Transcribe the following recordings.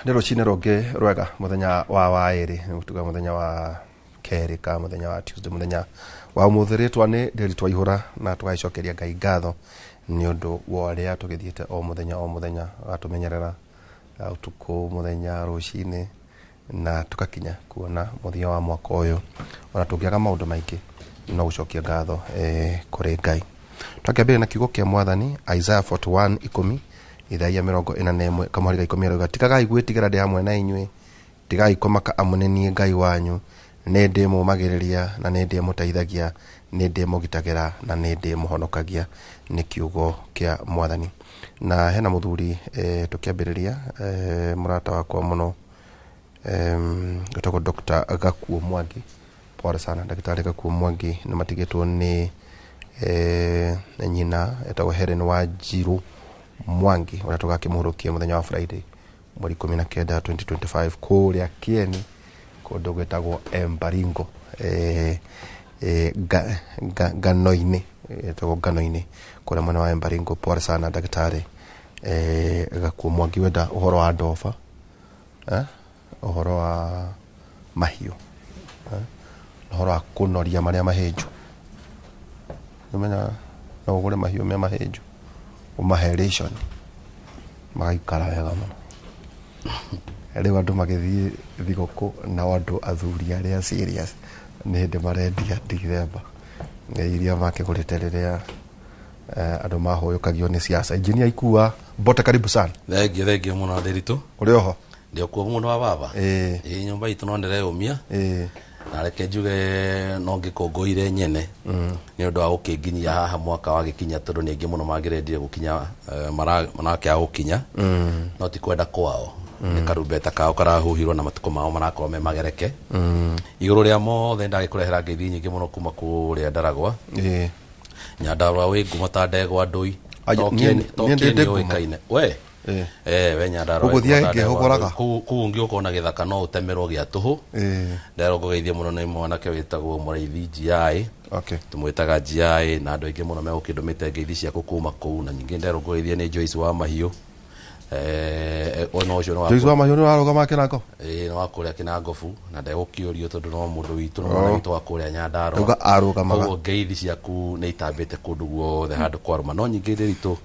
Nĩ rũcinĩ rũngĩ rwega, mũthenya wa waĩrĩ, nĩ mũthenya wa kerĩ ka mũthenya wa Tuesday, mũthenya wa ũmũthĩ. Rĩtwa nĩ Ndĩritũ Waihũra, na tũgagĩcokeria Ngai ngatho nĩ ũndũ wa ũrĩa tũgĩthiĩte o mũthenya o mũthenya, agatũmenyerera ũtukũ, mũthenya, rũcinĩ, na tũgakinya kuona mũthia wa mwaka ũyũ. Ona tũngĩaga maũndũ maingĩ, no gũcokia ngatho kũrĩ Ngai. Twakĩambĩrĩria na kiugo kĩa Mwathani, Isaiah 41 ikũmi, Ithaia 41 kamũhari ga 10, arauga, "Tigagai gwĩtigĩra, ndĩ hamwe na inyuĩ; tigai kũmaka, amu nĩ niĩ Ngai wanyu. Nĩ ndĩmũmagĩrĩria na nĩ ndĩmũteithagia, nĩ ndĩmũgitagĩra na nĩ ndĩmũhonokagia." Nĩ kiugo kĩa Mwathani. Na hena mũthuri, tũkĩambĩrĩria, mũrata wakwa mũno, wĩtagwo Dr. Gakuo Mwangi. Pole sana, Ndagĩtarĩ Gakuo Mwangi. Nĩ matigĩtwo nĩ nyina etagwo Helen Wanjiru Mwangi, ũrĩa tũgakĩmũhurũkia mũthenya wa Friday, mweri 19, 2025, kũrĩa Kieni, kũndũ gwĩtagwo Embaringo, ngano-inĩ, ĩtagwo ngano-inĩ kũrĩa mwena wa Embaringo. Pole sana, Ndagĩtarĩ Gakuo Mwangi. Wenda ũhoro wa ndoba, ũhoro wa mahiũ, ũhoro wa kũnoria marĩa mahĩnju, ũmenya no ũgũre mahiũ me mahĩnju, ũmahe ration, magaikara wega mũno. Rĩu andũ magĩthiĩ thigũkũ, nao andũ athuri arĩa serious nĩ hĩndĩ marendia Ndithemba iria makĩgũrĩte rĩrĩa andũ mahũyũkagio nĩ siasa. Engineer Ikua Mbote, karibu sana. Thengio, thengio mũno, Ndĩritũ. Ũrĩ oho? Ndĩ okuo, mũndũ wa baba. Ĩĩ, nyũmba itũ no ndĩreyũmia. Na reke njuge no ngĩkũngũire nyene nĩ ũndũ wa gũkĩnginyia haha mwaka wagĩkinya, tondũ nĩ aingĩ mũno mangĩrendire gũkinya, marakĩaga gũkinya, no ti kwenda kwao, nĩ karumbeta kao karahuhirwo na matukũ mao marakorwo me magereke. Igũrũ rĩa mothe, ndagĩkũrehera ngeithi nyingĩ mũno kuma kũrĩa Ndaragwa. Nyandarũa wĩ ngumo ta ndegwa ndũi. To niĩ ndĩ Kĩeni ngumo. ũĩkaine we. We Nyandarũa Ũguo wĩ ngumo ta thiaga ndegwa ngĩhũgũraga. ndũi. Kũu ũngĩũka ona gĩthaka no ũtemerwo gĩa tũhũ. Nderwo ngũgeithie mũno nĩ mwanake wĩtagwo Mũraithi GI. Tũmwĩtaga GI, na andũ aingĩ mũno megũkĩndũmĩte ngeithi ciaku kuma kũu. Na nyingĩ nderwo ngũgeithie nĩ Joyce wa Mahiũ, ona ũcio nĩ wa Joyce wa Mahiũ nĩ warũgama kĩrango. Ĩĩ, nĩ wa kũrĩa Kĩnangobu, na ndegũkĩũrio tondũ no mũndũ witũ, no mwana witũ wa kũrĩa Nyandarũa. Ndauga arũgamaga. Koguo ngeithi ciaku nĩ itambĩte kũndũ guothe handũ kwarũma. No nyingĩ, Ndĩritũ,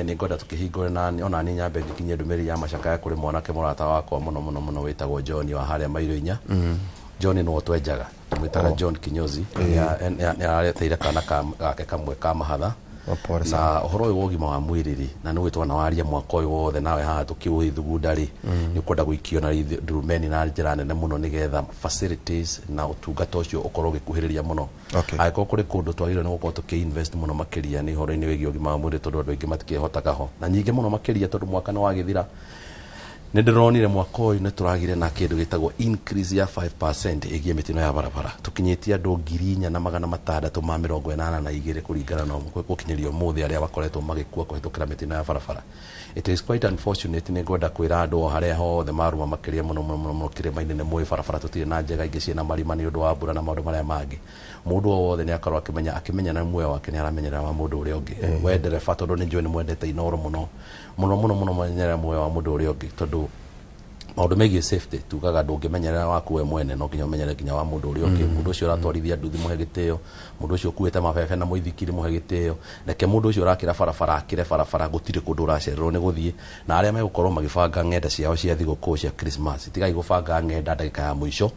nĩ ngwenda tũkĩhingũre na ona niĩ nyambe ngĩkinyie ndũmĩrĩri ya macakaya kũrĩ mwanake mũrata wakwa mũno mũno mũno wĩtagwo John wa harĩa Mairo Inya. John nĩwe twenjaga, tũmwĩtaga John Kinyozi. Nĩ arareteire kana gake kamwe ka mahatha. Oh, pole sana. Na ũhoro ũyũ wa ũgima wa mwĩrĩ rĩ, na nĩ gwĩtwo na waria mwaka ũyũ wothe nawe haha tũkĩũthugunda rĩ, nĩ ũkwenda gũikio na ndurumeni na njĩra nene mũno, nĩgetha facilities na ũtungata ũcio ũkorwo ũgĩkuhĩrĩria mũno. Angĩkorwo kũrĩ kũndũ twagĩrĩirwo nĩ gũkorwo tũkĩ-invest mũno makĩria, nĩ ũhoro-inĩ wĩgiĩ ũgima wa mwĩrĩ, tondũ andũ aingĩ matikĩhotaga ho. Na nyingĩ mũno makĩria, tondũ mwaka nĩ wagĩthira, nĩ ndĩronire mwaka ũyũ nĩ tũragire na kĩndũ gĩtagwo increase ya 5% ĩgiĩ mĩtino ya barabara. Tũkinyĩtie andũ 4682 kũringana na gũkinyĩria ũmũthĩ, arĩa makoretwo magĩkua kũhĩtũkĩra mĩtino ya barabara. It is quite unfortunate. Nĩ ngwenda kwĩra andũ o harĩa hothe maruma, makĩria mũno mũno mũno mũno kĩrĩma-inĩ. Nĩ mũĩ barabara tũtirĩ na njega, ingĩ ciĩna marima nĩ ũndũ wa mbura na maũndũ marĩa mangĩ. Mũndũ o wothe nĩ akorwo akĩmenya na muoyo wake nĩ aramenyerera wa mũndũ ũrĩa ũngĩ. We ndereba, tondũ nĩ njũĩ nĩ mwendete Inoro mũno mũno mũno mũno, menyerera muoyo wa mũndũ ũrĩa ũngĩ, tondũ maũndũ megiĩ safety tugaga ndũngĩmenyerera waku we mwene, no nginya ũmenyerere nginya wa mũndũ ũrĩa ũngĩ. Mũndũ ũcio ũratwarithia nduthi, mũhe gĩtĩo. Mũndũ ũcio ũkuĩte mabebe na mũithikiri, mũhe gĩtĩo. Reke mũndũ ũcio ũrakĩra barabara akĩre barabara, gũtirĩ kũndũ ũracererwo nĩ gũthiĩ. Na arĩa megũkorwo magĩbanga ng'enda ciao cia thigũkũ cia Christmas, tigai gũbanga ng'enda ndagĩka ya mũico.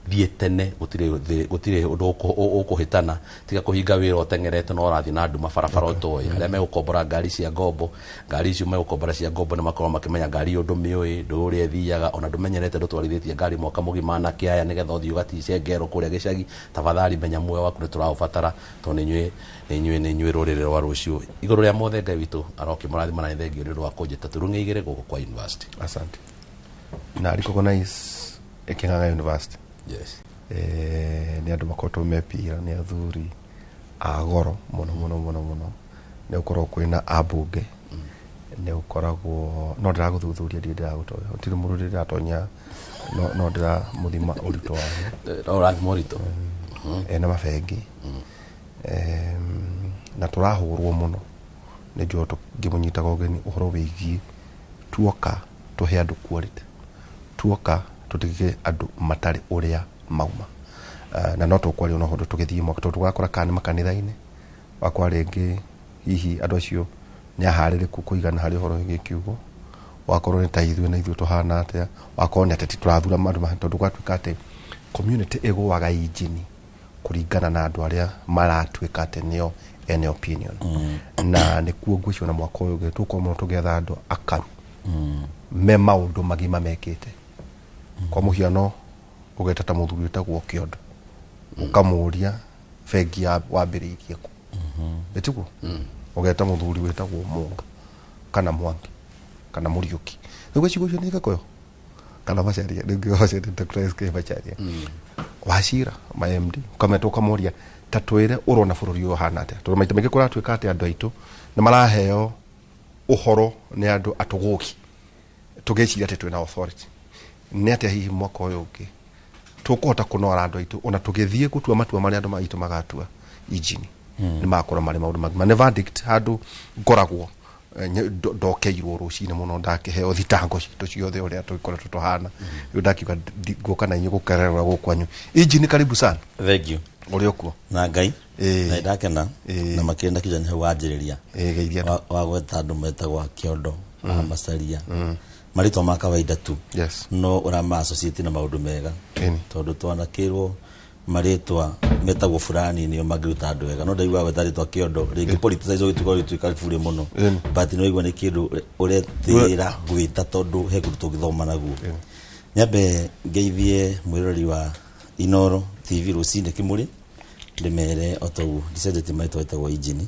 Thiĩ tene, gũtirĩ ũndũ ũkũhĩtana. Tiga kũhinga wĩra ũteng'erete na ũrathiĩ na nduma barabara ũtoĩ. Arĩa megũkombora ngari cia ngombo, ngari icio megũkombora cia ngombo, nĩ makorwo makĩmenya ngari ĩyo ndũmĩũĩ, ndũĩ ũrĩa ĩthiaga, ona ndũmenyerete, ndũtwarithĩtie ngari mwaka mũgima anake aya, nĩgetha ũthiĩ ũgatice ngero kũrĩa gĩcagi. Tafadhali menya muoyo waku nĩ tũraũbatara, tondũ nĩ inyuĩ rũrĩrĩ rwa rũciũ. Igũrũ rĩa mothe, Ngai witũ arokĩmũrathima, na nĩ thengio nĩ ũndũ wa kũnjĩta turung'e igĩrĩ gũkũ kwa university. Asante. Na recognize Kĩng'ang'a University. Yes. Nĩ andũ makoretwo mepira, nĩ athuri a goro mũno mũno mũno mũno. Nĩ gũkorwo kwĩna ambunge, nĩ gũkoragwo no ndĩragũthuthuria, ndirĩ ndĩragũtonya, gũtirĩ mũndũ ndĩratonya, no ndĩramũthima ũritũ wake. No ũrathima ũritũ. Ena mabengi. Na tũrahũrwo mũno nĩ njũĩ ngĩmũnyitaga ũgeni ũhoro wĩgiĩ tuoka. Tũhe andũ quality, tuoka tũtige andũ matarĩ ũrĩa mauma. Na no tũkwaria ona ũndũ tũgĩthiĩ mwaka, tondũ tũgakora kana nĩ makanitha-inĩ wakwa rĩngĩ, hihi andũ acio nĩ aharĩrĩku kũigana harĩ ũhoro wĩgiĩ kiugo, wakorwo nĩ ta ithuĩ na ithuĩ tũhana atĩa, wakorwo nĩ ateti tũrathura andũ tondũ gwatuĩka atĩ community ĩgũaga injini kũringana na andũ arĩa maratuĩka atĩ nĩo ene opinion. Na nĩkuo ngwĩciria na mwaka ũyũ ũngĩ tũkorwo mũno tũgĩetha andũ akaru me maũndũ magima mekĩte. Kwa mũhiano, ũgeta ta mũthuri wĩtagwo Kĩondo, ũkamũria bengi ya wambĩrĩirie kũ, ĩtiguo? Ũgeta mũthuri wĩtagwo Mũnga kana Mwangi kana Mũriũki, nĩguo ciugo icio nĩ Gĩkũyũ kana Macharia, nĩguo Macharia, Dr. SK Macharia, Wachira, ma MD, ũkameta ũkamoria, ta twĩre ũrona bũrũri ũyũ ũhana atĩa? Tondũ maita maingĩ kũratuĩka atĩ andũ aitũ nĩ maraheo ũhoro nĩ andũ atũgũgi, tũgĩciria atĩ twĩna authority. Nĩ atĩa hihi mwaka ũyũ ũngĩ tũkũhota kũnora andũ aitũ, ona tũgĩthiĩ gũtua matua marĩa andũ maitũ magatua injini nĩ magakorwo marĩ maũndũ magima? Nĩ verdict handũ ngoragwo ndokeirwo rũcinĩ mũno, ndakĩheo thitango citũ ciothe ũrĩa tũgĩkoretwo tũhana. Rĩu ndakiuga ngũka na inyuĩ gũkererwo gũkũ kwanyu. Injini, karibu sana. Thank you. Ũrĩ ũkuo? Na Ngai. Na ndakena. Na makĩria ndakija nĩ hau wanjĩrĩria. Geithia andũ. Wa gweta andũ metagwo Kĩondo, Macaria, marĩtwa ma kawaida tu, no ũrama associate na maũndũ mega. Tondũ twanakĩrwo marĩtwa metagwo fulani nĩo mangĩruta andũ wega, no ndaigua gweta rĩtwa Kĩondo rĩngĩ politicize ũgĩtuĩka ũgĩtuĩka burĩ mũno. But nĩ waigua nĩ kĩndũ ũretĩĩra gwĩta, tondũ he kũndũ tũngĩthoma naguo. Nyambe ngeithie mwĩroreri wa Inoro TV rũcinĩ kĩmũrĩ, ndĩmere o toguo ndicenjetie marĩtwa, ĩtagwo Injini.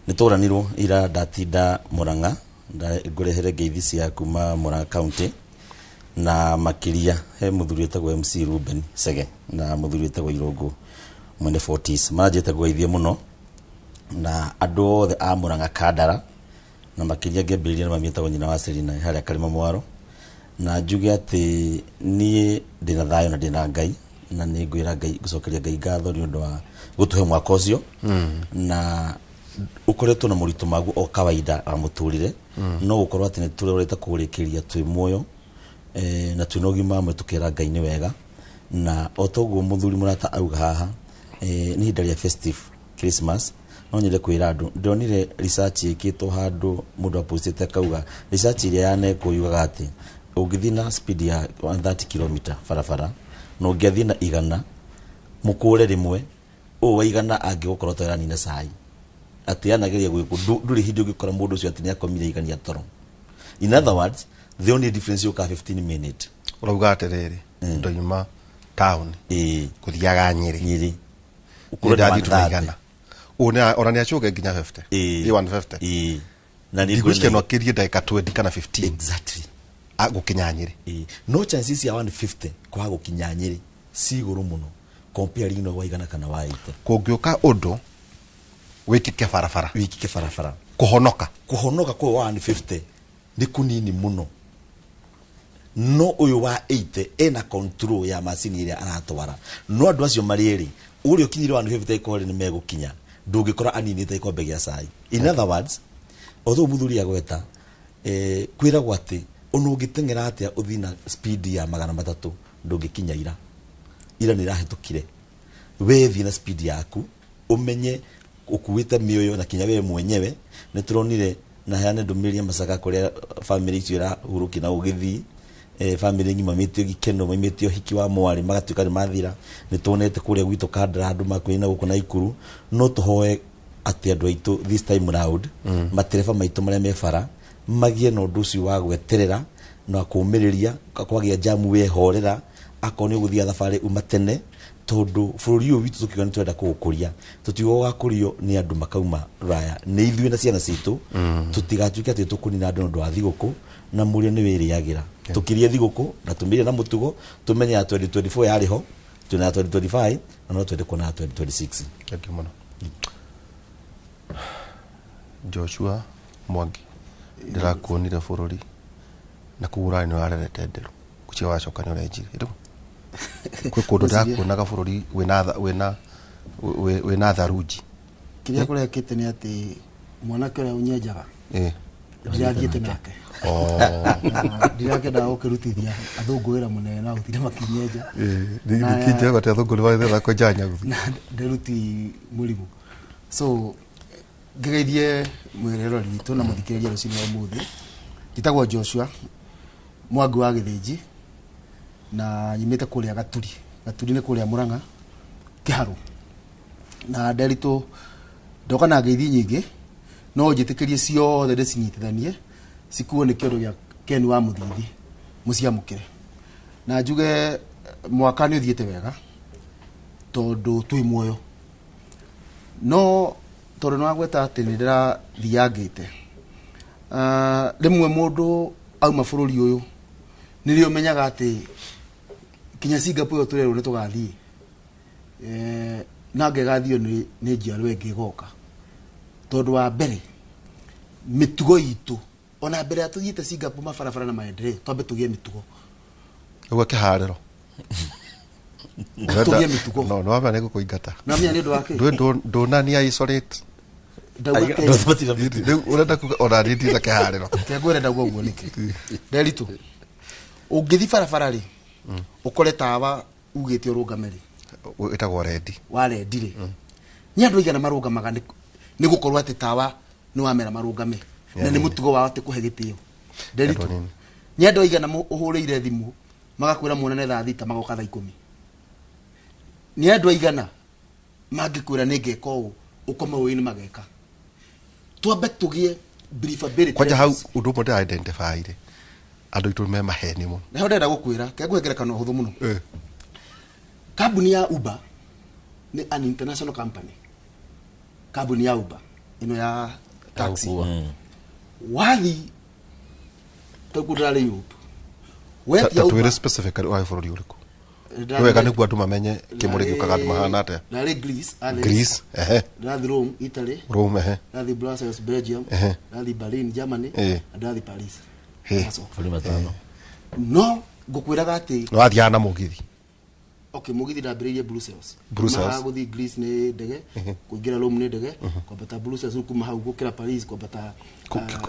Nĩ tũranirwo ira, ndatinda Murang'a, ngũrehere ngeithi cia kuma Murang'a County, na makĩria he mũthuri wĩtagwo MC Ruben Sege na mũthuri wĩtagwo Irũngũ mwene Fortis, maranjĩte ngũgeithie mũno, na andũ othe a Murang'a Kandara, na makĩria ngĩambĩrĩria na mami wĩtagwo nyina wa Selina harĩa Karima Mwaro. Na njuge atĩ niĩ ndĩna thayũ na ndĩna Ngai, na nĩ ngwĩra Ngai, ngũcokeria Ngai ngatho nĩ ũndũ wa gũtũhe mwaka ũcio na ũkoretwo na moritũ maguo o kawaida wa mũtũrĩre, no gũkorwo atĩ nĩ tũrorete kũrĩkĩria twĩ muoyo na twĩna ũgima wa mwĩrĩ, tũkera Ngai nĩ wega. Na o toguo mũthuri mũrata auga haha, nĩ ihinda rĩa festive Christmas, no nyende kwĩra andũ ndĩronire research ĩkĩtwo handũ, mũndũ apostĩte akauga research ĩrĩa yanekwo yugaga atĩ ũngĩthiĩ na speed ya 130 km barabara na ũngĩathiĩ na 100 mũkũre rĩmwe, ũũ wa 100 angĩgũkorwo taranina cai atĩ anageria gwĩkwo, ndũrĩ hĩndĩ ũngĩkora mũndũ ũcio atĩ nĩ akomire igania toro. In other words, the only difference yũkaga 15 minute. Ũrauga atĩrĩrĩ, ndoima taũni gũthiaga Nyĩrĩ. Nyĩrĩ. Nĩ ndathiĩ tu na 100. Ũũ ona nĩ acũge nginya 50. Ĩĩ. Ĩ 150. Ĩĩ, na nĩ ndigwĩciria no akĩrie ndagĩka 20 kana 15 gũkinya Nyĩrĩ. Ĩĩ. No chances cia 150 kwaga gũkinya Nyĩrĩ ci igũrũ mũno comparing na wa 100 kana wa 80. Kũngĩũka ũndũ wĩkĩke barabara, wĩkĩke barabara, kũhonoka, kũhonoka kwa wa 150 nĩ kũnini mũno, no ũyũ wa 80 ena control ya macini ĩrĩa aratwara. No andũ acio marĩ erĩ, ũrĩa ũkinyire 150 ĩkorwo nĩ megũkinya, ndũngĩkora aninĩte gĩkombe gĩa cai. In other words, although mũthuri agweta, kwĩragwo atĩ ona ũngĩteng'era atĩa ũthiĩ na speed ya 300, ndũngĩkinya ira, ira nĩ ĩrahĩtũkire. We thiĩ na speed yaku, ũmenye ũkuĩte mĩoyo na kinya we mwenyewe. Nĩ tũronire na heane ndũmĩrĩri ya Macaka kũrĩa famĩlĩ icio ĩrahurũkia na ũgĩthiĩ, famĩlĩ ng'ima maimĩtio gĩkeno, maimĩtio hiki wa mwarĩ, magatuĩka nĩ mathira. Nĩ tuonete kũrĩa gwitũ Kandara andũ makuĩ na gũkũ Naikuru. No tũhoe atĩ andũ aitũ this time round, matereba maitũ marĩa me bara magĩe na ũndũ ũcio wa gweterera na kũmĩrĩria kwagĩa jamu, wehorera, akorwo nĩ ũgũthiĩ thabarĩ uma tene, tondũ bũrũri ũyũ witũ tũkiuga nĩ tũrenda kũũkũria, tũtiuga ũgakũrio nĩ andũ makauma raya, nĩ ithuĩ na ciana citũ. Tũtigatuĩke atĩ tũkũnina andũ nĩ ũndũ wa thigũkũ, na mũrĩo nĩ wĩrĩagĩra. Tũkĩrie thigũkũ na tũmĩrĩe na mũtugo, tũmenye ya 2024 yarĩ ho, twĩna ya 2025 na no twende kuona ya 2026. Thank you mũno. Joshua Mwangi, ndĩrakuonire bũrũri na kũu ũrarĩ nĩ ũrarerete nderu kucia, wacoka nĩ ũrenjire ĩrĩu kwĩ kũndũ ndĩrakuonaga bũrũri wĩna tharunji. Kĩrĩa kũrekĩte nĩ atĩ mwanake ũrĩa ũnyenjaga Ndirathiĩte nake. Ndirakenda gũkĩrutithia athũngũ wĩra mũnene na gũtinda makĩnyenja. Nĩkĩnjega atĩ athũngũ nĩ magĩthiĩ kwenja nyaguthi. Na nderuti mũrimũ. So ngĩgeithie mwĩroreri witũ na mũthikĩrĩria rũcinĩ rwa ũmũthĩ. Njĩtagwo Joshua Mwangi wa Gĩthĩnji na nyumĩte kũrĩa Gaturi. Gaturi nĩ kũrĩa Mũrang'a Kĩharũ. Na Nderitũ ndoka na ngeithi nyingĩ no njĩtĩkĩrie ciothe ndĩcinyitithanie cikuo nĩ kĩondo gĩa Ken wa Mũthithi mũciamũkĩre. Na njuge mwaka nĩ ũthiĩte wega tondũ twĩ muoyo. No tondũ nĩ wagweta atĩ nĩ ndĩrathiangĩte, rĩmwe mũndũ auma bũrũri ũyũ nĩrĩo ũmenyaga atĩ kinya Singapore ĩyo tũrerwo nĩ tũgathiĩ, na ngegathio nĩ njiarwa ĩngĩ ĩgoka. Tondũ wa mbere mĩtugo itũ ona mbere ya tũthiĩte Singapore mabarabara na maendeleo twambe tũgĩe mĩtugo. Ũguo kĩharĩro. Tũgĩe mĩtugo. No, no wamenya nĩ gũkũingata. Na menya nĩ ũndũ wa kĩ? Ndũnania isolate. Ndauga Kenya. Rĩu ũrenda kuga ona niĩ ndirĩ na kĩharĩro. Kengwĩre ndauga ũguo nĩkĩ? Nderitũ, ũngĩthiĩ barabara rĩ, ũkore tawa ugĩte ũrũgame rĩ. Wĩtagwo rendi. Wa rendi rĩ. Nĩ andũ aigana marũgamaga nĩ gũkorwo atĩ tawa nĩ wamera marũgame. Na nĩ mũtugo wao atĩ kũhe gĩtĩo. Nderitũ, nĩ andũ aigana ũhũrĩire thimũ magakwĩra muonane thaa 6 magoka thaa 10. Nĩ andũ aigana mangĩkwĩra nĩ ngeka ũũ ũkome ũĩ nĩ mageka. Twambe tũgĩe believability. Kwanja hau ũndũ ũmwe ndĩra identify rĩ, andũ aitũ me maheni mũno. Naho ndĩrenda gũkwĩra, kengũhe ngerekano hũthũ mũno. Kambuni ya Uber nĩ an international company. Kambuni ya Uber ĩno ya taxi. Wathi tũkũ ndĩrarĩ Europe. Wetia Uber. Twĩre specifically wa bũrũri ũrĩkũ? Nĩ wega nĩguo andũ mamenye kĩmũrĩ gĩũkaga andũ mahana atĩa. Ndarĩ Greece, Athens. Greece, ehe. Ndathi Rome, Italy. Rome, ehe. Ndathi Brussels, Belgium. Ehe. Ndathi Berlin, Germany. Na ndathi Paris. Bũrũri matano. No ngũkwĩraga atĩ nĩ wathiaga na mũgithi. Okay, mũgithi ndambĩrĩirie Brussels. Brussels. Kuma gũthiĩ Greece nĩ ndege, kũingĩra Rome nĩ ndege, kwambata Brussels kuma hau gũkĩra Paris, kwambata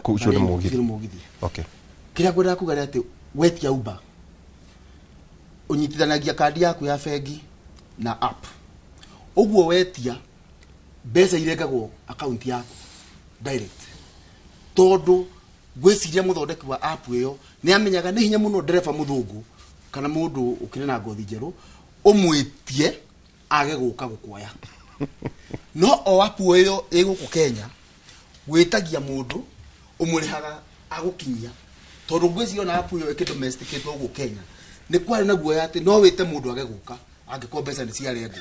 ũcio nĩ mũgithi. Nĩ mũgithi. Okay. Kĩrĩa ngwendaga kuga nĩ atĩ wetia Uber ũnyitithanagia kandi yaku ya bengi na app. Ũguo wetia mbeca irengagwo account yaku direct. Tondũ ngwĩciria mũthondeki wa app ĩyo nĩ amenyaga nĩ hinya mũno ndereba mũthũngũ kana mũndũ ũkĩrĩ na ngothi njerũ ũmwĩtie age gũka gũkuoya. No o app ĩyo ĩ gũkũ Kenya wĩtagia mũndũ ũmũrĩhaga agũkinyia. Tondũ ngwĩciria ona app ĩyo ĩkĩdomesticatwo gũkũ Kenya nĩ kwarĩ na guoya atĩ no wĩte mũndũ age gũka angĩkorwo mbeca nĩ ciarengwo.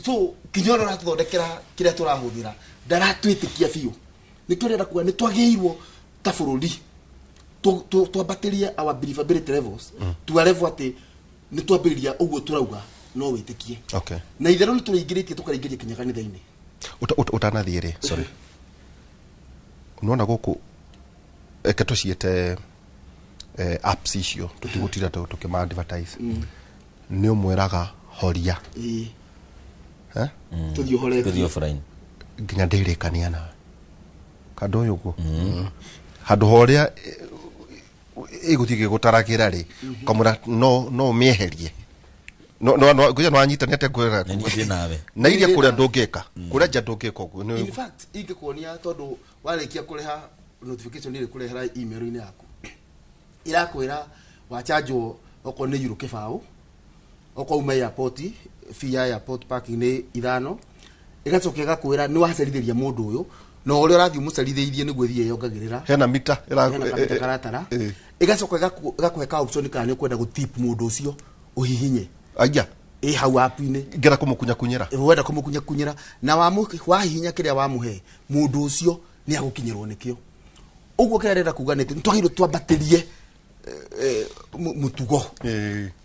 So kinya ũrĩa ũratũthondekera kĩrĩa tũrahũthĩra ndaratwĩtĩkia biũ. Nĩkĩo ndĩrenda kuga nĩ twagĩrĩirwo ta bũrũri twambatĩrie our believability levels to a level atĩ nĩ twambĩrĩria ũguo tũrauga no wĩtĩkie. Okay. Na itherũ nĩ tũrĩingĩrĩtie tũkarĩingĩria kinya kanitha-inĩ. Ũtanathiĩ rĩ, sorry. Nĩwona gũkũ eke tũciĩte apps icio tũtigũtinda tũkĩma advertise. Nĩ ũmwĩraga horia. Tũthiĩ ũhoretie. Tũthiĩ offline. Nginya ndĩrĩkania nawe. Kandũ ũyũ ũguo. Handũ ha ũrĩa ĩgũthiĩ ĩgĩgũtaragĩra rĩ, ũkamwĩra no ũmĩeherie. No no no ngwĩra nĩwanyita nĩ atĩa ngwĩra. Na niĩ ndĩ nawe. Na iria kũrĩa ndũngĩka. Kũrĩa nja ndũngĩka ũguo. In fact, ingĩkuonia tondũ warĩkia kũrĩha notification ĩrĩ kũrehera email-inĩ yaku. Irakwĩra wachanjwo okorwo nĩ euro kĩbaũ, okorwo uma airport, fee ya airport parking nĩ 5. Ĩgacoka ĩgakwĩra nĩ wacerithĩria mũndũ ũyũ, na ũrĩa ũrathiĩ ũmũcerithĩirie nĩguo ĩthiĩ yongagĩrĩra. Hena mita Hena kamita karatara. Ĩgacoka ĩgakũhe ka option kana nĩ ũkwenda gũtip mũndũ ũcio ũhihinye. Aya. Ĩ hau app-inĩ. Ngera kũmũkunyakunyĩra. Wenda kũmũkunyakunyĩra na wahihinya kĩrĩa wamũhe mũndũ ũcio nĩ agũkinyĩrwo nĩkĩo. Ũguo kĩrĩa ndĩrenda kuga nĩ atĩ nĩ twagĩrĩirwo twambatĩrie mũtugo.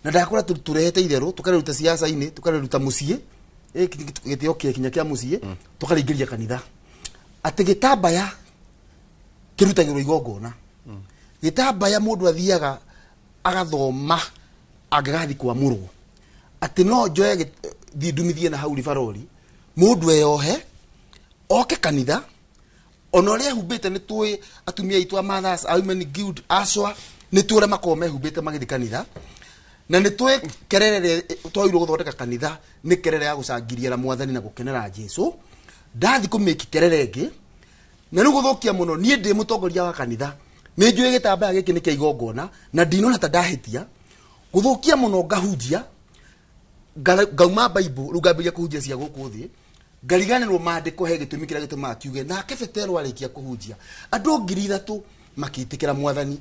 Na ndakora tũrehete itherũ, tũkarĩruta siasa-inĩ, tũkarĩruta mũciĩ, gĩtĩo kĩa kinya kĩa mũciĩ, tũkarĩingĩria kanitha. Atĩ gĩtambaya kĩrutagĩrwo igongona. Gĩtambaya mũndũ athiaga agathoma angĩgathiĩ kwamũrwo. Atĩ no njoe thiĩ ndumithie na hau ribarori, mũndũ eyohe, oke kanitha, Ona ũrĩa ehumbĩte nĩ tũĩ atumia aitũ a Mothers, a Women Guild, acwa nĩ tũĩ ũrĩa makoragwo mehumbĩte magĩthiĩ kanitha. Na nĩ tũĩ kerere ĩrĩa twagĩrĩirwo gũthondeka kanitha nĩ kerere ya gũcangiria na mwathani na gũkenera Jesu. Ndathi kũmĩki kerere ĩngĩ na rĩu gũthũkia mũno, niĩ ndĩ mũtongoria wa kanitha nĩ njũĩ gĩtambaya gĩkĩ nĩ kĩa igongona na ndinona ta ndahĩtia. Gũthũkia mũno ngahunjia ngauma Bible rĩu ngambĩrĩria kũhunjia cia gũkũ thĩ, ngariganĩrwo maandĩko he gĩtũmi kĩrĩa gĩtũmaga kiuge. Nake Petero arĩkia kũhunjia andũ 3,000 makĩtĩkĩra mwathani.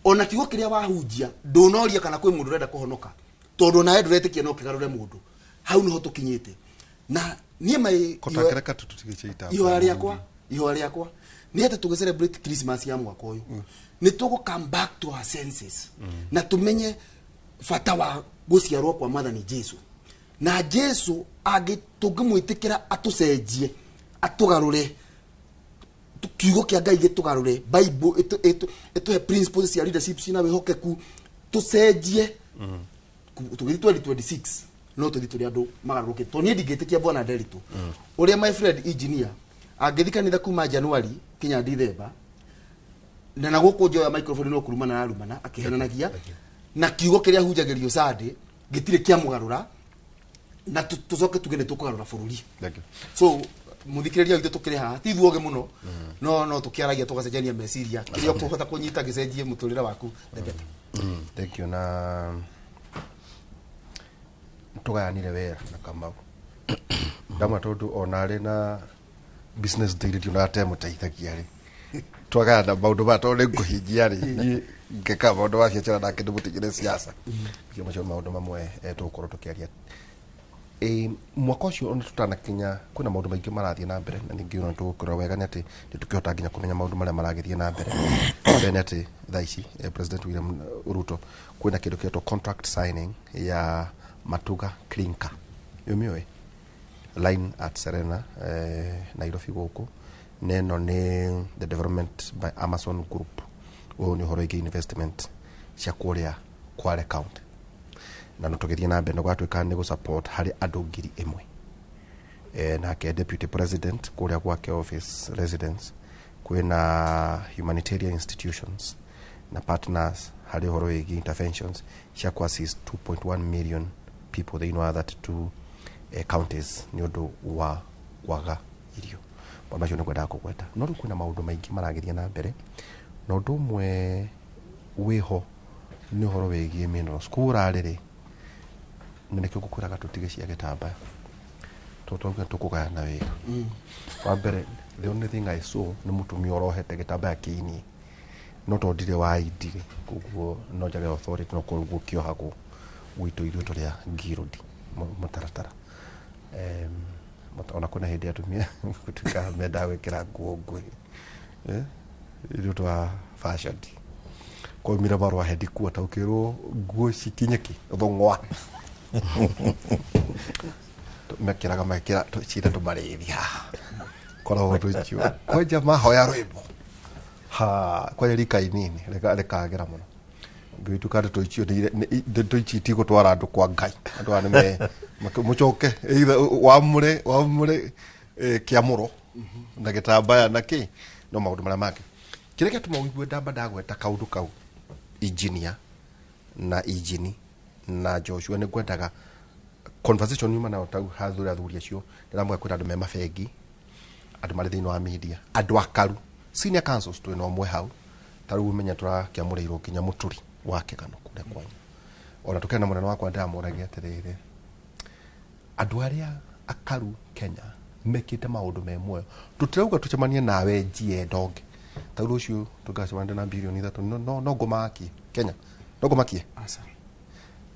Ona kiugo kĩrĩa wahunjia ndũnoria kana kwĩ mũndũ ũrenda kũhonoka, tondũ nawe ndũretĩkia no kĩgarũre mũndũ. Hau nĩho tũkinyĩte. Na niĩ mai Kotakereka tutige ita. Ihoya rĩakwa nĩ atĩ tũgĩ celebrate Christmas ya mwaka ũyũ nĩ tũgũ come back to our senses na tũmenye bata wa gũciarwo kwa mwathani Jesu. Na Jesu angĩ tũngĩmwĩtĩkĩra atũcenjie, atũgarũre, kiugo kĩa Ngai gĩtũgarũre, Bible ĩtũhe principles cia leadership cina wĩhokeku, tũcenjie tũgĩthiĩ 2026 no tũthiĩ tũrĩ andũ magarũrũkĩte. Tondũ niĩ ndingĩtĩkia bwana Nderitu ũrĩa my friend engineer angĩthiĩ kanitha kuma January kinya December na gũkũ njoya microphone no kurumana ararumana akĩhenanagia na kiugo kĩrĩa hunjagĩrio Sunday gĩtirĩ kĩa mũgarũra, na tũcoke tuge nĩ tũkũgarũra bũrũri. Thank you. So muthikĩrĩria witũ, tũkĩrĩ haha ti ithuothe mũno, no tũkĩaragia tũgacenjania meciria, kĩrĩa ũkũhota kũnyita gĩcenjie mũtũrĩre waku, the better. Thank you. Na tugayanire wĩra na Kamau ndamwe tondu ona arĩ na business daily ndionaga ta ĩmũteithagia rĩ, twagayana maũndũ maya tondũ nĩ ngũhingia rĩ, niĩ ngeka maũndũ ma biacara nake ndĩmũtigĩre siasa. Macio macio maũndũ mamwe tũgũkorwo tũkĩaria. Mwaka ũcio ona tũtanakinya kwĩna maũndũ maingĩ marathiĩ na mbere, na ningĩ ona tũgũkorwo wega nĩ atĩ nĩ tũkĩhota nginya kũmenya maũndũ marĩa maragĩthiĩ na mbere. Mbere nĩ atĩ thaa ici President William Ruto kwĩna kĩndũ kĩetwo contract signing ya Matuga Clinker, ũmĩũĩ line at Serena Nairobi gũkũ, na ĩno nĩ the development by Amazon Group. Ũyũ nĩ ũhoro wĩgiĩ investment cia kũrĩa Kwale County, na no tũgĩthiĩ na mbere na gwatuĩka nĩ gũ-support harĩ andũ 1,000. Nake deputy president kũrĩa gwake office residence kwĩna humanitarian institutions na partners harĩ ũhoro wĩgiĩ interventions cia ku assist 2.1 million people thĩinĩ wa 32 counties nĩ ũndũ wa kwaga irio. Maũndũ macio nĩ ngwendaga kũgweta, no rĩu kwĩna maũndũ maingĩ maragĩthiĩ na mbere, na ũndũ ũmwe wĩho nĩ ũhoro wĩgiĩ minerals kũra rĩrĩ, na nĩkĩo ngũkwĩraga tũtige cia gĩtambaya tondũ twauga tũkũgayana wĩra. Wa mbere, the only thing I saw nĩ mũtumia ũrohete gĩtambaya kĩini, no tondũ ndirĩ wa indirĩ koguo no njage authority, no koguo kĩohagwo gwitũ ithuĩ tũrĩa ngirũndi mũtaratara. Ona kwĩna hĩndĩ atumia gũtuĩka mendaga gwĩkĩra nguo nguhĩ, nĩ ũndũ wa fashion, kwaumire marũa headquarter ũkĩrwo nguo cikinye kĩ thũng'wa, mekĩraga mekĩra cina tũmarĩri haha koragwo tũicio kwanja mahoya rwĩmbo ha kwanja rika inini rĩkagĩra mũno ngĩtuĩka ndeto icio ndeto ici itigũtwara andũ kwa Ngai. Andũ aya nĩme mũcoke either wamũre kĩamũro na gĩtambaya na kĩ no maũndũ marĩa mangĩ kĩrĩa gĩatũma ũigue ndamba ndagweta kaũndũ kau, engineer na injini na Joshua, nĩ ngwendaga conversation yuma nayo tau hathuri athuri acio ndĩramwĩra kwĩna andũ me mabengi, andũ marĩ thĩinĩ wa media, andũ akaru, senior councils twĩna ũmwe hau. Ta rĩu ũmenye tũrakĩamũrĩirwo nginya mũturi wa kĩgano kũrĩa kwanyu. Ona tũkĩra na mũnene wakwa ndĩramũragia atĩrĩrĩ, andũ arĩa akaru Kenya mekĩte maũndũ me muoyo, tũtirauga tũcemanie nawe njie ndonge ta rũciũ tũngacemania na 3 bilioni no ngũmakie Kenya, no ngũmakie. Aca.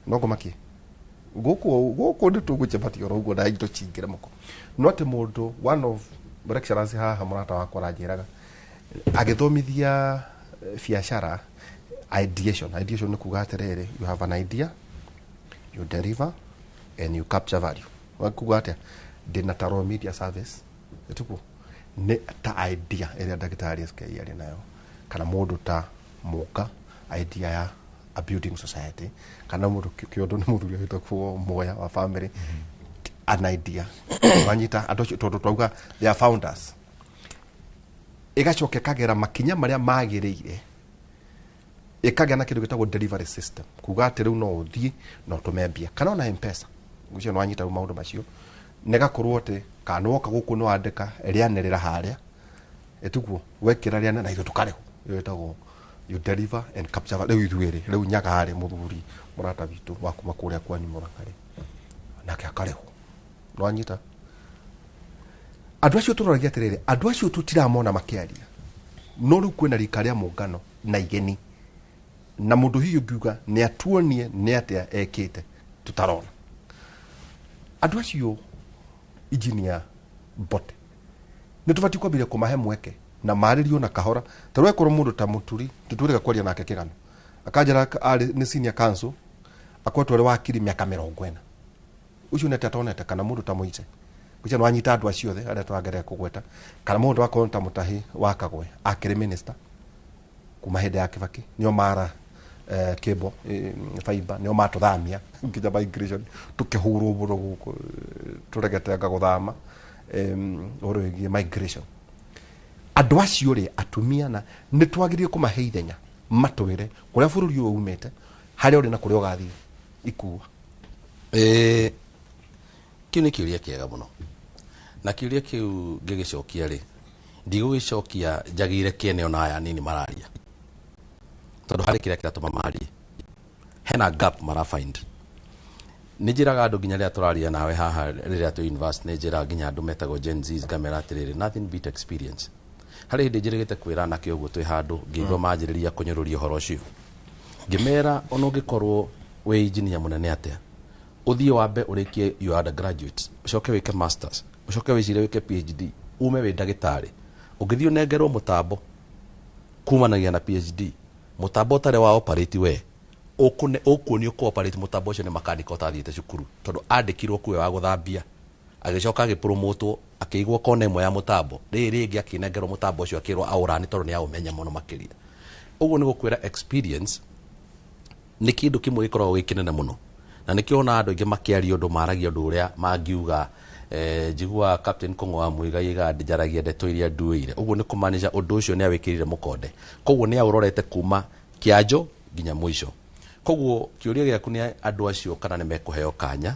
No ngũmakie gũkũ gũkũ nĩ tũgũcemania oro ũguo na indo cingĩre mũko, no atĩ mũndũ one of lecturers haha mũrata wakwa aranjĩraga agĩthomithia biacara ideation. Ideation nĩ kuga atĩrĩrĩ, you have an idea, you deliver and you capture value. Kuga atĩa? Ndĩna Taro Media Service ĩtuguo nĩ ta idea ĩrĩa ndagĩtarĩ SK arĩ nayo, kana mũndũ ta mũka idea ya a building society, kana mũndũ kĩondo nĩ mũthuri wĩtagwo Moya wa family an idea wanyita andũ acio tondũ twauga they are founders. Ĩgacoka ĩkagera makinya marĩa magĩrĩire, ĩkagĩa na kĩndũ gĩtagwo delivery system, kuga atĩ rĩu no ũthiĩ na ũtũme mbia kana ona Mpesa. Ũcio nĩ wanyita rĩu maũndũ macio, nĩ gakorwo atĩ kana nĩwoka gũkũ nĩ wandĩka rĩanĩrĩra harĩa ĩtiguo wekĩra rĩana na ithuĩ tũkarĩhwo. Ĩyo ĩtagwo you deliver and capture. Rĩu ithuĩ rĩ, rĩu nyaga rĩ, mũthuri mũrata witũ wa kuma kũrĩa kwanyu Mũrang'a rĩ, nake akarĩhwo. Nĩwanyita andũ acio tũroragia atĩrĩrĩ, andũ acio tũtiramona makĩaria, no rĩu kwĩna rika rĩa mũngano na igeni na mũndũ hihi ũngiuga nĩ atuonie nĩ atĩa ekĩte tũtarona andũ acio. Engineer Mbote, nĩ tũbatiĩ kwambĩrĩria kũmahe mweke na marĩrio na kahora. Ta rĩu akorwo mũndũ ta Mũturi tũtwĩrĩga kwaria nake kĩgano, akanjĩra arĩ nĩ senior counsel, akoretwo arĩ wakiri mĩaka 40, ũcio nĩ atĩa atonete? Kana mũndũ ta Mũice gũcia, nĩ wanyita andũ acio othe arĩa tũragerera kũgweta, kana mũndũ akorwo ta Mũtahi wa Kagwe, akĩrĩ minister kuma hĩndĩ ya Kibaki, nĩo mara cable, fiber, nĩo matũthamia nginya migration, tũkĩhũrwo mũno gũkũ, tũregetenga gũthama, ũhoro wĩgiĩ migration. Andũ acio rĩ, atumia, na nĩ twagĩrĩire kũmahe ithenya matwĩre kũrĩa bũrũri ũyũ umĩte, harĩa ũrĩ na kũrĩa ũgathiĩ ikua. Kĩu nĩ kĩũria kĩega mũno, na kĩũria kĩu ngĩgĩcokia rĩ, ndigũgĩcokia njagĩire kĩene ona aya nini mararia, tondũ harĩ kĩrĩa kĩratũma marie, hena gap marafind. Nĩ njĩraga andũ nginya rĩrĩa tũraria nawe haha, rĩrĩa twĩ university, nĩ njĩraga nginya andũ metagwo Gen Zs, ngamera atĩrĩrĩ, nothing beat experience. Harĩ hĩndĩ njĩrĩgĩte kwĩra anake ũguo twĩ handũ, ngĩigua manjĩrĩria kũnyũrũria ũhoro ũcio, ngĩmera ona ũngĩkorwo wĩ engineer mũnene atĩa, ũthiĩ wambe ũrĩkie your undergraduate, ũcoke wĩke masters, ũcoke wĩcire wĩke PhD, ume wĩ ndagĩtarĩ, ũngĩthiĩ ũnengerwo mũtambo kumanagia na PhD, mũtambo ũtarĩ wa operate, we ũkuonio kũ operate mũtambo ũcio nĩ makanika ũtathiĩte cukuru, tondũ andĩkirwo kuwe wa gũthambia, agĩcoka agĩpromotwo, akĩigwo kona ĩmwe ya mũtambo, rĩrĩ rĩngĩ akĩnengerwo mũtambo ũcio, akĩrwo aũrani tondũ nĩ aũmenya mũno makĩria. Ũguo nĩ gũkwĩra experience nĩ kĩndũ kĩmwe gĩkoragwo gĩ kĩnene mũno, na nĩkĩo ona andũ aingĩ makĩaria ũndũ maragia ũndũ ũrĩa mangiuga. Njiguaga Captain Kong'o wa Muigai aigaga njaragia ndeto iria nduĩire. Ũguo nĩ kũmaanisha ũndũ ũcio nĩ awĩkĩrire mũkonde, koguo nĩ aũrorete kuma kĩanjo nginya mũico. Koguo kĩũria gĩaku nĩ andũ acio kana nĩ mekũheo kanya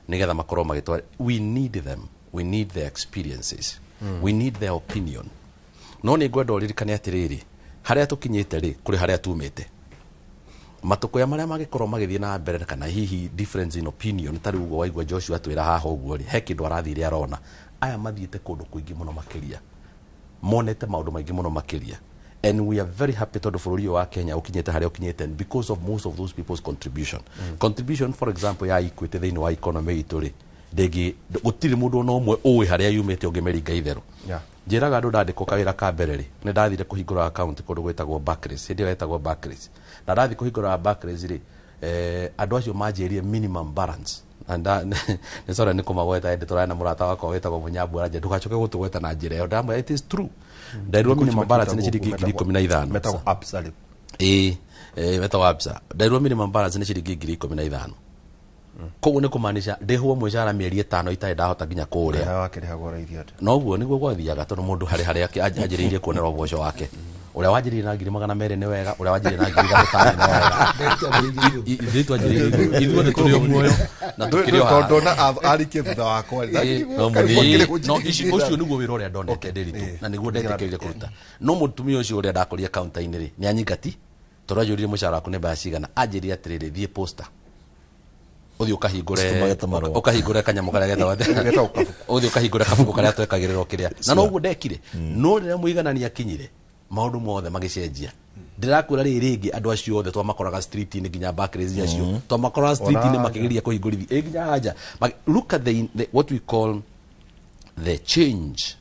nĩgetha makorwo magĩtwara, we need them, we need their experiences, we need their opinion. No nĩ ngwenda ũririkane atĩrĩrĩ, harĩa tũkinyĩte rĩ, kũrĩ harĩa tumĩte, matũkũya marĩa mangĩkorwo magĩthiĩ na mbere, kana hihi difference in opinion. Ta rĩu ũguo waigua Joshua atwĩra haha ũguo rĩ, he kĩndũ arathire arona. Aya mathiĩte kũndũ kũingĩ mũno makĩria, monete maũndũ maingĩ mũno makĩria, and we are very happy tondũ bũrũri ũyũ wa Kenya ũkinyĩte harĩa ũkinyĩte because of most of those people's contribution. Contribution, for example, ya Equity thĩinĩ wa economy itũ rĩ, ndĩngĩ, gũtirĩ mũndũ ona ũmwe ũĩ harĩa yumĩte ũngĩmĩringa itherũ. Njĩraga andũ ndandĩkwo kawĩra ka mbere rĩ, nĩ ndathire kũhingũra account kũndũ gwĩtagwo Barclays, hĩndĩ ĩyo yetagwo Barclays. Na ndathiĩ kũhingũra Barclays rĩ, andũ acio manjĩrire minimum balance, na nĩ sorry nĩ kũmagweta, ĩndĩ tũrarĩ na mũrata wakwa wĩtagwo Mũnyambu, aranja ndũgacoke gũtũgweta na njĩra ĩyo. Ndamwĩra it is true. Nderirwo minimum balance nĩ ciringi 15,000. Metagwo Absa rĩu. Ĩĩ, metagwo Absa. Nderirwo minimum balance nĩ ciringi 15,000. Koguo nĩ kũmaanisha ndĩhwo mũcara mĩeri 5 itarĩ ndahota nginya kũũrĩa. Kana wakĩrĩhagwo raithi atĩa? Noguo nĩguo gwathiaga, tondũ mũndũ harĩ harĩa anjĩrĩirie kuonera ũboco wake. Ũrĩa wanjĩrĩirie na 200,000 nĩ wega, ũrĩa wanjĩrĩirie na 5,000 nĩ wega. Ithuĩ twanjĩrĩirie ithuothe tũrĩ o muoyo na tũkĩrĩ o haha. Tondũ na arĩkie thutha wakwa rĩ. Ĩĩ, no mũthii. No ũcio nĩguo wĩra ũrĩa ndonete ndĩritũ, na nĩguo ndetĩkĩrire kũruta. No mũtumia ũcio ũrĩa ndakorire counter-inĩ rĩ, nĩ anyingati, tondũ anjũririe mũcara waku nĩ mbeca cigana, anjĩrire atĩrĩrĩ, thiĩ posta, ũthiĩ ũkahingũre Citumagĩte marũa. Ũkahingũre kanyamũ karĩa getagwo Getagwo kabuku. Ũthiĩ ũkahingũre kabuku karĩa twekagĩrĩrwo kĩrĩa, na noguo ndekire. No rĩrĩa mũiganania akinyire, maũndũ mothe magĩcenjia. Ndĩrakwĩra rĩrĩ rĩngĩ, andũ acio othe twamakoraga street-inĩ, nginya Barclays acio twamakoraga street-inĩ Ona makĩgeria kũhingũrithia, ĩ nginya anja. Look at the what we call the change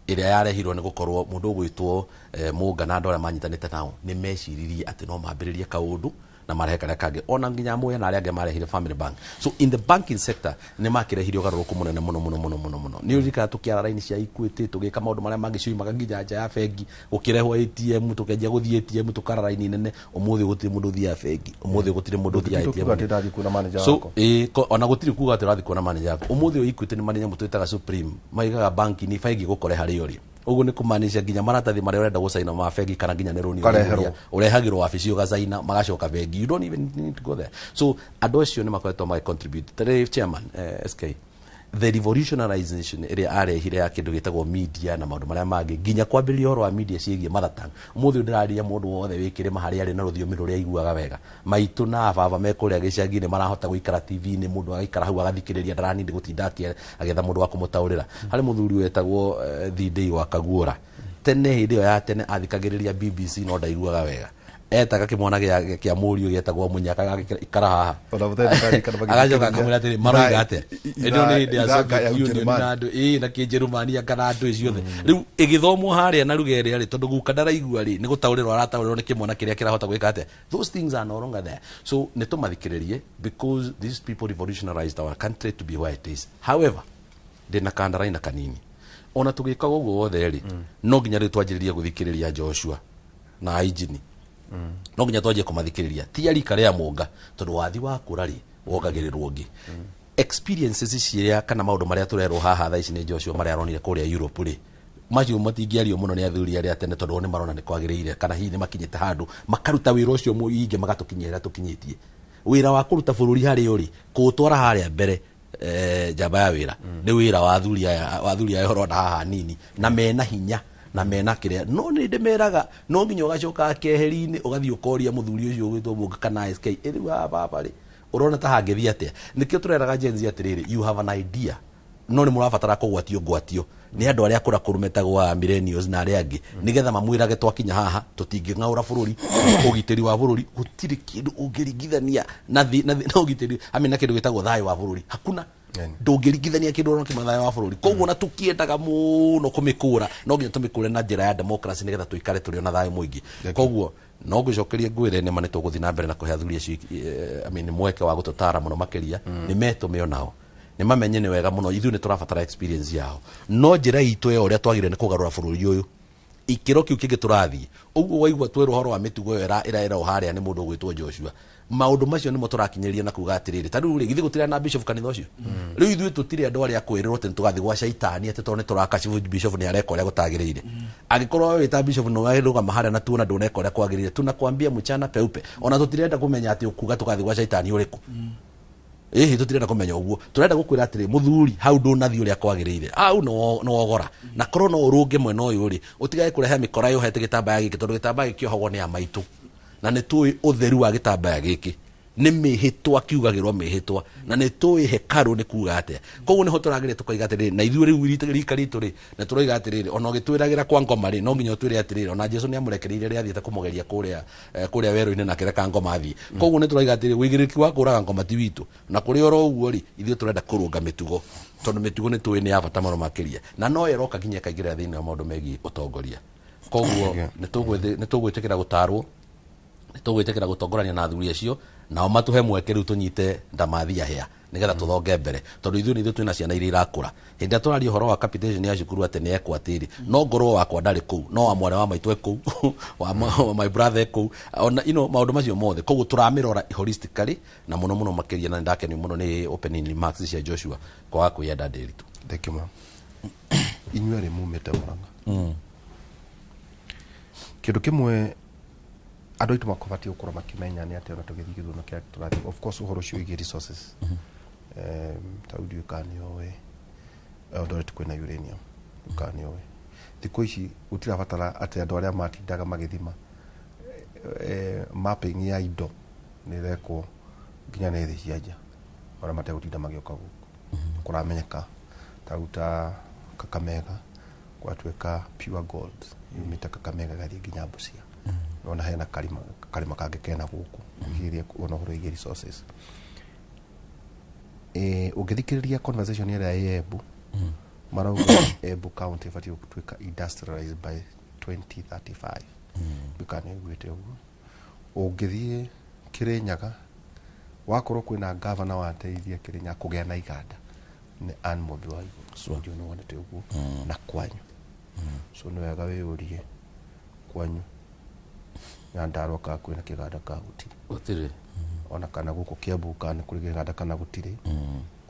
ĩrĩa yarehirwo nĩ gũkorwo mũndũ ũgwĩtwo Mũnga na andũ arĩa manyitanĩte nao nĩ meciririe atĩ no mambĩrĩrie kaũndũ na marehe karĩa kangĩ, ona nginya Muya na arĩa angĩ marehire Family Bank. So in the banking sector nĩ makĩrehire ũgarũrũku mũnene mũno mũno mũno mũno mũno. Nĩ ũririkana tũkĩara raini cia Equity, tũgĩka maũndũ marĩa mangĩ ciumaga nginya nja ya bengi, gũkĩrehwo ATM, tũkĩanjia gũthiĩ ATM, tũkara raini nene. Ũmũthĩ gũtirĩ mũndũ ũthiaga bengi, ũmũthĩ gũtirĩ mũndũ ũthiaga Tũkiuga ATM. atĩ ndathiĩ kuona manager So wakwa. ona gũtirĩ kuga atĩ ũrathiĩ kuona manager waku. Ũmũthĩ ũyũ Equity nĩ marĩ nyamũ twĩtaga Supreme, maigaga banki-inĩ, bengi gũkore harĩa ũrĩ. Ũguo nĩ kũmaanisha nginya maratathi marĩa ũrenda gũcaina ma bengi kana nginya nĩ rũni ũrehagĩrwo wabici ũgacaina magacoka bengi. You don't even need to go there. So andũ acio nĩ makoretwo magĩ contribute. Tarĩ chairman SK, the revolutionization ĩrĩa arehire ya kĩndũ gĩtagwo media na maũndũ marĩa mangĩ, nginya kwambĩrĩria ũhoro wa media ciĩgiĩ mother tongue. Ũmũthĩ ũyũ ndĩraria mũndũ wothe wĩ kĩrĩma harĩa arĩ na rũthiomi rũrĩa aiguaga wega. Maitũ na baba me kũrĩa gĩcagi-inĩ marahota gũikara TV-inĩ, mũndũ agaikara hau agathikĩrĩria, ndaranindi gũtinda agĩetha mũndũ wa kũmũtaũrĩra. Harĩ mũthuri wetagwo Thindei wa Kaguora. Tene hĩndĩ ĩyo ya tene athikagĩrĩria BBC no ndaiguaga wega. Etaga kĩmwana kĩa mũriũ gĩetagwo Mũnyaka, agĩikara haha. Agacoka akamwĩra atĩrĩ, maroiga atĩa? Ĩno nĩ hĩndĩ ya Soviet Union na andũ ĩĩ na kĩnjerumani kana andũ ciothe. Rĩu ĩgĩthomwo harĩa na ruga ĩrĩa rĩ, tondũ guka ndaraigua rĩ, nĩ gũtaũrĩrwo arataũrĩrwo nĩ kĩmwana kĩrĩa kĩrahota gwĩka atĩa. Those things are no longer there. So nĩ tũmathikĩrĩrie because these people revolutionized our country to be where it is. However, ndĩna kandaraina kanini. Ona tũgĩkaga ũguo wothe rĩ, no nginya rĩu twanjĩrĩrie gũthikĩrĩria Joshua na Aijini. No nginya twanjie kũmathikĩrĩria ti arika rĩa mũnga, tondũ wathi wakũra rĩ wongagĩrĩrwo ũngĩ. Experiences ciria kana maũndũ marĩa tũrerwo haha thaa ici nĩ Joshua marĩa aronire kũrĩa Europe rĩ, macio matingĩario mũno nĩ athuri arĩa tene, tondũ o nĩ marona nĩ kwagĩrĩire, kana hihi nĩ makinyĩte handũ makaruta wĩra ũcio mũingĩ magatũkinyia harĩa tũkinyĩtie. Wĩra wa kũruta bũrũri harĩa ũrĩ, kũũtwara harĩa mbere, njamba ya wĩra nĩ wĩra wa athuri aya, wa athuri aya ũrona haha nini na mena hinya na mena kĩrĩa. No nĩ ndĩmeraga no nginya ũgacoka keheri-inĩ ũgathiĩ ũkoria mũthuri ũcio ũgwĩtwo Mũnga kana SK, rĩu haha baba rĩ, ũrona ta hangĩthiĩ atĩa? Nĩkĩo tũreraga Gen Z atĩrĩrĩ, you have an idea, no nĩ mũrabatara kũgwatio ngwatio nĩ andũ arĩa akũra kũrũ metagwo a millennials na arĩa angĩ, nĩgetha mamwĩrage twakinya haha tũtingĩng'aũra bũrũri. Ũgitĩri wa bũrũri gũtirĩ kĩndũ ũngĩringithania na ũgitĩri, I mean, na kĩndũ gĩtagwo thayũ wa bũrũri. Hakuna ndũngĩringithania kĩndũ ona kĩmwe thayũ wa bũrũri. Koguo na tũkĩendaga mũno kũmĩkũra, no nginya tũmĩkũre na njĩra ya democracy nĩgetha tũikare tũrĩ ona thayũ mũingĩ. Koguo no ngũcokerie ngwĩre nĩma nĩ tũgũthiĩ na mbere na kũhe athuri acio I mean, mweke wa gũtũtara mũno makĩria. Nĩ metũme onao nĩ mamenye nĩ wega mũno ithuĩ nĩ tũrabatara experience yao, no njĩra itũ ya ũrĩa twagĩrĩire nĩ kũgarũra bũrũri ũyũ ikĩro kĩu kĩngĩ tũrathiĩ ũguo waigua twĩrwo ũhoro wa mĩtugo ĩyo ĩraerwo harĩa nĩ mũndũ ũgwĩtwo Joshua. Maũndũ macio nĩmo tũrakinyĩria na kuga atĩrĩrĩ, ta rĩu rĩ, githĩ gũtirĩ na bishop kanitha ũcio? Rĩu ithuĩ tũtirĩ andũ arĩa kwĩrĩrwo atĩ nĩtũgathiĩ gwa caitani atĩ tondũ nĩtũrakacibũ bishop nĩ areka ũrĩa gũtagĩrĩire. Angĩkorwo we wĩ ta bishop nĩ warũgama harĩa na tuona ndũneka ũrĩa kwagĩrĩire, tunakwambia mchana peupe. Ona tũtirenda kũmenya atĩ ũkuga tũgathiĩ gwa caitani ũrĩkũ. Ĩhĩ, tũtirenda kũmenya ũguo. Tũrenda gũkwĩra atĩrĩ, mũthuri, hau ndũnathiĩ ũrĩa kwagĩrĩire, hau no wogora, na korwo no ũrũnge mwena ũyũ rĩ, ũtigage kũrehe mĩkora yohete gĩtambaya gĩkĩ, tondũ gĩtambaya gĩkĩ kĩohagwo nĩ a maitũ, na nĩ tũĩ ũtheru wa gĩtambaya gĩkĩ nĩ mĩhĩtwa kiugagĩrwo mĩhĩtwa, na nĩ tũĩ hekarũ nĩ kuga atĩa. Koguo nĩho tũrageria tũkoiga atĩrĩrĩ, na ithuĩ rĩu rika ritũ rĩ, na tũroiga atĩrĩrĩ, ona ũgĩtwĩragĩra kwa ngoma rĩ, no nginya ũtwĩre atĩrĩrĩ, ona Jesu nĩ amũrekereirie rĩrĩa athiĩte kũmũgeria kũrĩa werũ-inĩ na akĩreka ngoma athiĩ. Koguo nĩ tũroiga atĩrĩrĩ, ũigĩrĩrĩki wa kũraga ngoma ti witũ, na kũrĩ oro ũguo rĩ, ithuĩ tũrenda kũrũnga mĩtugo, tondũ mĩtugo nĩ tũĩ nĩ ya bata mũno makĩria, na no ĩroka nginya ĩkaingĩrĩra thĩinĩ wa maũndũ megiĩ ũtongoria. Koguo nĩ tũgwĩtĩkĩra gũtarwo, nĩ tũgwĩtĩkĩra gũtongorania na athuri acio, nao matũhe mweke rĩu tũnyite ndamathia hĩa nĩgetha tũthonge mbere, tondũ ithuĩ nĩ ithuĩ twĩna ciana iria irakũra. Hĩndĩ ĩrĩa tũraria ũhoro wa capitation ya cukuru atĩ nĩ ekwo atĩrĩ, no ngorwo wakwa ndarĩ kũu, no wa mwarĩ wa maitũ e kũu, wa my brother e kũu, ona you know, maũndũ macio mothe. Koguo tũramĩrora holistically na mũno mũno makĩria, na nĩndakenio mũno nĩ opening remarks cia Joshua kwaga kwĩyenda Ndĩritũ. Thank you, ma'am. Inyuĩ erĩ mumĩte Murang'a. Kĩndũ kĩmwe andũ aitũ makobatiĩ gũkorwo makĩmenya nĩ atĩ ona tũgĩthiĩ gĩthurano kĩrĩa tũrathiĩ, of course ũhoro ũcio wĩgiĩ resources, ta rĩu ndiũĩ kana nĩ ũĩ Eldoret kwĩna uranium, kana nĩ ũĩ thikũ ici gũtirabatara atĩ andũ arĩa matindaga magĩthima mapping ya indo nĩ ĩrekwo nginya nĩ thĩ cia nja, ona mategũtinda magĩũka gũkũ. Kũramenyeka ta rĩu ta Kakamega gwatuĩka pure gold yumĩte Kakamega ĩgathiĩ nginya Busia. Ona hena karima kangĩ kena gũkũ ũkĩgeria kuona ũhoro wĩgiĩ resources. Ũngĩthikĩrĩria conversation ĩrĩa ĩ Embu, marauga Embu county ĩbatiĩ gũtuĩka industrialized by 2035. Nduka nĩ ũiguĩte ũguo. Ũngĩthiĩ Kirinyaga, wakorwo kwĩna gavana wateithia Kirinyaga kũgĩa na iganda nĩ Anne Mũmbi wa Igũrũ. Ndiũĩ nĩ wonete ũguo na kwanyu. So nĩ wega wĩyũrie kwanyu Nyandarua kana kwĩna kĩganda kana gũtirĩ. Gũtirĩ. Ona kana gũkũ Kiambu kana nĩ kũrĩ kĩganda kana gũtirĩ.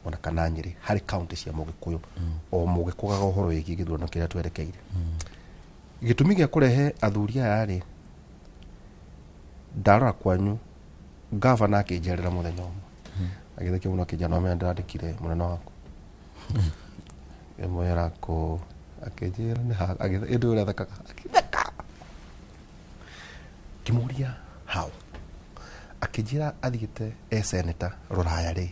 Ona kana Nyĩrĩ harĩ kaunti cia Mũgĩkũyũ o mũgĩkũgaga ũhoro wĩgiĩ gĩthurano kĩrĩa twerekeire. Gĩtũmi gĩa kũrehe athuri aya rĩ, ndarora kwanyu gavana akĩnjerera mũthenya ũmwe agĩthekia mũno akĩnjĩra no menya ndĩrandĩkire mũnene waku ngĩmwĩra kũ akĩnjĩra nĩ ha ĩndĩ ũrĩa athekaga akĩtheka ngĩmũria how akĩnjĩra athiĩte e senator rũraya rĩ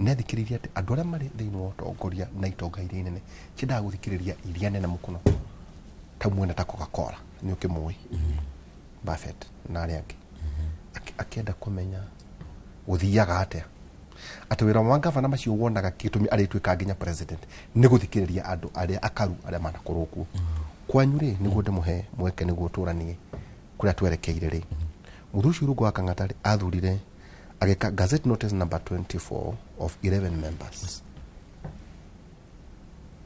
nĩ athikĩrĩirie atĩ andũ arĩa marĩ thĩinĩ wa ũtongoria na itonga iria inene ciendaga gũthikĩrĩria iria nene mũno ta mwene ta Coca-Cola nĩ ũkĩmũĩ Buffett na arĩa angĩ. Akĩenda kũmenya gũthiaga atĩa atĩ wĩra wa gavana macio wonaga gĩtũmi arĩtuĩka nginya president nĩ gũthikĩrĩria andũ arĩa akaru arĩa manakorwo kuo. Kwanyu rĩ nĩguo ndĩmũhe mweke nĩguo tũranie kũrĩa twerekeire rĩ, mũthuri ũcio Irũngũ wa Kang'ata rĩ athurire agĩka gazette notice number 24 of 11 members.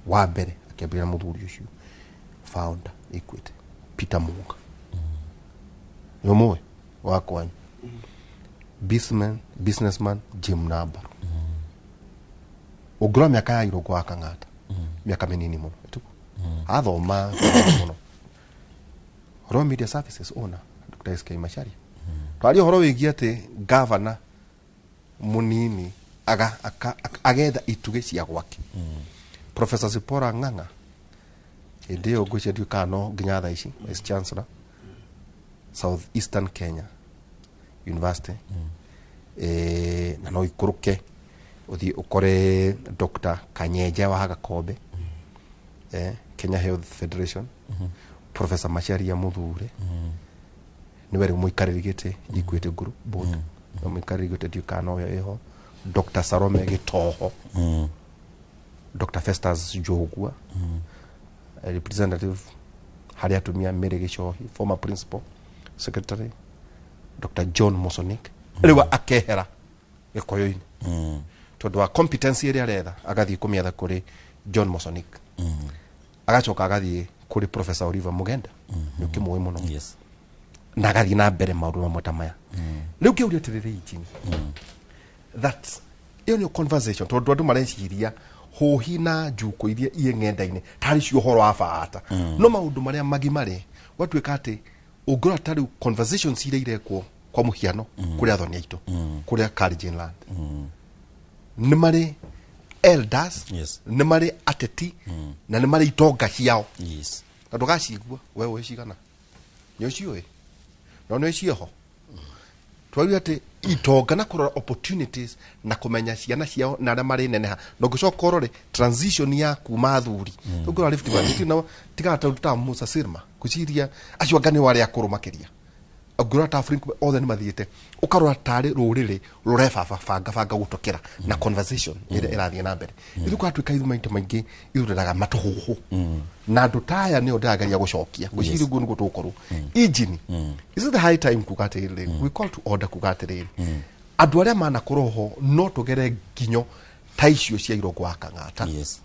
Wa mbere akĩambĩrĩria na mũthuri ũcio founder Equity Peter Munga nĩ ũmũĩ wa kwanyu, businessman Jim Nambaro. Ũngĩrora mĩaka ya Irũngũ wa Kang'ata mĩaka mĩnini mũno ĩtuko athoma mũno. Royal Media Services owner Dr. SK Macharia twaria ũhoro wĩgiĩ atĩ gavana mũnini agetha itugĩ cia gwake. Professor Zipporah Ng'ang'a hĩndĩ ĩyo ngwĩciria ndiũĩ kana no nginya thaa ici vice chancellor South Eastern Kenya University. Na no ikũrũke ũthiĩ ũkore Dr. Kanyenje wa Gakombe, Kenya Health Federation, Professor Macharia Muthure nĩwe rĩu mũikarĩri gĩtĩ Equity Group Board na mũikarĩri gĩtĩ ndiũĩ kana nowe ĩho, Dr. Salome Gĩtoho, Dr. Festus Njugua, representative harĩ atumia Mary Gĩcohi, former principal secretary Dr. John Mosonik rĩu akehera gĩkũyũ-inĩ tondũ wa competency ĩrĩa aretha agathiĩ kũmĩetha kũrĩ John Mosonik, agacoka agathiĩ kũrĩ Professor Oliver Mugenda nĩ ũkĩmũĩ mũno. Yes. Na agathiĩ na mbere maũndũ mamwe ta maya. Rĩu ngĩũria atĩrĩrĩ injini that ĩyo nĩyo conversation tondũ andũ mareciria hũhi na njuko iria iĩ ng'enda-inĩ tarĩ cio ũhoro wa bata no maũndũ marĩa magima-rĩ gwatuĩka atĩ ũngĩrora ta rĩu conversations iria irekwo kwa mũhiano kũrĩ athoni aitũ kũrĩa Kalenjin land nĩ marĩ elders, Yes. nĩ marĩ ateti na nĩ marĩ itonga ciao Yes. na ndũgacigua we ũĩ cigana nĩ ũciũĩ no nĩ ciĩho twaria atĩ itonga na kũrora opportunities na kũmenya ciana ciao na arĩa marĩ neneha na ũngĩcoka ũrore transition ya kuma athuri ũngĩrora Rift Valley na tigaga ta Musa Sirma ngwĩciria acio anga nĩo arĩa akũrũ makĩria ũngĩrora ta Afrika othe nĩ mathiĩte ũkarora tarĩ rũrĩrĩ rũrebaba banga banga gũtokera na conversation ĩrĩa ĩrathiĩ na mbere ithuĩ kũratuĩka ithuĩ maita maingĩ ithuĩ matũhũhũ na andũ ta aya nĩo ndĩrageria gũcokia ngwĩciria ũguo nĩguo tũgũkorwo injini. Is it the high time kuga atĩrĩrĩ we call to order kuga atĩrĩrĩ andũ arĩa manakorwo ho no tũgere nginyo ta icio cia Irũngũ wa Kang'ata, Yes.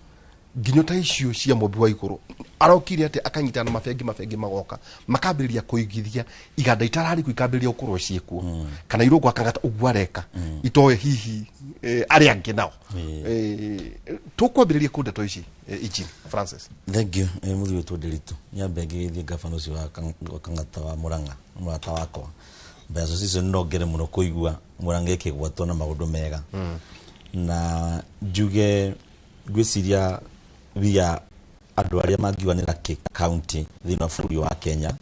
nginyo ta icio cia mũmbi wa igũrũ arokire atĩ akanyitana na mabengi mabengi magoka makambĩrĩria kũigithia iganda itararĩ kuo ikambĩrĩria gũkorwo ciĩkuo kana Irũngũ wa Kang'ata ũguo areka itoĩ hihi arĩa angĩ nao tũkwambĩrĩria kũ ndeto ici injini Francis? Thank you. Mũthuri witũ Ndiritu nyambe ngĩgeithie gavana ũcio wa Kang'ata wa Murang'a mũrata wakwa by association no ngere mũno kũigua Murang'a ĩkĩgwatwo na maũndũ mega na njuge ngwĩciria we are andũ arĩa mangiuga nĩ lucky county thĩinĩ wa bũrũri wa Kenya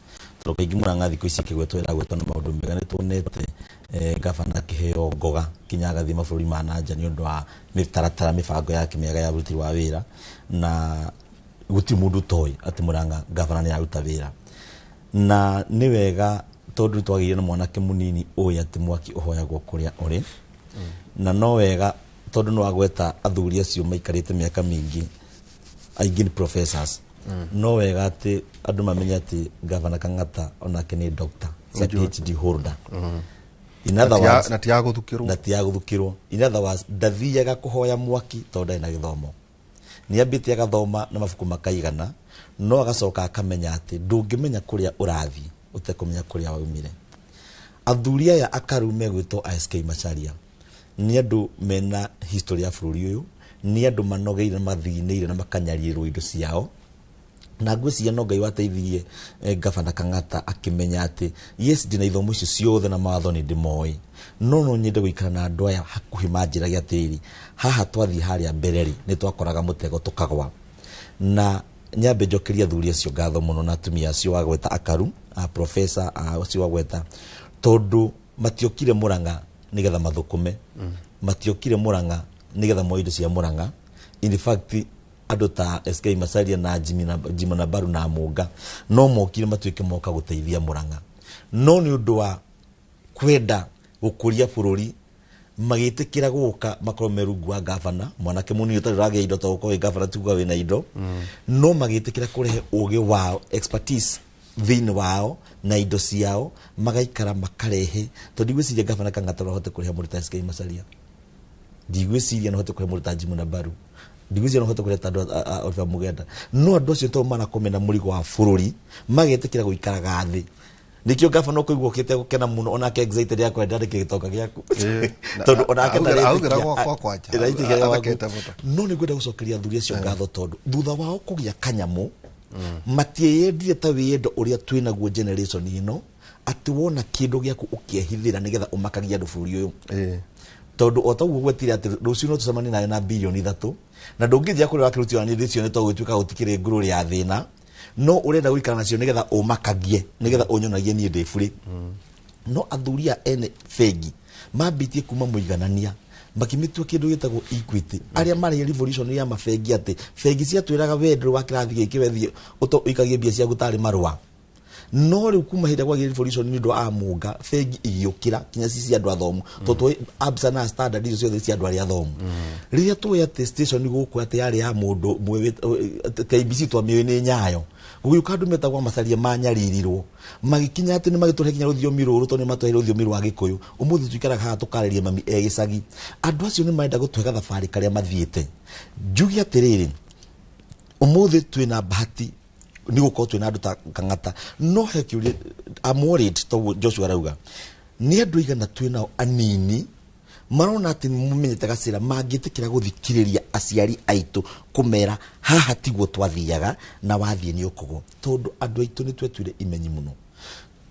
tondũ kaingĩ Murang'a thikũ ici ĩkĩgwetwo ĩragwetwo na maũndũ mega nĩ tuonete gavana akĩheo ngoga kinya agathiĩ mabũrũri ma nanja nĩ ũndũ wa mĩtaratara mĩbango yake mĩega ya ũruti wa wĩra na gũtirĩ mũndũ ũtoĩ atĩ Murang'a gavana nĩ aruta wĩra na nĩ wega tondũ twagĩire na mwanake mũnini ũĩ atĩ mwaki ũhoyagwo kũrĩa ũrĩ na no wega tondũ nĩ wagweta athuri acio maikarĩte mĩaka mĩingĩ aingĩ nĩ professors no wega atĩ andũ mamenye atĩ gavana Kang'ata onake nĩ doctor, is a PhD holder. In other words, na ti ya gũthukĩrwo na ti ya gũthukĩrwo. In other words, ndathiaga kũhoya mwaki tondũ ndarĩ na gĩthomo nĩ ambĩte agathoma na mabuku makaigana no agacoka akamenya atĩ ndũngĩmenya kũrĩa ũrathiĩ ũtekũmenya kũrĩa waumire. Athuri aya akaru megwĩtwo SK Macharia Nĩ andũ mena history ya bũrũri ũyũ, nĩ andũ manogeire, mathinĩire na makanyarirwo indo ciao. Na ngwĩciria no Ngai wateithirie Gavana Kang'ata akĩmenya atĩ yes, ndĩna ithomo icio ciothe na mawatho nĩ ndĩmoĩ, no no nyende gũikara na andũ aya hakuhĩ manjĩrage atĩrĩrĩ, haha twathiĩ harĩa mbere rĩ, nĩ twakoraga mũtego tũkagwa. Na nyambe njokerie athuri acio ngatho mũno na atumia acio wagweta akaru a professor acio wagweta, tondũ matiokire Murang'a nĩgetha mathũkũme, matiokire Murang'a nĩgetha moe indo cia Murang'a. In fact, andũ ta SK Macharia na Jimmy na Jimo na Baru na Munga no mokire matuĩke moka gũteithia Murang'a, no nĩ ũndũ wa kwenda gũkũria bũrũri magĩtĩkĩra gũka makorwo me rungu wa gavana mwanake mũnini ũtarĩ ũragĩa indo, to gũkorwo wĩ gavana ti kuga wĩna indo, no magĩtĩkĩra kũrehe ũgĩ wao, expertise thĩinĩ wao na indo ciao, magaikara makarehe, tondũ ndigwĩciria gavana Kang'ata no ahote kũrehe mũndũ ta SK Macharia, ndigwĩciria no ahote kũrehe mũndũ ta Jimmy na Baru, ndigwĩciria no ahote kũrehe ta andũ a Oliver Mugenda, no andũ acio tondũ marakomena na mũrigo wa bũrũri magetĩkĩra gũikaraga thĩ. Nikio gavana ũkũigua ũkĩte gũkena mũno, onake excited ya kwenda ndĩkĩ gĩtonga gĩaku, tondũ onake augĩra gwakwa kwanja, ndarĩtĩkia gwaku. Athekete mũno. No nĩ ngwenda gũcokeria athuri acio ngatho, tondũ thutha wao kũgĩa kanyamũ matiĩyendire ta wĩyendo ũrĩa twĩnaguo generation ĩno, atĩ wona kĩndũ gĩaku ũkĩehithĩra nĩgetha ũmakagie andũ bũrũri ũyũ, tondũ o taguo gwetire atĩ rũciũ no tũcemanie nawe na 3 bilioni na ndũngĩthiĩ kũrĩa wakĩrutio nĩ thĩ cione, tondũ gũtuĩka gũtikĩrĩ ngũrũ ya thĩna, no ũrenda gũikara nacio nĩgetha ũmakagie, nĩgetha ũnyonagie niĩ ndĩ burĩ. No athuri a ene bengi mambĩtie kuma mũiganania makĩmĩtua kĩndũ gĩtagwo Equity, arĩa marĩ revolution ya mabengi, atĩ bengi ciatwĩraga we ndũrĩ wa kĩrathi gĩkĩ, wethiĩ ũikagie mbia ciaku tarĩ marũa. No rĩu kuma hĩndĩ ĩrĩa kwagĩa revolution nĩ ũndũ wa Amunga, bengi igĩũkĩra kinya ci cia andũ athomu, tondũ tũĩ Absa na Standard icio ciothe cia andũ arĩa athomu. Rĩrĩa tũĩ atĩ station gũkũ atĩ yarĩ ya mũndũ KBC, twamĩũĩ nĩ Nyayo, gũgĩũka andũ metagwo Macaria manyaririrwo, magĩkinya atĩ nĩ magĩtũhe kinya rũthiomi rũrũ, tondũ nĩ matũhe rũthiomi rwa Gĩkũyũ. Ũmũthĩ tuikaraga haha tũkarĩria mami e gĩcagi. Andũ acio nĩ marenda gũtũhe gathabarĩ karĩa mathiĩte. Njuge atĩrĩrĩ, ũmũthĩ twĩna bahati nĩ gũkorwo twĩna andũ ta Kang'ata, no he kĩũria I'm worried, toguo Joshua arauga, nĩ andũ aigana twĩnao anini marona atĩ nĩ mamenyete gacĩra mangĩtĩkĩra gũthikĩrĩria aciari aitũ kũmera haha tiguo twathiaga na wathiĩ nĩ ũkũgwo, tondũ andũ aitũ nĩ twetuire imenyi mũno,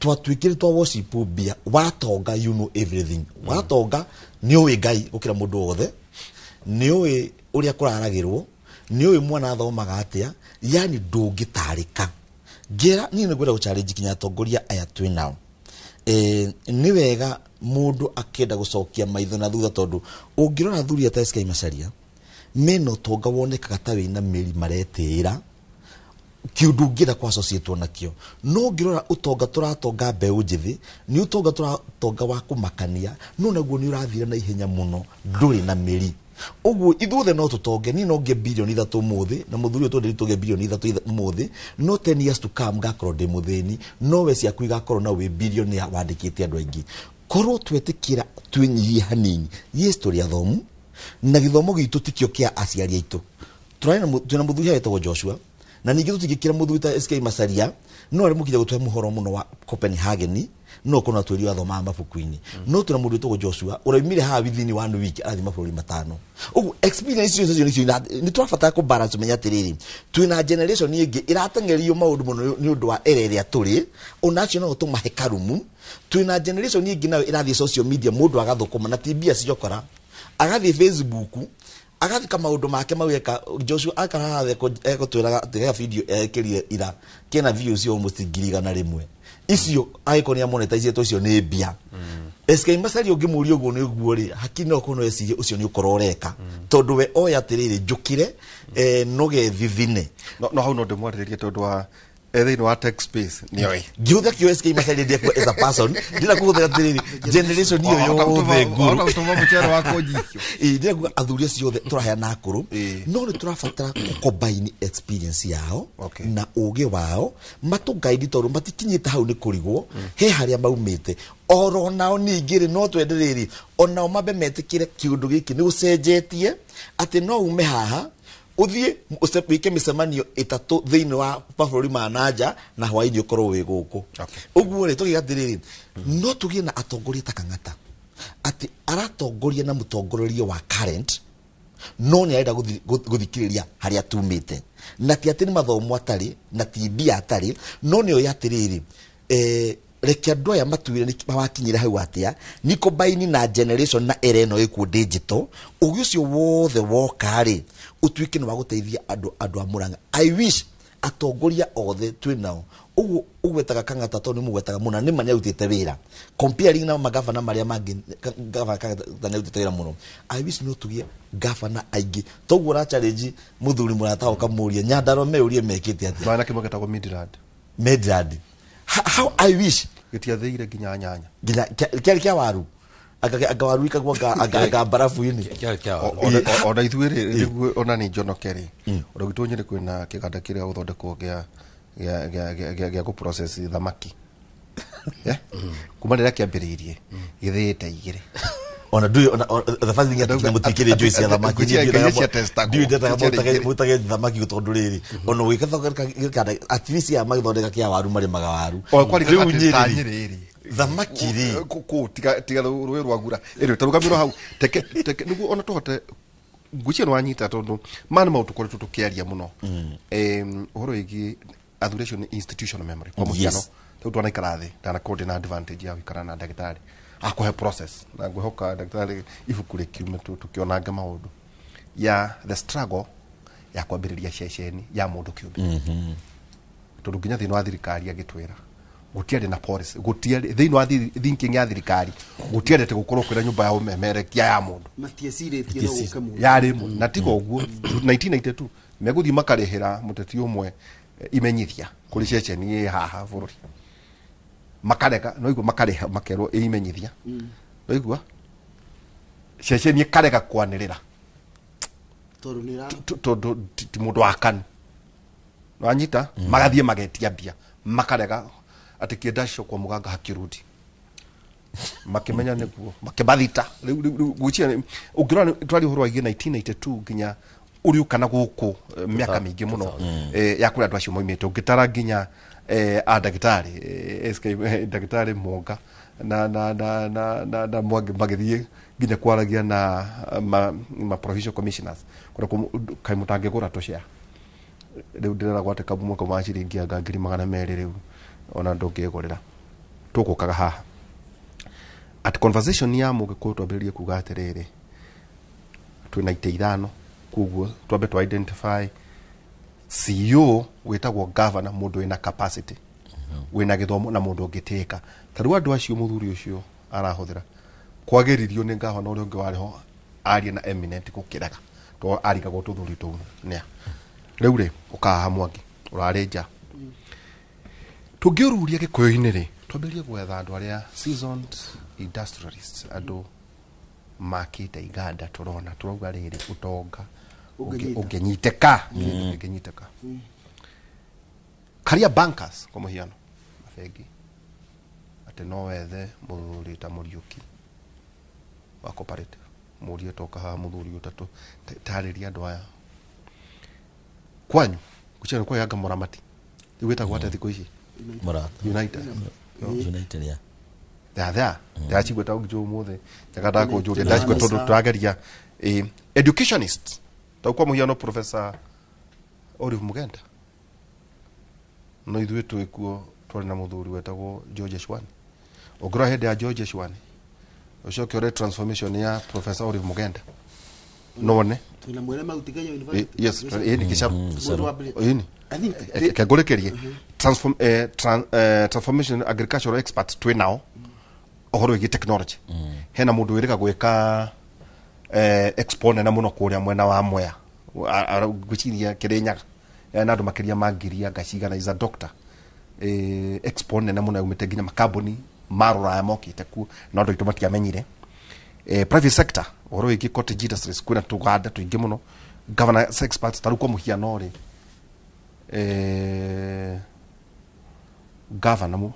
twatuĩkire twa worship mbia. Watonga, you know everything. Watonga nĩ ũĩ Ngai gũkĩra mũndũ wothe, nĩ ũĩ ũrĩa kũraragĩrwo, nĩ ũĩ mwana athomaga atĩa, yani ndũngĩtarĩka. Ngĩra niĩ nĩ ngwenda gũchallenge kinya atongoria aya twĩ nao. Nĩ wega mũndũ akĩenda gũcokia maitho na thutha, tondũ ũngĩrora athuri ata SK Macharia mena ũtonga wonekaga ta wĩna mĩri, maretĩĩra kĩũndũ ũngĩenda kwa associate nakĩo. No ũngĩrora ũtonga tũratonga mbeũ njĩthĩ, nĩ ũtonga tũratonga wa kũmakania, no naguo nĩ ũrathira na ihenya mũno, ndũrĩ na mĩri. Ũguo ithuothe no tũtonge, niĩ no ngĩe 3 bilioni ũmũthĩ na mũthuri ũyũ twenderi tũgĩe 3 bilioni ũmũthĩ, no 10 years to come ngakorwo ndĩ mũthĩni, no we ciaku igakorwo na wĩ bilionaire wandĩkĩte andũ aingĩ. Korwo twetĩkĩra twĩnyihie hanini, yes, tũrĩ athomu na gĩthomo gitũ tikĩo kĩa aciari aitũ. Tũrarĩ na twĩna mũthuri haha wĩtagwo Joshua, na ningĩ tũtingĩkĩra mũthuri ta SK Macharia, no arĩ mũkinya gũtũhe mũhoro mũno wa Copenhagen, no korwo natwĩrio athomaga mabuku-inĩ. No twĩna mũndũ wĩtagwo Joshua ũraumire haha within one week arathiĩ mabũrũri 5. Ũguo experience icio icio nĩcio nĩ tũrabatara kũ balance, ũmenye atĩrĩrĩ, twĩna generation ĩngĩ ĩrateng'erio maũndũ mũno nĩ ũndũ wa era ĩrĩa tũrĩ, ona acio no tũmahe karumu. Twĩna generation ĩngĩ nayo ĩrathiĩ social media, mũndũ agathũkũma na ti mbia ciokora, agathiĩ Facebook agathika maũndũ make mau eka. Joshua akara haha egũtwĩraga atĩ he video ekĩrire ira kĩna views almost 100,000. Icio agĩkorwo nĩ amonetize icio nĩ mbia. SK Macharia ũngĩmũria ũguo nĩ ũguo rĩ, hakiri no korwo no ecirie ũcio nĩ ũkorwo ũreka, tondũ we oya atĩrĩrĩ, njũkĩre noge thithine. No hau no ndĩmwarĩrĩrie tondũ wa thĩinĩ wa tech space nĩoĩ. Ngĩhũthĩra kĩo SK Macharia ndiakua as a person, ndĩrenda kũhũthĩra atĩrĩrĩ, generation ĩyo yothe ngũrũ. Gũtũma mũcere wa kũnjikio. Ĩĩ, ndĩrenda kuga athuri acio othe tũraheana akũrũ, no nĩ tũrabatara combine experience yao na ũgĩ wao matũgaidi, tondũ matikinyĩte hau nĩ kũrigwo he harĩa maumĩte. Oro nao ningĩ rĩ, no twende rĩrĩ onao mambe metĩkĩre kĩũndũ gĩkĩ nĩ ũcenjetie, atĩ no ume haha ũthiĩ wĩke mĩcemanio 3 thĩinĩ wa mabũrũri ma nanja na hwaĩ-inĩ ũkorwo wĩ gũkũ. Ũguo rĩ, tũkiuga atĩrĩrĩ, no tũgĩe na atongoria ta Kang'ata. Atĩ aratongoria na mũtongorerie wa current, no nĩ arenda gũthikĩrĩria harĩa tumĩte, na ti atĩ nĩ mathomo atarĩ na ti mbia atarĩ, no nĩ oĩ atĩrĩrĩ, reke andũ aya matuire nĩ mawakinyire hau atĩa, nĩ combine na generation na era ĩno ĩkuo digital, ũgĩ ũcio wothe woka rĩ, ũtuĩke nĩ wa gũteithia andũ a Murang'a. I wish atongoria othe twĩ nao ũguo ũgwetaga Kang'ata, tondũ nĩ mũgwetaga mũno, nĩ ma nĩarutĩte wĩra comparing na magavana marĩa mangĩ. Gavana Kang'ata nĩarutĩte wĩra mũno. I wish no tũgĩe gavana aingĩ toguo ũra challenge mũthuri mũrata ũkamũria Nyandarua meũrie mekĩte atĩa. Mwana kĩmwe gĩtagwo Midland. Midland. How I wish. Gĩtiathĩire nginya nyanya. Nginya kĩarĩ kĩa waru, anga waru ikagwo anga mbarabu-inĩ. Kĩarĩ kĩa waru. Ona ithuĩ rĩ, nĩguo ona nĩ njonoke rĩ, ona gwitũ Nyĩrĩ kwĩna kĩganda kĩrĩa gũthondekwo gĩa gũ process thamaki. Kuma rĩrĩa kĩambĩrĩirie gĩthĩĩte igĩrĩ. Ona ndũĩ ona the first thing atĩ mũtikĩrĩ njũĩ cia thamaki. Ngwĩciria cia testagwo. Ndiũĩ ndetaga Ngwĩciria igĩrĩ. mũtage thamaki, tondũ rĩrĩ ona ũgĩkathondeka gĩkanda, at least ya magĩthondeka kĩa waru marĩmaga waru. O kwari Rĩu atĩ ta Nyĩrĩ rĩ, Nyĩrĩ rĩ, thamaki rĩ, kũ tiga rũĩ rwa ngura ĩrĩ tarũgamĩrwo hau teke teke nĩguo ona tũhote ngwĩciria nĩ wanyita, tondũ maya nĩ maũndũ tũkoretwo tũkĩaria mũno. Ũhoro wĩgiĩ athuri acio nĩ institutional memory kwa mũhiano. Rĩu twanaikara thĩ, ndanakorwo ndĩna advantage ya gũikara na ndagĩtarĩ akũhe process, na ngwĩhoka ndagĩtarĩ ibuku rĩkiume tũkĩonange maũndũ ya the struggle ya kwambĩrĩria ceceni ya mũndũ kĩũmbe, tondũ nginya thĩinĩ wa thirikari agĩtwĩra gũtiarĩ na policy, gũtiarĩ thĩinĩ wa thinking ya thirikari, gũtiarĩ atĩ gũkorwo kwĩna nyũmba ya ũmemerekia ya mũndũ. Matiecirĩtie no gũke mũndũ. Yarĩ ĩmwe na tiga ũguo 1992 megũthiĩ makarĩhĩra mũteti ũmwe imenyithia kũrĩ ceceni ĩ haha bũrũri, makarega no igua makarĩha makerwo ĩ imenyithia no igua ceceni ĩkarega kwanĩrĩra. Tondũ nĩ Tondũ ti mũndũ wa KANU wanyita, magathiĩ magetia mbia, makarega atĩ kĩendacio kwa mũganga hakirudi, makĩmenya nĩguo makĩmathita. Rĩu gwĩciria ũngĩrora twari ũhoro wa 1992 nginya ũrĩũka na gũkũ, mĩaka mĩingĩ mũno ya kũrĩa andũ acio moimĩte, ũngĩtara nginya a ndagĩtarĩ SK, ndagĩtarĩ Mwonga na Mwangi magĩthiĩ nginya kwaragia na ma provincial commissioners kũrĩa kaĩ mũtangĩgũra tũcea. Rĩu ndĩreragwo atĩ kamwe mwaka wa ciringi anga 200,000, rĩu ona ndũngĩgũrĩra. Tũgũkaga haha at conversation ya mũgĩkũyũ twambĩrĩrie kuga atĩrĩrĩ, twĩna itĩ ithano, koguo twambe twa identify CEO wĩtagwo governor, mũndũ wĩna capacity, wĩna gĩthomo na mũndũ ũngĩtĩĩka. Ta rĩu andũ acio mũthuri ũcio arahũthĩra kwagĩririo nĩ gavana ũrĩa ũngĩ warĩ ho arie na eminent gũkĩrega to arigagwo tũthuri tũu nĩa. Rĩu rĩ ũkahaha Mwangi ũrarĩ nja tũngĩũruria gĩkũyũ-inĩ rĩ, twambĩrĩrie gwetha andũ arĩa seasoned industrialists, andũ makĩte iganda, tũrona tũrauga rĩrĩ ũtonga ũngĩnyita. Ũngĩnyitĩka, kĩndũ kĩngĩnyitĩka, career bankers kwa mũhiano mabengi, atĩ no wethe mũthuri ta Mũriũki wa cooperative, mũrie toka haha mũthuri ũtatũ tarĩria andũ aya kwanyu gũciaro kwa yanga mũramati rĩu wĩtagwo atĩa thikũ ici? Mũrata. United. United ya. Thea ndĩracigua ta ũngĩnjũĩ ũmũthĩ njaga ndakũnjũria ndacigua United. tondũ tũrageria educationist ta kwa mũhiano Professor Olive Mugenda, no ithuĩ twĩkuo twarĩ na mũthuri wetagwo George Shwani. Ũngĩrora hĩndĩ ya George Shwani ũcoke ũrore transformation ya Professor Olive Mugenda none. Twĩna mwene Mount Kenya University. Yes, nĩ Gĩcaru. Mũndũ wa mbere. Ĩni. I think Kengũrĩkĩrie transformation agricultural experts twĩ nao ũhoro wĩgiĩ technology. Hena mũndũ wĩrĩga gwĩka expo nene mũno kũrĩa mwena wa Mwea, ngwĩciria Kĩrĩnyaga, na andũ makĩria ma ngiri anga cigana, is a doctor. Expo nene mũno yaumĩte nginya makambuni ma rũraya mokĩte kuo, no andũ aitũ matiamenyire. Private sector ũhoro wĩgiĩ cottage industries, kwĩna tũganda tũingĩ mũno. Governance experts ta rĩu kwa mũhiano rĩ, governor mu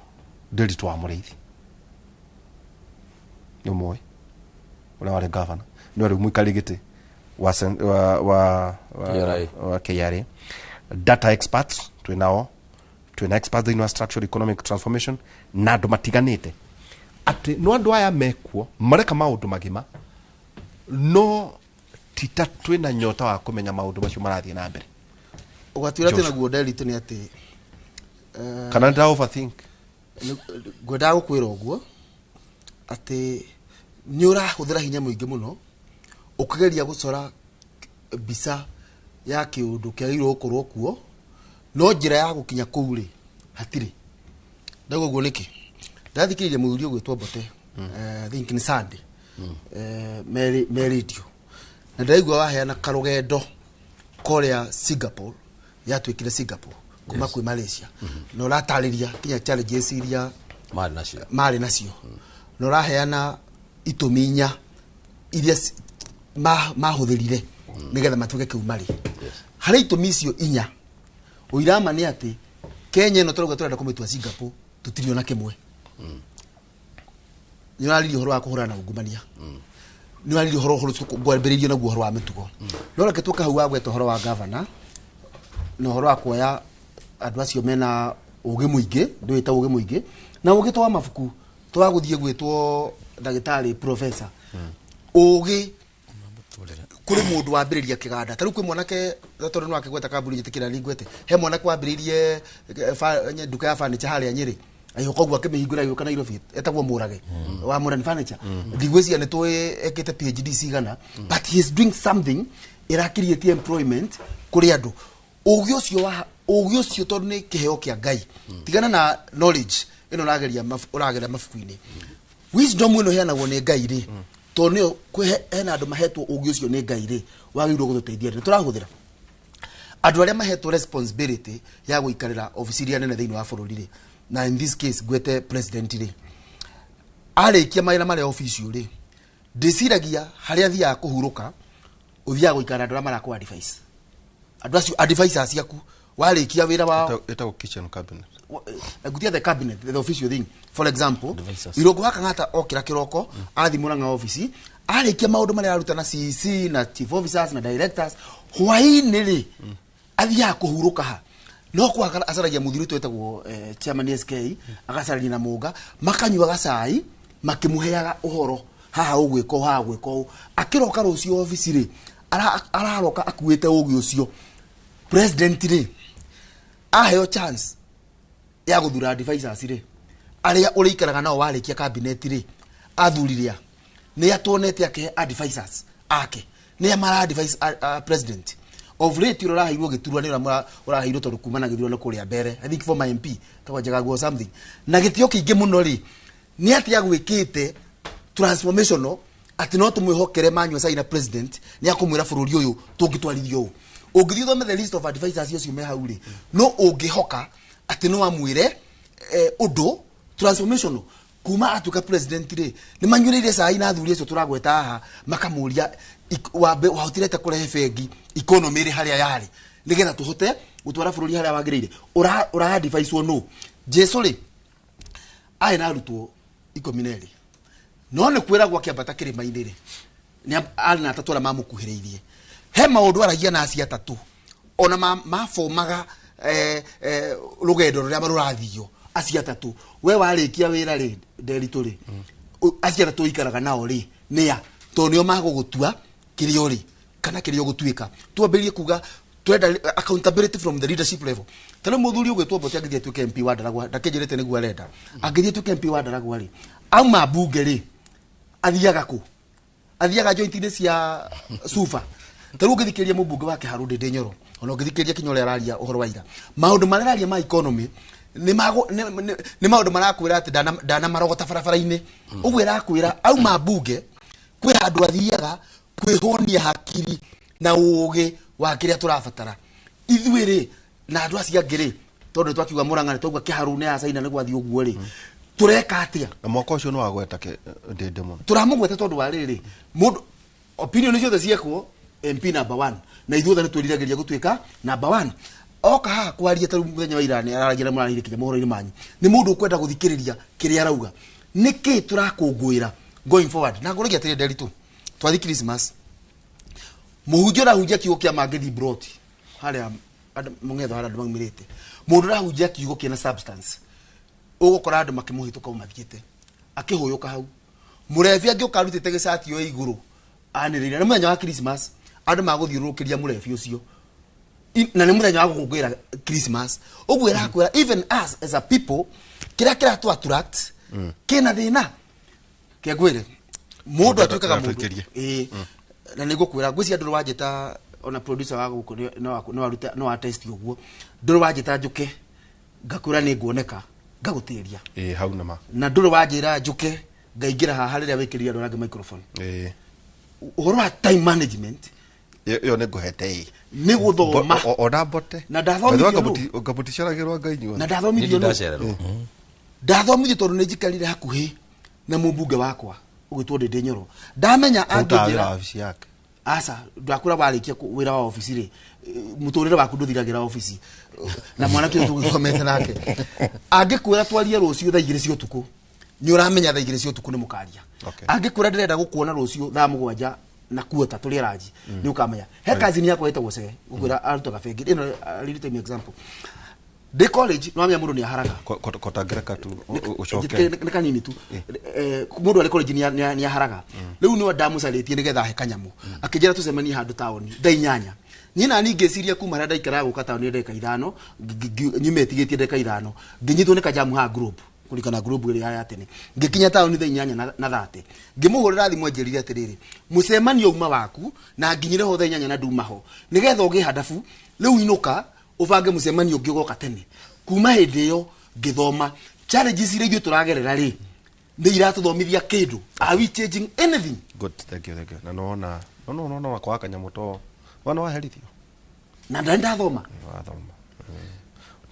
Ndiritu wa Mũrĩithi nĩ ũmũĩ ũrĩa warĩ governor, nĩ rĩu mũikarĩ gĩtĩ wa, wa KRA. Wa KRA. Data experts twĩ nao, twĩna experts thĩinĩ wa structural economic transformation na andũ matiganĩte. Atĩ no andũ aya mekuo mareka maũndũ magima no tita twĩna nyota wa kũmenya maũndũ macio marathiĩ na mbere. Ũgatuĩra tĩ naguo Nderitu nĩ atĩ kana ndĩra overthink. Ngwendaga gũkwĩra ũguo atĩ nĩ ũrahũthĩra hinya mũingĩ mũno ũkĩgeria gũcora mbica ya kĩũndũ kĩagĩrĩirwo gũkorwo kuo, no njĩra ya gũkinya kũu rĩ hatirĩ. Ndauga ũguo nĩkĩ? Ndathikĩrĩria mũthuri ũgwĩtwo Mbote, I think nĩ Sunday, me radio, na ndĩraigua waheana karũgendo koria Singapore yatuĩkire Singapore kuma kwĩ Malaysia, na ũratarĩria kinya challenges iria marĩ nacio, marĩ nacio, na ũraheana itũmi inya iria mahũthĩrire nĩgetha matuĩke kĩu marĩ. Harĩ itũmi icio inya, ũirama nĩ atĩ Kenya ĩno tũrauga tũrenda kũmĩtua Singapore, tũtirĩ ona kĩmwe. Nĩ ũraririe ũhoro wa kũhũrana na ungumania, nĩ ũraririe ũhoro ũcio ngwambĩrĩirie naguo ũhoro wa mĩtugo, no reke tũke hau wagweta ũhoro wa gavana na ũhoro wa kuoya andũ acio mena ũgĩ mũingĩ, ndũĩta ũgĩ mũingĩ na ũgĩ to wa mabuku, to wa gũthiĩ gwĩtwo ndagĩtarĩ professor. Ũgĩ kũrĩ mũndũ wambĩrĩria kĩganda, ta rĩu kwĩ mwanake, tondũ nĩ wakĩgweta kambuni njĩtĩkĩra nĩ ngwete, he mwanake wambĩrĩirie nduka ya furniture harĩa Nyĩrĩ, agĩũka ũguo akĩmĩhingũra agĩũka Nairobi, etagwo Mũrage wa Mũrani Furniture. Ndigwĩciria nĩ tũĩ ekĩte PhD cigana, but he is doing something ĩra create employment kũrĩ andũ. Ũgĩ ũcio wa ũgĩ ũcio tondũ nĩ kĩheo kĩa Ngai, tigana na knowledge ĩno ũrageria ũrageria mabuku-inĩ, wisdom ĩno ĩheanagwo nĩ Ngai rĩ, tondũ nĩyo hena andũ mahetwo ũgĩ ũcio nĩ Ngai rĩ, wagĩrĩirwo gũtũteithia. Nĩ tũrahũthĩra andũ arĩa mahetwo responsibility ya gũikarĩra obici iria nene thĩinĩ wa bũrũri rĩ, na in this case ngwete president rĩ, arĩkia mawĩra marĩa official rĩ, ndĩciragia harĩa athiaga kũhurũka, ũthiaga gũikara na andũ arĩa marakũ advice, andũ acio advisors ciaku warĩkia wĩra wao. Ĩtagwo kitchen cabinet. Ngutia the cabinet, the official thing, for example, Advisors. Irũngũ wa Kang'ata okĩra kĩroko athi Murang'a office, arĩkia maũndũ marĩa aruta na CC na chief officers na directors, hwaĩ-inĩ rĩ athiaga kũhurũka ha? No kwa acaragia mũthuri twetagwo chairman SK, agacaragia na mũnga, makanyua gacai makĩmũheaga ũhoro, haha ũgwĩka ũũ, haha ũgwĩka ũũ. Akĩroka rũciũ obici rĩ, araroka akuĩte ũgĩ ũcio. President rĩ, aheo chance ya gũthura advisors rĩ, arĩa ũrĩikaraga nao warĩkia cabinet rĩ, athurire a nĩ atuonete akĩhe advisors ake, nĩ a mara advise president of late. Ũrĩa ũraheirwo gĩturwa nĩ ũrĩa ũraheirwo tondũ kuma na gĩthurano kũrĩa mbere, I think former MP tagwa Njagaguo something, na gĩtĩo kĩingĩ mũno rĩ, nĩ atĩa gwĩkĩte transformational atĩ no tũmwĩhokere manyua cai na president nĩ akũmwĩra bũrũri ũyũ tũngĩtwarithio ũũ? Ũngĩthiĩ ũthome the list of advisors ũcio me hau rĩ, no ũngĩhoka atĩ no amwĩre ũndũ transformational kuma atuĩka president rĩ? Nĩ manyuĩrĩire cai na athuri acio tũragweta haha, makamũria wahotire atĩa kũrehe bengi economy ĩrĩ harĩa yarĩ nĩgetha tũhote gũtwara bũrũri harĩa wagĩrĩire? Ũra advice no Jesu rĩ, arĩ na arutwo 12, no nĩ kwĩragwo akĩambata kĩrĩma-inĩ rĩ, nĩ arĩ na atatũ arĩa mamũkuhĩrĩirie. He maũndũ aragia na acio atatũ ona mabomaga rũgendo rũrĩa rũrathio. Acio atatũ, we warĩkia wĩra rĩ, Nderitu rĩ, acio atatũ ũikaraga nao rĩ nĩa? Tondũ nĩo magũgũtua kĩrĩa ũrĩ kana kĩrĩa ũgũtuĩka. Twambĩrĩrie kuga twenda accountability from the leadership level. Ta rĩu mũthuri ũgwĩtwo Mbote angĩthiĩ atuĩke MP wa Ndaragwa, ndakĩnjĩrĩte nĩguo arenda, angĩthiĩ atuĩke MP wa Ndaragwa rĩ, auma mbunge rĩ, athiaga kũ? Athiaga joint-inĩ cia Suba. Ta rĩu ũngĩthikĩrĩria mũmbunge wa Kĩharũ Ndĩndĩ Nyoro, ona ũngĩthikĩrĩria Kinya ũrĩa araria ũhoro wa ira, maũndũ marĩa araria ma economy nĩ maũndũ marakwĩra atĩ ndanamarogota barabara-inĩ. Ũguo ĩrakwĩra auma mbunge kwĩ handũ athiaga kwĩhũnia hakiri na ũgĩ wa kĩrĩa tũrabatara ithuĩ rĩ na andũ acio angĩ rĩ, tondũ twakiuga Mũrang'a, nĩ twauga Kĩharũ nĩ ya China, nĩ gwathiĩ ũguo rĩ, tũreka atĩa? Na mwaka ũcio nĩ wagweta Ndĩndĩ mũno. Tũramũgweta tondũ wa rĩrĩ, mũndũ opinion ciothe ciekwo MP number one, na ithuothe nĩ twĩriragĩria gũtuĩka number one. Oka haha kwaria ta rĩu mũthenya wa ira nĩ araragia na mũranĩire kinya mohoro-inĩ manyu, nĩ mũndũ ũkwenda gũthikĩrĩria kĩrĩa arauga. Nĩkĩ tũrakũngũĩra going forward? Na ngũragia atĩrĩ, Nderitu, twathi Christmas, mũhunjia ũrahunjia kiugo kĩa mangĩthi broti harĩa andũ mũng'etho, harĩa andũ maumĩrĩte, mũndũ ũrahunjia kiugo kĩna substance, ũgũkora andũ makĩmũhĩtũka mathiĩte. Akĩhũyũka hau. Mũrebi angĩũka arutĩte gĩcati o igũrũ anĩrĩire nĩ mũthenya wa Christmas andũ magũthiũrũrũkĩria mũrebi ũcio. Na nĩ mũthenya wa gũkũngũĩra Christmas. Ũguo ĩrakwĩra even us as a people kĩrĩa kĩratũ attract kĩna thĩna. Kengwĩre mũndũ atuĩkaga mũndũ. Ĩĩ. Na nĩ ngũkwĩra ngwĩciria ndũrĩ wanjĩta ona producer wa gũkũ no wa test ũguo. Ndũrĩ wanjĩta njũke ngakwĩra nĩ nguoneka ngagũtĩria. Ĩĩ hau nama. Na ndũrĩ wanjĩra njũke ngaingĩra haha rĩrĩa wĩkĩrire andũ arĩa angĩ microphone. Ĩĩ. Ũhoro wa time management ĩyo nĩ ngũhete ĩ. Nĩ gũthoma. Ona mbote. Na ndathomithio nũ. Ngabuticaragĩrwo Ngai inyuothe. Na ndathomithio nũ. Ndathomithio tondũ nĩ njikarire hakuhĩ na mũmbunge wakwa ũgĩtwo Ndĩndĩ Nyoro. Ndamenya angĩnjĩra wabici yake. Aca ndakũra warĩkia wĩra wa obici rĩ mũtũrĩre waku ndũthiragĩra obici na mwanake ũyũ tũgĩthomete nake angĩkwĩra twarie rũciũ thaa 2 cia ũtukũ nĩ ũramenya thaa 2 cia ũtukũ nĩ mũkaria. Angĩkwĩra ndĩrenda gũkuona rũciũ thaa 7 na kuota tũrĩ ranji nĩ ũkamenya. He cousin yakwa ĩtagwo Cege gũkwĩra arutaga bengi ĩno I'll tell you example. Ndĩ college no amenya mũndũ nĩ aharaga. Kotangereka tu ũcoke. Nĩ kanini tu. Mũndũ arĩ college nĩ aharaga. Rĩu nĩwe ndamũcarĩtie nĩgetha ahe kanyamũ. Akĩnjĩra tũcemanie handũ taũni thaa 8. Niĩ na niĩ ngĩciria kuma harĩa ndaikaraga gũka taũni ndagĩka 5 nyume tigĩtie ndagĩka 5 ngĩnyitwo nĩ kajamu ha group kũringana group ĩrĩa ya tene. Ngĩkinya taũni thaa 8 na 30. Ngĩmũhũrĩra thimũ anjĩrire atĩrĩrĩ mũcemanio uma waku na nginyire ho thaa 8 na nduma ho nĩgetha ũgĩe handabu rĩu inũka ubange mũcemanio ũngĩ ũgoka tene. Kuma hĩndĩ ĩyo ngĩthoma challenges iria ithuĩ tũragerera rĩ nĩ iratũthomithia kĩndũ. Are we changing anything? Good, thank you, thank you. Na nona no wakwa kanyamũ to wana waherithio na ndarĩ ndathoma. Wathoma.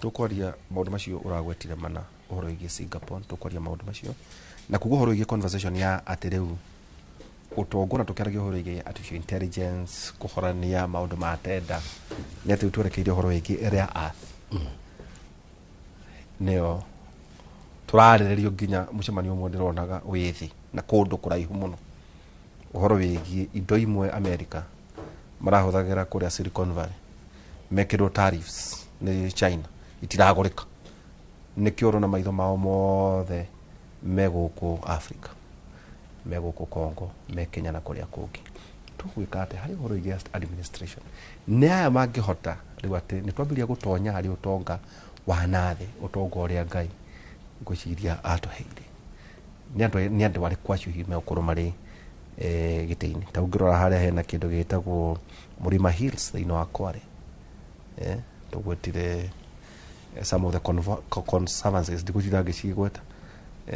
Tũkwaria maũndũ macio ũragwetire mana ũhoro wĩgiĩ Singapore tũkwaria maũndũ macio na kuga ũhoro wĩgiĩ conversation ya atĩ rĩu ũtongo na tũkĩaragia ũhoro wĩgiĩ artificial intelligence kũhorania maũndũ ma tenda nĩ atĩ twerekeire ũhoro wĩgiĩ rare earth nĩyo tũrarĩrĩrio nginya mũcemanio ũmwe ndĩronaga wĩ thĩ na kũndũ kũraihu mũno ũhoro wĩgiĩ indo imwe America marahũthagĩra kũrĩa Silicon Valley mekĩrwo tariffs nĩ China itiragũrĩka nĩkĩo ũrona maitho mao mothe me gũkũ Africa me gũkũ Congo me Kenya na kũrĩa kũngĩ. Tũgwĩka atĩ harĩ ũhoro wĩgiĩ administration nĩ aya mangĩhota rĩu atĩ nĩ twambĩrĩria gũtonya harĩ ũtonga wa nathĩ ũtonga ũrĩa Ngai ngwĩciria atũheire nĩ andũ arĩkũ acio hihi megũkorwo marĩ gĩtĩ-inĩ ta ũngĩrora harĩa hena kĩndũ gĩtagwo Murima Hills thĩinĩ wa Kware tũgwetire some of the conservancies ndigũtinda ngĩcigweta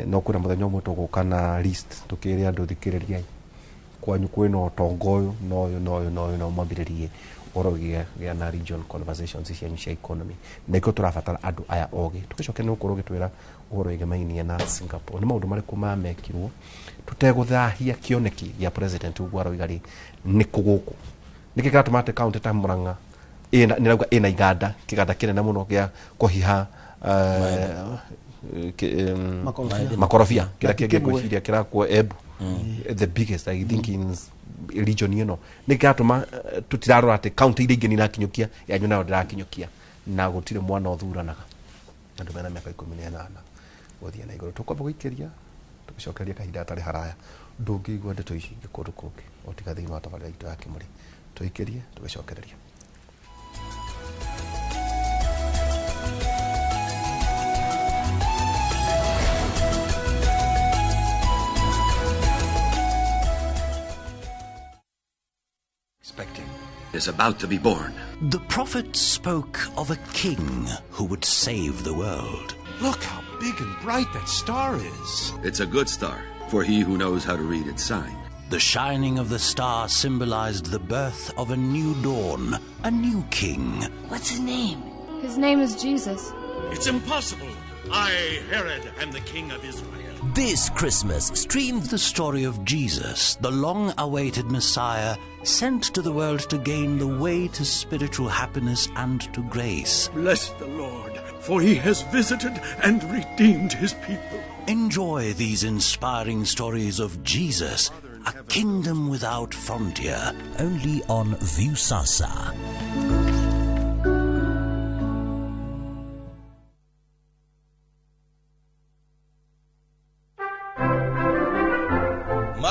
no kwĩna mũthenya ũmwe tũgũka na list tũkĩre andũ thikĩrĩriai kwanyu kwĩna ũtonga ũyũ na ũyũ na ũyũ na ũyũ na mwambĩrĩrie ũhoro gĩa na region conversations cianyu cia economy na nĩkĩo tũrabatara andũ aya ogĩ tũgĩcoke nĩ ũkorwo ũgĩtwĩra ũhoro wĩgemainie na Singapore nĩ maũndũ marĩkũ mamekirwo tũtegũthahia kĩoneki gĩa president ũguo aroiga rĩ nĩkũ gũkũ nĩkĩ kĩratũma atĩ county ta Murang'a nĩrauga ĩna iganda kĩganda kĩnene mũno gĩa kũhiha makorobia kĩrĩa kĩngĩ ngwĩciria kĩrakwo Embu the biggest I think in region ĩno nĩ kĩratũma tũtirarora atĩ county iria ingĩ nĩ irakinyũkia yanyu nayo ndĩrakinyũkia na gũtirĩ mwana ũthuranaga andũ mena mĩaka 18 gũthiĩ na igũrũ tũkwamba gũikĩria tũgĩcokeria kahinda gatarĩ haraya ndũngĩigua ndeto ici ingĩ kũndũ kũngĩ o tiga thĩinĩ wa tabarĩra itũ ya Kĩmũrĩ tũikĩrie tũgĩcokereria. Expecting is about to be born. The prophet spoke of a king who would save the world. Look how big and bright that star is. It's a good star for he who knows how to read its sign. The shining of the star symbolized the birth of a new dawn, a new king. What's his name? His name is Jesus. It's impossible. I, Herod, am the king of Israel. This Christmas, stream the story of Jesus, the long-awaited Messiah, sent to the world to gain the way to spiritual happiness and to grace. Bless the Lord, for he has visited and redeemed his people. Enjoy these inspiring stories of Jesus, a kingdom without frontier, only on Viusasa.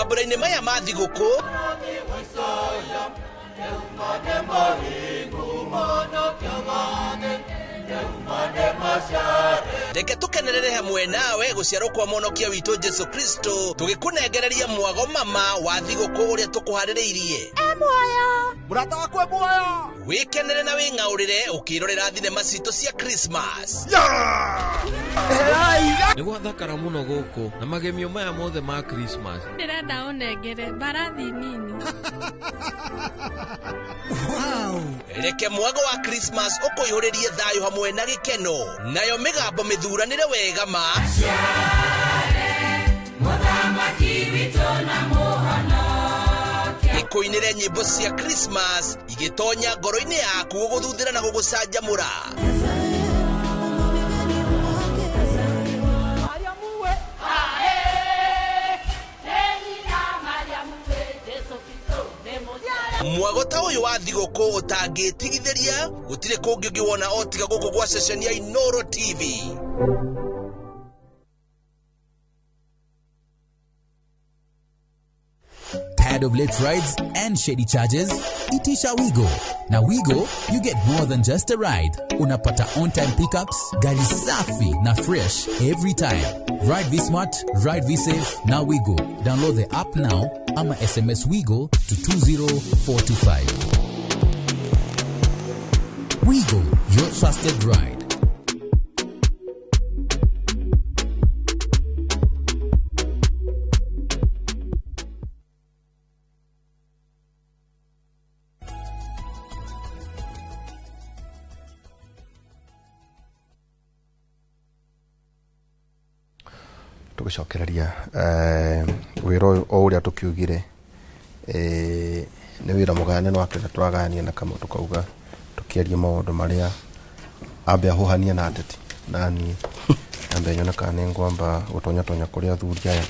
Mambura-inĩ maya ma thigũkũ reke tũkenerere hamwe nawe gũciarwo kwa mwonokia witũ Jesu Kristo tũgĩkũnengereria mwago mama wa thigũkũ ũrĩa tũkũharĩrĩirie. Muoyo mũrata wakwa muoyo, wĩkenere na wĩng'aũrĩre ũkĩrorera thinema citũ cia Christmas. Nĩ gwathakara mũno gũkũ na magemio maya mothe ma Christmas. Ndĩrenda ũnengere mbarathi nini. Wow. Reke mwago wa Christmas ũkũihũrĩrie thayũ hamwe na gĩkeno, nayo mĩgambo mĩthuranĩre wega ma Mũthamaki witũ na mũhonokia, ĩkũinĩre nyĩmbo cia Christmas igĩtonya ngoro-inĩ yaku gũgũthuthĩra na gũgũcanjamũra. Mwago ta ũyũ wa thigũkũ ũtangĩtigithĩria gũtirĩ kũngĩ ũngĩwona o tiga gũkũ gwa ceceni ya Inooro TV. Tired of late rides and shady charges? Itisha Wigo. Now Wigo, you get more than just a ride. Unapata on-time pickups, gari safi na fresh every time. Ride V Smart, ride V Safe, now Wigo. Download the app now ama SMS Wigo to 20425. Wigo, your trusted ride. Tũgĩcokereria wĩra ũyũ o ũrĩa tũkiugire nĩ wĩra mũgayane no akĩenda tũragayania na kamwe tũkauga tũkĩaria maũndũ marĩa ambe ahũhanie na ateti na niĩ ambe nyone kana nĩ ngwamba gũtonya tonya kũrĩ athuri aya.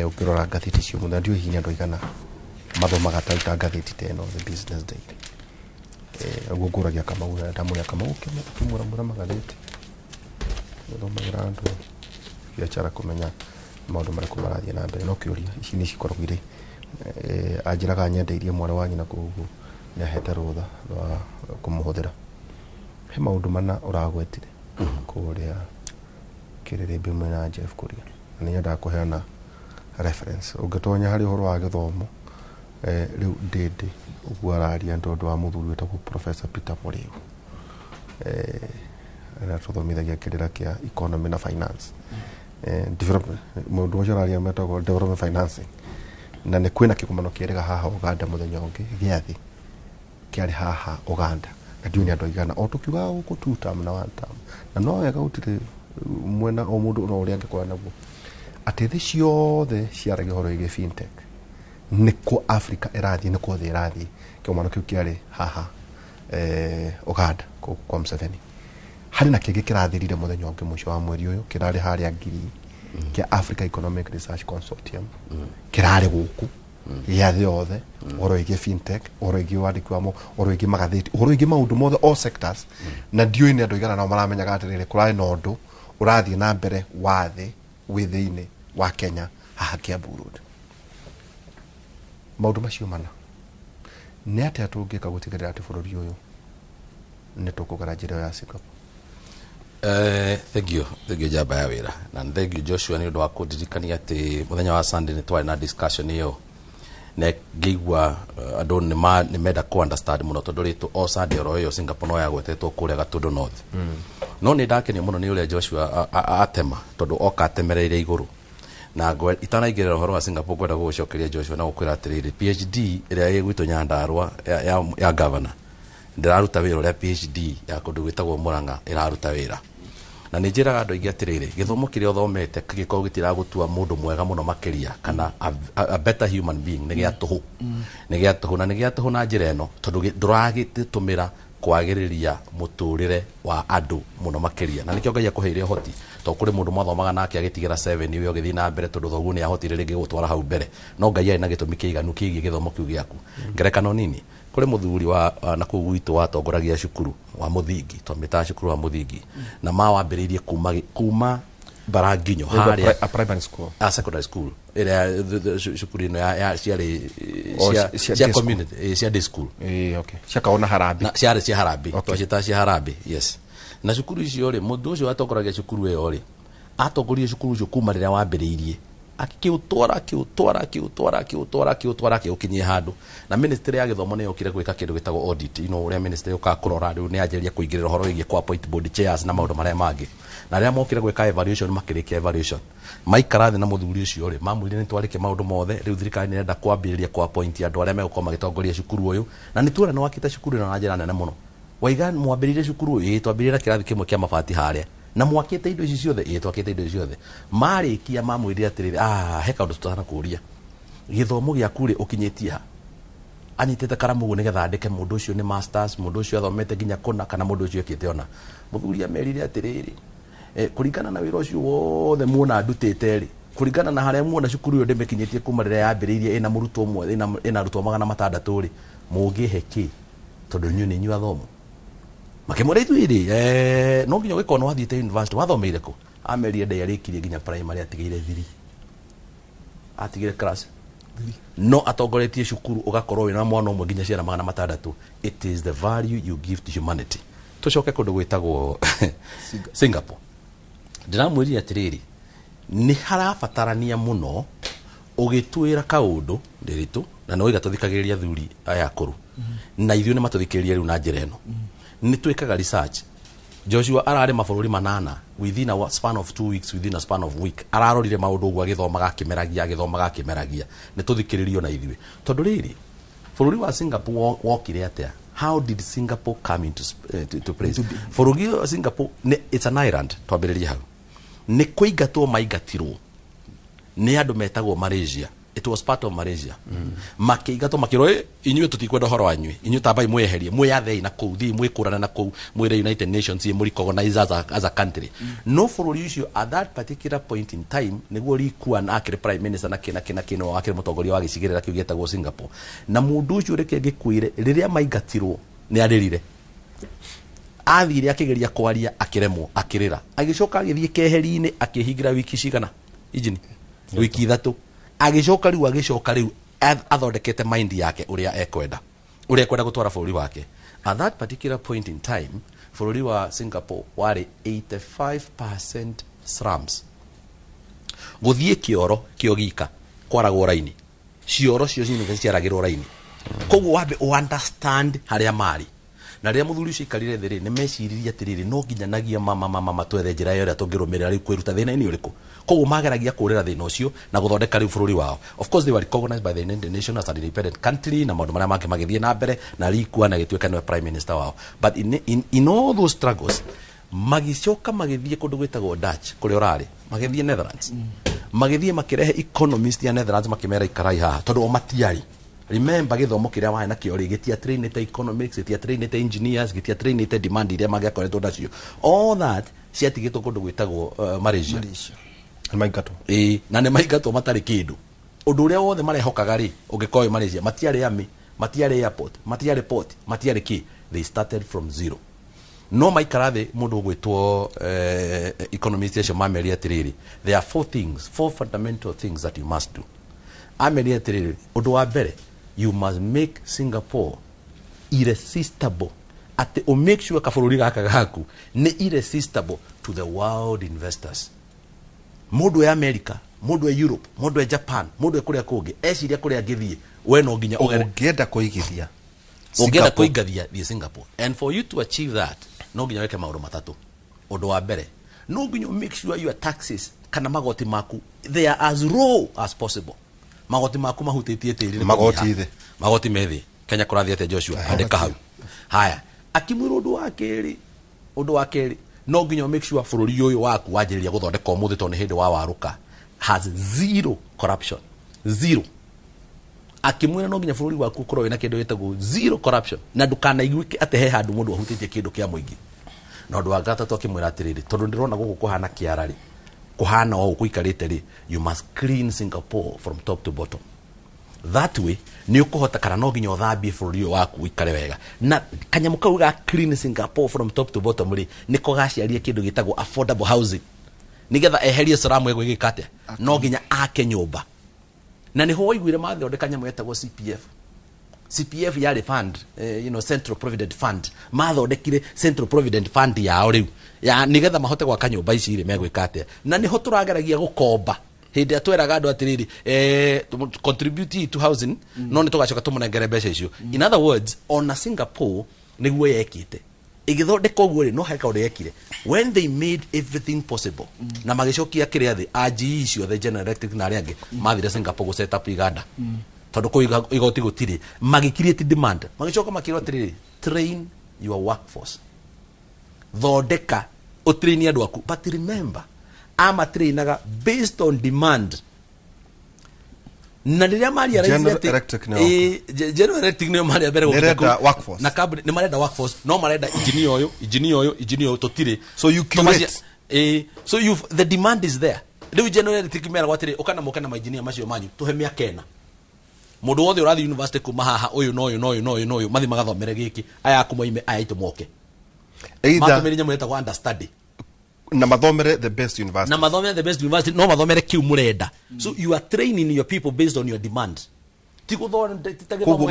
Ũngĩrora ngathĩti cio mũthenya ndiũĩ hihi nĩ andũ aigana mathomaga ta ngathĩti ta ĩno The Business Day. Ũguo ngũragia Kamau na ndamũria Kamau ũkĩmũramũra magathĩti gũthomagĩra andũ biacara kũmenya maũndũ marĩkũ marathiĩ na mbere no kĩũria ici nĩ cikoragwo irĩ anjĩraga nyendeirie mwarĩ wa nyina koguo nĩ ahete rũtha rwa kũmũhũthĩra. He maũndũ mana ũragwetire kũrĩa kĩrĩrĩmbĩ mwena Jeff Kuria na nĩ nyendaga kũheana reference. Ũngĩtonya harĩ ũhoro wa gĩthomo rĩu ndĩndĩ ũguo araria nĩ tondũ wa mũthuri wĩtagwo Professor Peter Mũrĩu arĩa tũthomithagia kĩrĩra kĩa economy na finance. Development mũndũ ũcio araria metagwo development financing na nĩ kwĩna kĩgomano kĩerĩga haha Uganda mũthenya ũngĩ gĩathĩ kĩarĩ haha Uganda na ndiũĩ nĩ andũ aigana o tũkiugaga gũkũ two term na one term na no wega gũtirĩ mwena o mũndũ no ũrĩa angĩkorwo naguo atĩ thĩ ciothe ciaragia ũhoro wĩgiĩ fintech nĩkuo Africa ĩrathiĩ nĩkuo thĩ ĩrathiĩ. Kĩgomano kĩu kĩarĩ haha Uganda kwa Museveni. Harĩ na kĩngĩ kĩrathirire mũthenya ũngĩ mũico wa mweri ũyũ kĩrarĩ harĩa Ngiri kĩa Africa Economic Research Consortium kĩrarĩ gũkũ gĩa thĩ yothe ũhoro wĩgiĩ fintech ũhoro wĩgiĩ wandĩki wa ũhoro wĩgiĩ magathĩti ũhoro wĩgiĩ maũndũ mothe all sectors na ndiũĩ nĩ andũ aigana nao maramenyaga atĩrĩrĩ kũrarĩ na ũndũ ũrathiĩ na mbere wa thĩ wĩ thĩinĩ wa Kenya haha Kiambu Road. Maũndũ macio mana nĩ atĩa tũngĩka gũtigĩrĩra atĩ bũrũri ũyũ nĩ tũkũgera njĩra ĩyo ya Singapore? Thank you njamba ya wĩra na thank you Joshua nĩ ũndũ wa kũndirikania atĩ mũthenya wa Sunday nĩ twarĩ na discussion ĩyo na ngĩigua andũ nĩ menda kũ understand mũno tondũ rĩtũ o Sunday oro ĩyo Singapore no yagwetetwo kũrĩa Gatũndũ North. No nĩ ndakenio mũno nĩ ũrĩa Joshua atema tondũ oka atemereire igũrũ na itanaingĩrĩra ũhoro wa Singapore ngwenda gũgũcokeria Joshua na gũkwĩra atĩrĩrĩ PhD ĩrĩa ĩ gwitũ Nyandarua ya governor ndĩraruta wĩra ũrĩa PhD ya kũndũ gwĩtagwo Murang'a ĩraruta wĩra na nĩ njĩraga andũ aingĩ atĩrĩrĩ gĩthomo kĩrĩa ũthomete kĩngĩkorwo gĩtiragũtua mũndũ mwega mũno makĩria kana a better human being nĩ gĩa tũhũ nĩ gĩa tũhũ na nĩ gĩa tũhũ na njĩra ĩno tondũ ndũragĩtũmĩra kwagĩrĩria mũtũrĩre wa andũ mũno makĩria na nĩkĩo Ngai akũheire ũhoti tondũ kũrĩ mũndũ mwathomaga nake agĩtigĩra 7 we ũgĩthiĩ na mbere tondũ thoguo nĩ ahotire rĩngĩ gũtwara hau mbere no Ngai arĩ na gĩtũmi kĩiganu kĩgiĩ gĩthomo kĩu gĩaku. Ngerekano nini kũrĩ mũthuri wa na kũu gwitũ watongoragia cukuru wa mũthingi twamĩtaga cukuru wa mũthingi na mawambĩrĩirie kuma Mbaranginyo harĩa A primary school. A secondary school ĩrĩa cukuru ĩno ya ciarĩ O, cia cia cia day school. community, cia day school. Okay. Ciakaona harambĩ. Na ciarĩ cia harambĩ. Twaciĩtaga cia harambĩ, yes. Na cukuru icio rĩ, mũndũ ũcio watongoragia cukuru ĩyo rĩ, atongoririe cukuru ũcio kuma rĩrĩa wambĩrĩirie, akĩũtwara, akĩũtwara, akĩũtwara, akĩũtwara, akĩũtwara, akĩũkinyia handũ. Na ministry ya gĩthomo nĩ yokire gwĩka kĩndũ gĩtagwo audit, you know, ũrĩa ministry yũkaga kũrora. Rĩu nĩ yanjĩrĩria kũingĩrĩra ũhoro wĩgiĩ kwa appoint board chairs na maũndũ marĩa mangĩ. Na rĩrĩa mokire gwĩka evaluation, makĩrĩkia evaluation, maikara thĩ na mũthuri ũcio rĩ, mamwĩrire nĩ twarĩkia maũndũ mothe, rĩu thirikari nĩ ĩrenda kwambĩrĩria kwa appoint andũ arĩa megũkorwo magĩtongoria cukuru ũyũ, na nĩ tuona nĩ wakĩte cukuru ĩno na njĩra nene mũno. Waiga mwambĩrĩirie cukuru ũyũ? Ĩĩ, twambĩrĩirie na kĩrathi kĩmwe kĩa mabati harĩa. Na mwakĩte indo ici ciothe? Ĩĩ, twakĩte indo ici ciothe. Marĩkia mamwĩrire atĩrĩrĩ, ah, he kaũndũ tũtanakũria, gĩthomo gĩaku rĩ, ũkinyĩtie ha? Anyitĩte karamu ũguo nĩgetha andĩke mũndũ ũcio nĩ masters, mũndũ ũcio athomete nginya kũna, kana mũndũ ũcio ekĩte ona. Mũthuri amerire atĩrĩrĩ, kũringana na wĩra ũcio wothe muona ndutĩte rĩ, kũringana na harĩa muona cukuru ĩyo ndĩmĩkinyĩtie kuma rĩrĩa yambĩrĩirie ĩna mũrutwo ũmwe, ĩna arutwo 600 rĩ, mũngĩhe kĩ? Tondũ inyuĩ nĩ inyuĩ athomo. Makĩmwĩra ithuĩ rĩ, no nginya ũgĩkorwo nĩ wathiĩte university. Wathomeire kũ? Amerire ndeyarĩkirie nginya primary, atigĩire thiri, atigire class, no atongoretie cukuru ũgakorwo wĩna mwana ũmwe nginya ciana 600. It is the value you give to humanity. Tũcoke kũndũ gwĩtagwo Singapore. Ndĩramwĩrire atĩrĩrĩ, nĩ harabatarania mũno ũgĩtwĩra kaũndũ ndĩritũ, na nĩ waiga tũthikagĩrĩria athuri aya akũrũ, na ithuĩ nĩ matũthikĩrĩria rĩu na njĩra ĩno nĩ twĩkaga research. Joshua ararĩ mabũrũri 8 within a span of 2 weeks, within a span of week ararorire maũndũ ũguo, agĩthomaga akĩmeragia, agĩthomaga akĩmeragia. Nĩ tũthikĩrĩrio na ithuĩ, tondũ rĩrĩ, bũrũri wa Singapore wokire atĩa? How did Singapore come into to place? Bũrũri wa Singapore nĩ, it's an island. Twambĩrĩrie hau. Nĩ kũingatwo maingatirwo nĩ andũ metagwo Malaysia. It was part of Malaysia. Makĩingatwo, makĩrwo, "Ĩ, inyuĩ tũtikwenda ũhoro wanyuĩ, inyuĩ tambai mwĩyeherie, mwĩyathei na kũu, thiĩ mwĩkũrane na kũu, mwĩre United Nations ĩ mũrecognize as a country." No bũrũri ũcio at that particular point in time, nĩguo Lee Kuan akĩrĩ prime minister na kĩ na kĩ na kĩ, no akĩrĩ mũtongoria wa gĩcigĩrĩra kĩu gĩetagwo Singapore. Na mũndũ ũcio, reke ngĩkwĩre, rĩrĩa maingatirwo nĩ arĩrire. Athire akĩgeria kwaria, akĩremwo, akĩrĩra, agĩcoka agĩthiĩ keheri-inĩ, akĩhingĩra wiki cigana injini, wiki 3, agĩcoka rĩu, agĩcoka rĩu athondekete mind yake ũrĩa ekwenda, ũrĩa ekwenda gũtwara bũrũri wake. At that particular point in time, bũrũri wa Singapore warĩ 85% slums. Gũthiĩ kĩoro kĩo gika kwaragwo raini, cioro cio ciinĩ ciaragĩrwo raini. Koguo wambe understand harĩa marĩ. Na rĩrĩa mũthuri ũcio aikarire thĩ rĩ, nĩ meciririe atĩrĩrĩ, no nginyanagia mama mama twethe njĩra ĩyo ĩrĩa tũngĩrũmĩrĩra rĩu kwĩruta thĩna-inĩ ũrĩkũ. Koguo mageragia kũrĩra thĩna ũcio na gũthondeka rĩu bũrũri wao. Of course they were recognized by the United Nations as an independent country, na maũndũ marĩa mangĩ magĩthiĩ na mbere, na Lee Kuan agĩtuĩka nĩwe prime minister wao. But in all those struggles, magĩcoka magĩthiĩ kũndũ gwĩtagwo Dutch, kũrĩa ũrarĩ, magĩthiĩ Netherlands, magĩthiĩ makĩrehe economist ya Netherlands, makĩmera ikarai haha, tondũ o matiarĩ. Remember, gĩthomo kĩrĩa warĩ nakĩo rĩ, gĩtia trainĩte economics, gĩtia trainĩte engineers, gĩtia trainĩte demand iria mangĩakoretwo nacio. All that ciatigĩtwo kũndũ gwĩtagwo Malaysia. Nĩ maingatwo. Ĩĩ, na nĩ maingatwo matarĩ kĩndũ. Ũndũ ũrĩa wothe marehokaga rĩ, ũngĩkorwo wĩ Malaysia, matiarĩ army, matiarĩ airport, matiarĩ port, matiarĩ kĩ. They started from zero. No maikara thĩ, mũndũ ũgwĩtwo economist acio mamerire atĩrĩrĩ, there are four things, four fundamental things that you must do. Amerire atĩrĩrĩ, ũndũ wa mbere, you must make Singapore irresistible, atĩ ũ make sure kabũrũri gaka gaku nĩ irresistible to the world investors. Mũndũ e America, mũndũ e Europe, mũndũ e Japan, mũndũ e kũrĩa kũngĩ, eciria kũrĩa angĩthiĩ, we no nginya ũgere. Ũngĩenda kũigithia Ũngĩenda Singapore. kũingathia, thiĩ Singapore. And for you to achieve that, no nginya wĩke maũndũ matatũ. Ũndũ wa mbere, no nginya make sure your taxes kana magoti maku, they are as low as possible. Magoti maku mahutĩtie tĩri nĩ Magoti kũnyiha. thĩ. Magoti me thĩ. Kenya kũrathiĩ atĩa, Joshua? Andĩka hau. Haya, akimwĩra ũndũ wa kerĩ, ũndũ wa kerĩ, no nginya make sure bũrũri ũyũ waku wanjĩrĩria gũthondeka ũmũthĩ, tondũ nĩ hĩndĩ wa warũka, has zero corruption, zero. Akĩmwĩra no nginya bũrũri waku ũkorwo wĩna kĩndũ gĩtagwo zero corruption, na ndũkanaiguĩke atĩ he handũ mũndũ ahutĩtie kĩndũ kĩa mũingĩ. Na ũndũ wa gatatũ akĩmwĩra atĩrĩrĩ, tondũ ndĩrona gũkũ kũhana kĩara rĩ, kũhana o ũũ kũikarĩte rĩ, you must clean Singapore from top to bottom. That way nĩ ũkũhota, kana no nginya ũthambie bũrũri ũyũ waku ũikare wega. Na kanyamũ kau ga clean Singapore from top to bottom rĩ, nĩko gaciarire kĩndũ gĩtagwo affordable housing. Nigetha eherie salamu egwĩgĩka atĩa? No nginya ake nyũmba. Na nĩho waiguire mathondeka nyamũ yetagwo CPF. CPF yarĩ fund, Central Provident Fund. Mathondekire Central Provident Fund yao rĩu ya nigetha mahote gwaka nyũmba ici rĩ megwĩka atĩa. Na nĩho tũrageragia gũkomba hĩndĩ ĩrĩa tweraga andũ atĩrĩrĩ, contribute to housing, no nĩ tũgacoka tũmũnengere mbeca icio. In other words, ona Singapore nĩguo yekĩte ĩgĩthondeka ũguo rĩ, no he kaũndũ yekire when they made everything possible, na magĩcokia kĩrĩa thĩ a GE ciothe, General Electric na arĩa angĩ, mathire Singapore gũ set up iganda, tondũ kũu igoti gũtirĩ. Magĩ create demand, magĩcoka makĩrwo atĩrĩrĩ, train your workforce, thondeka ũtrain andũ aku. But remember, amatrainaga based on demand, na rĩrĩa marealize General atĩ Electric nĩo. General Electric nĩo marĩ a mbere gũkinya Nĩrenda kũu. Workforce. Na kambuni nĩ marenda workforce, no marenda engineer ũyũ, engineer ũyũ, engineer ũyũ, tũtirĩ. So you curate. So you the demand is there. Rĩu General Electric meragwo atĩrĩ, ũka na mũke na mainjinia macio manyu, tũhe mĩaka 4, mũndũ wothe ũrathiĩ university kuma haha, ũyũ na ũyũ na ũyũ na ũyũ na ũyũ, mathi magathomere gĩkĩ, aya aku moime, aya aitũ moke. Either Matũmĩre nyamũ ĩtagwo understudy. Na mathomere the best university. Na mathomere the best university, no mathomere kiu murenda. So you are training your people based on your demand, ti Koguo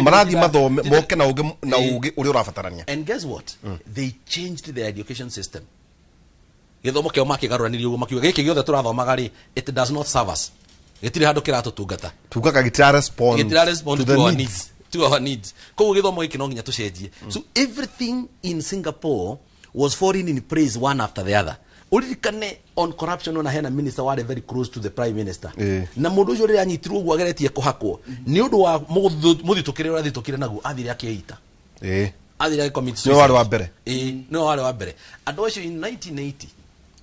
marathiĩ mathome moke na ũgĩ na ũgĩ ũrĩa ũrabatarania. And guess what? They changed their education system. Gĩthomo kĩao makĩgarũranirie ũguo, makiuga gĩkĩ gĩothe tũrathomaga rĩ, it does not serve us, gĩtirĩ handũ kĩratũtungata. Tugaga gĩtira respond gĩtira respond to to the our needs. needs, to our needs. Koguo gĩthomo gĩkĩ no nginya tũcenjie. So everything in Singapore was falling in place one after the other. Ũririkane on corruption, ona hena minister warĩ very close to the prime minister, na mũndũ ũcio rĩrĩa anyitirwo ũguo ageretie kũhakwo nĩ ũndũ wa mũthitũkĩre ũrĩa athitũkire naguo, athire akĩita. Athire agĩcommit Nĩwe warĩ wa mbere. Ĩĩ, nĩwe warĩ wa mbere. Andũ acio in 1980,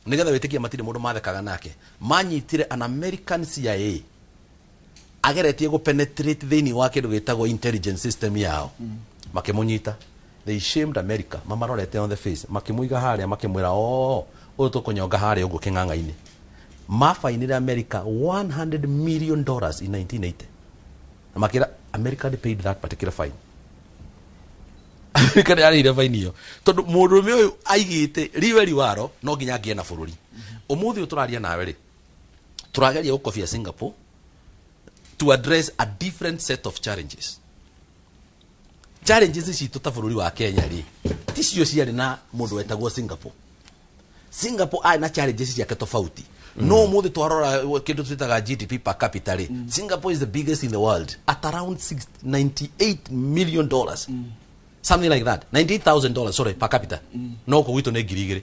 nĩgetha wĩtĩkie matirĩ mũndũ mathekaga nake, manyitire an American CIA ageretie gũ penetrate thĩinĩ wa kĩndũ gĩtagwo intelligence system yao. Makĩmũnyita. They shamed America mamarorete on the face, makĩmũiga harĩa, makĩmwĩra, "Oh, ũyũ tũkũnyonga harĩa ũguo kĩng'ang'a-inĩ." Mabainire America $100 million in 1980, na makĩra America they paid that particular fine. America nĩ yarĩhire faini ĩyo tondũ mũndũrũme ũyũ aigĩte riwe riwaro no nginya angĩe na bũrũri. Ũmũthĩ ũyũ tũraria nawe rĩ, tũrageria gũkobia Singapore to address a different set of challenges. Challenges citũ ta bũrũri wa Kenya rĩ, ticio ciarĩ na mũndũ wetagwo Singapore. Singapore arĩ na challenges ciake tofauti. No ũmũthĩ twarora kĩndũ twĩtaga GDP per capita rĩ, Singapore is the biggest in the world at around $98 million, something like that, $98,000, sorry, per capita. No gũkũ gwitũ nĩ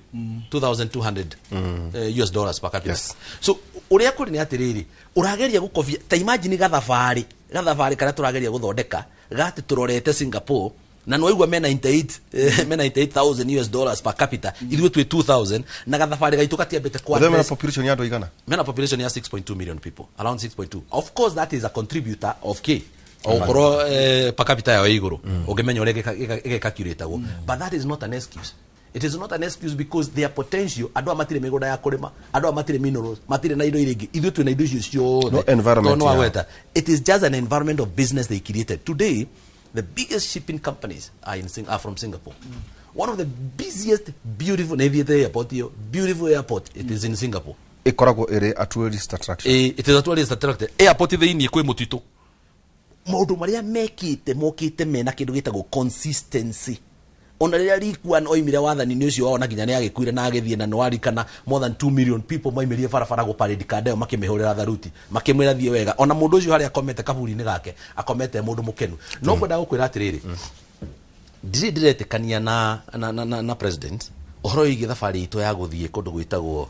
2,000, 2200 US dollars per capita. So ũrĩa kũrĩ nĩ atĩrĩrĩ, ũrageria gũkobia, ta imagine gathabarĩ karĩa tũrageria gũthondeka gati tũrorete Singapore, na nĩwaigua me 98, me 98,000 US dollars per capita, ithuĩ twĩ 2000, na gathabarĩ gaitũ gatiambĩte kwa Ũthome na population ya andũ igana. Mena population ya 6.2 million people, around 6.2. Of course that is a contributor of k okorwo per capita yao ĩ igũrũ, ũngĩmenya ũrĩa ĩgĩcalculatagwo, but that is not an excuse. It is not an excuse because their potential, andũ aya matirĩ mĩgũnda ya kũrĩma, andũ aya matirĩ minerals, matirĩ na indo iria ingĩ ithuĩ twĩna indo icio ciothe. No environment Tondũ nĩ yao. wagweta, it is just an environment of business they created. Today the biggest shipping companies are from Singapore. One of the busiest, beautiful, na ithiĩte airport ĩyo, beautiful airport, it is in Singapore. Ĩkoragwo ĩrĩ a tourist attraction. It is a tourist attraction. Airport thĩinĩ kwĩ mũtitũ. Maũndũ marĩa mekĩte mokĩte mena kĩndũ gĩtagwo consistency. Ona rĩrĩa Lee Kuan oimire wathani-inĩ ũcio wao, na nginya nĩ agĩkuire na agĩthiĩ, na nĩwarikana more than 2 million people maimĩrire barabara gũ parade kanda ĩyo, makĩmĩhũrĩra tharuti, makĩmwĩra thiĩ wega. Ona mũndũ ũcio harĩa akomete kaburi-inĩ gake, akomete mũndũ mũkenu. No ngwenda gũkwĩra atĩrĩrĩ, ndirĩ ndĩretĩkania na president ũhoro wĩgiĩ thabarĩ itũ ya gũthiĩ kũndũ gwĩtagwo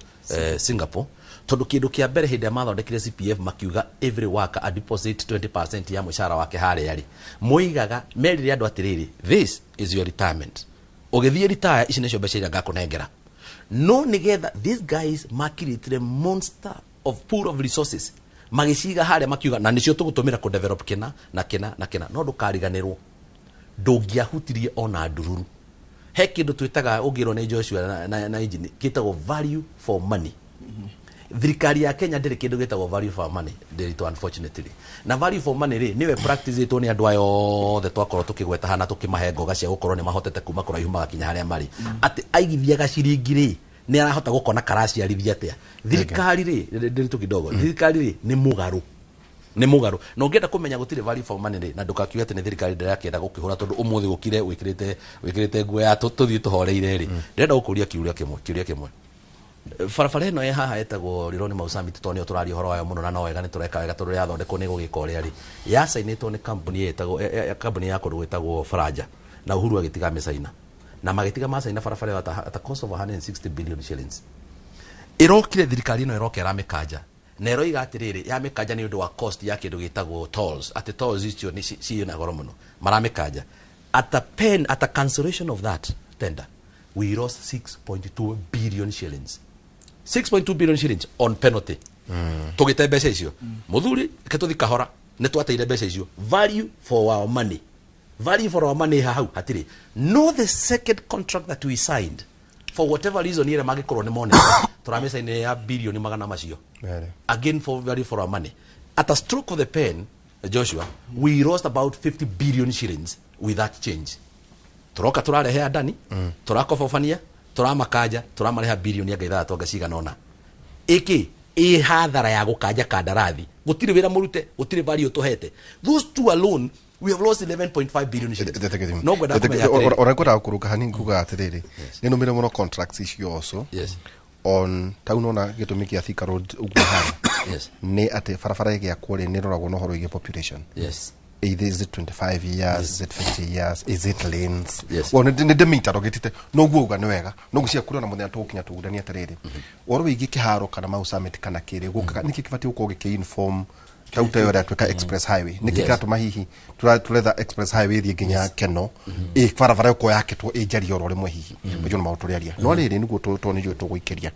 Singapore, tondũ kĩndũ kĩa mbere, hĩndĩ ĩrĩa mathondekire CPF, makiuga every worker a deposit 20% ya mũcara wake harĩa rĩ, moigaga merire andũ atĩrĩrĩ, "This is your retirement, ũgĩthiĩ retire, ici nĩcio mbeca iria ngakũnengera." No nĩgetha these guys makirĩtire monster of pool of resources, magĩciga harĩa, makiuga na nĩcio tũgũtũmĩra kũ develop kĩna na kĩna na kĩna. No ndũkariganĩrwo, ndũngĩahutirie ona ndururu. He kĩndũ twĩtaga, ũngĩrwo nĩ Joshua na engine, kĩtagwo value for money. Thirikari ya Kenya ndĩrĩ kĩndũ gĩtagwo value for money, ndĩritũ, unfortunately. Na value for money rĩ, nĩwe practice ĩtwo nĩ andũ aya othe twakorwo tũkĩgweta hana, tũkĩmahe ngoga cia gũkorwo nĩ mahotete kuma kũraihu magakinya harĩa marĩ, atĩ aigithia gaciringi rĩ, Nĩ arahota gũkona karaciarithia atĩa. Thirikari rĩ, ndĩritũ kidogo. Thirikari rĩ nĩ mũgarũ. Nĩ mũgarũ. Na ũngĩenda kũmenya gũtirĩ value for money rĩ, na ndũkakiuge atĩ nĩ thirikari ndĩrakĩenda gũkĩhũra tondũ ũmũthĩ gũkire wĩkĩrĩte nguo ya tũthiĩ tũhoreire rĩ. Ndĩrenda gũkũria kĩũria kĩmwe. Barabara ĩno ĩ haha ĩtagwo Rironi Mau Summit tondũ nĩyo tũraria ũhoro wayo mũno na no wega nĩ tũreka wega tondũ yathondekwo nĩ gũgĩka ũrĩa rĩ. Yacainĩtwo nĩ kambuni ĩtagwo kambuni ya kũndũ gwĩtagwo Faranja na Uhuru agĩtiga mĩcaina. Na magĩtiga macaina barabara ĩyo at a cost of 160 billion shillings. Ĩrokire thirikari ĩno ĩroka ĩramĩkanja. Na ĩroiga atĩrĩrĩ yamĩkanja nĩ ũndũ wa cost ya kĩndũ gĩtagwo tolls, atĩ tolls icio nĩ ciĩ na goro mũno. Maramĩkanja. At a pen, at a cancellation of that tender, we lost 6.2 billion shillings. 6.2 billion shillings on penalty. Tũgĩte mbeca icio. Mũthuri, reke tũthiĩ kahora, nĩ twateire mbeca icio. Value for our money. Value for our money hau hatirĩ. No the second contract that we signed, for whatever reason ĩrĩa mangĩkorwo nĩ monete, tũramĩcainire ya bilioni magana macio. Again for value for our money. At a stroke of the pen, Joshua, we lost about 50 billion shillings with that change. Tũroka tũrarehe Adani, tũrakobobania, tũramakanja, tũramareha bilioni anga ithathatũ anga cigana ũna. Ĩkĩ ĩ hathara ya gũkanja kandarathi. Gũtirĩ wĩra mũrute, gũtirĩ value tũhete. Those two alone, we have lost 11.5 billion shillings. No ngwenda kũmenya atĩrĩrĩ. Ũrĩa ngwendaga kũrũnga hanini kuga atĩrĩrĩ, nĩ nũmĩre mũno contracts icio also. Yes. On tau nona gĩtũmi kĩa Thika Road ũguo hana. Yes. Nĩ atĩ barabara ĩgĩakwo rĩ, nĩ ĩroragwo na ũhoro wĩgiĩ population. Yes. Either is it 25 years, is it 50 years, is it lanes? Yes. Well, nĩ ndĩmĩita ndũgĩtite noguo uga nĩ wega noguo cia kũrĩ ona mũthenya tũgũkinya tũguranie atĩrĩrĩ ũhoro wĩgiĩ kĩharo kana Mau Summit kana kĩrĩ gũkaga nĩkĩ kĩbatiĩ gũkorwo gĩkĩ-inform tau ta ĩyo ĩratuĩka express highway nĩkĩ kĩratũma hihi tũretha express highway ĩthiĩ nginya Keno ĩ barabara ĩkorwo yakĩtwo ĩ njariĩ oro rĩmwe hihi macio nĩ maũndũ tũrĩaria no rĩrĩ nĩguo tondũ nĩ tũgũikĩria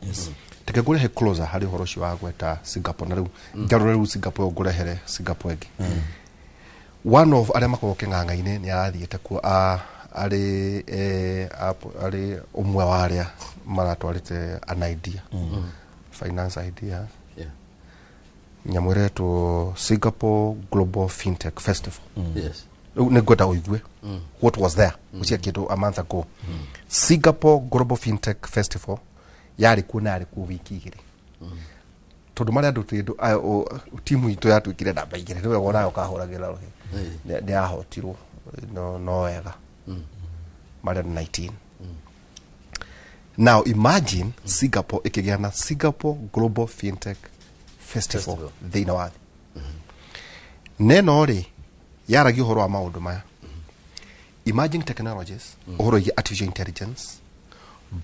reke ngũrehe closer harĩ ũhoro ũcio wa gweta Singapore na rĩu ngarũre rĩu Singapore ngũrehere Singapore ĩngĩ. One of arĩa makoragwo kĩng'ang'a-inĩ nĩ arathiĩte kuo arĩ arĩ ũmwe wa arĩa maratwarĩte an idea, finance idea. Yeah. Nyamũ ĩretwo Singapore Global Fintech Festival. Yes. Rĩu nĩ ngwenda ũigue what was there gũcia kĩndũ a month ago. Singapore Global Fintech Festival yarĩ kuo na yarĩ kuo wiki igĩrĩ tondũ marĩa andũ timu itũ yatuĩkire namba igĩrĩ nĩwe wonaga ũkahũragĩra rũhĩ nĩ yahotirwo no wega marĩa 19. Now imagine Singapore ĩkĩgĩa na Singapore Global Fintech Festival thĩinĩ wa thĩ. Neno rĩ yaragia ũhoro wa maũndũ maya, emerging technologies, ũhoro wĩgiĩ artificial intelligence,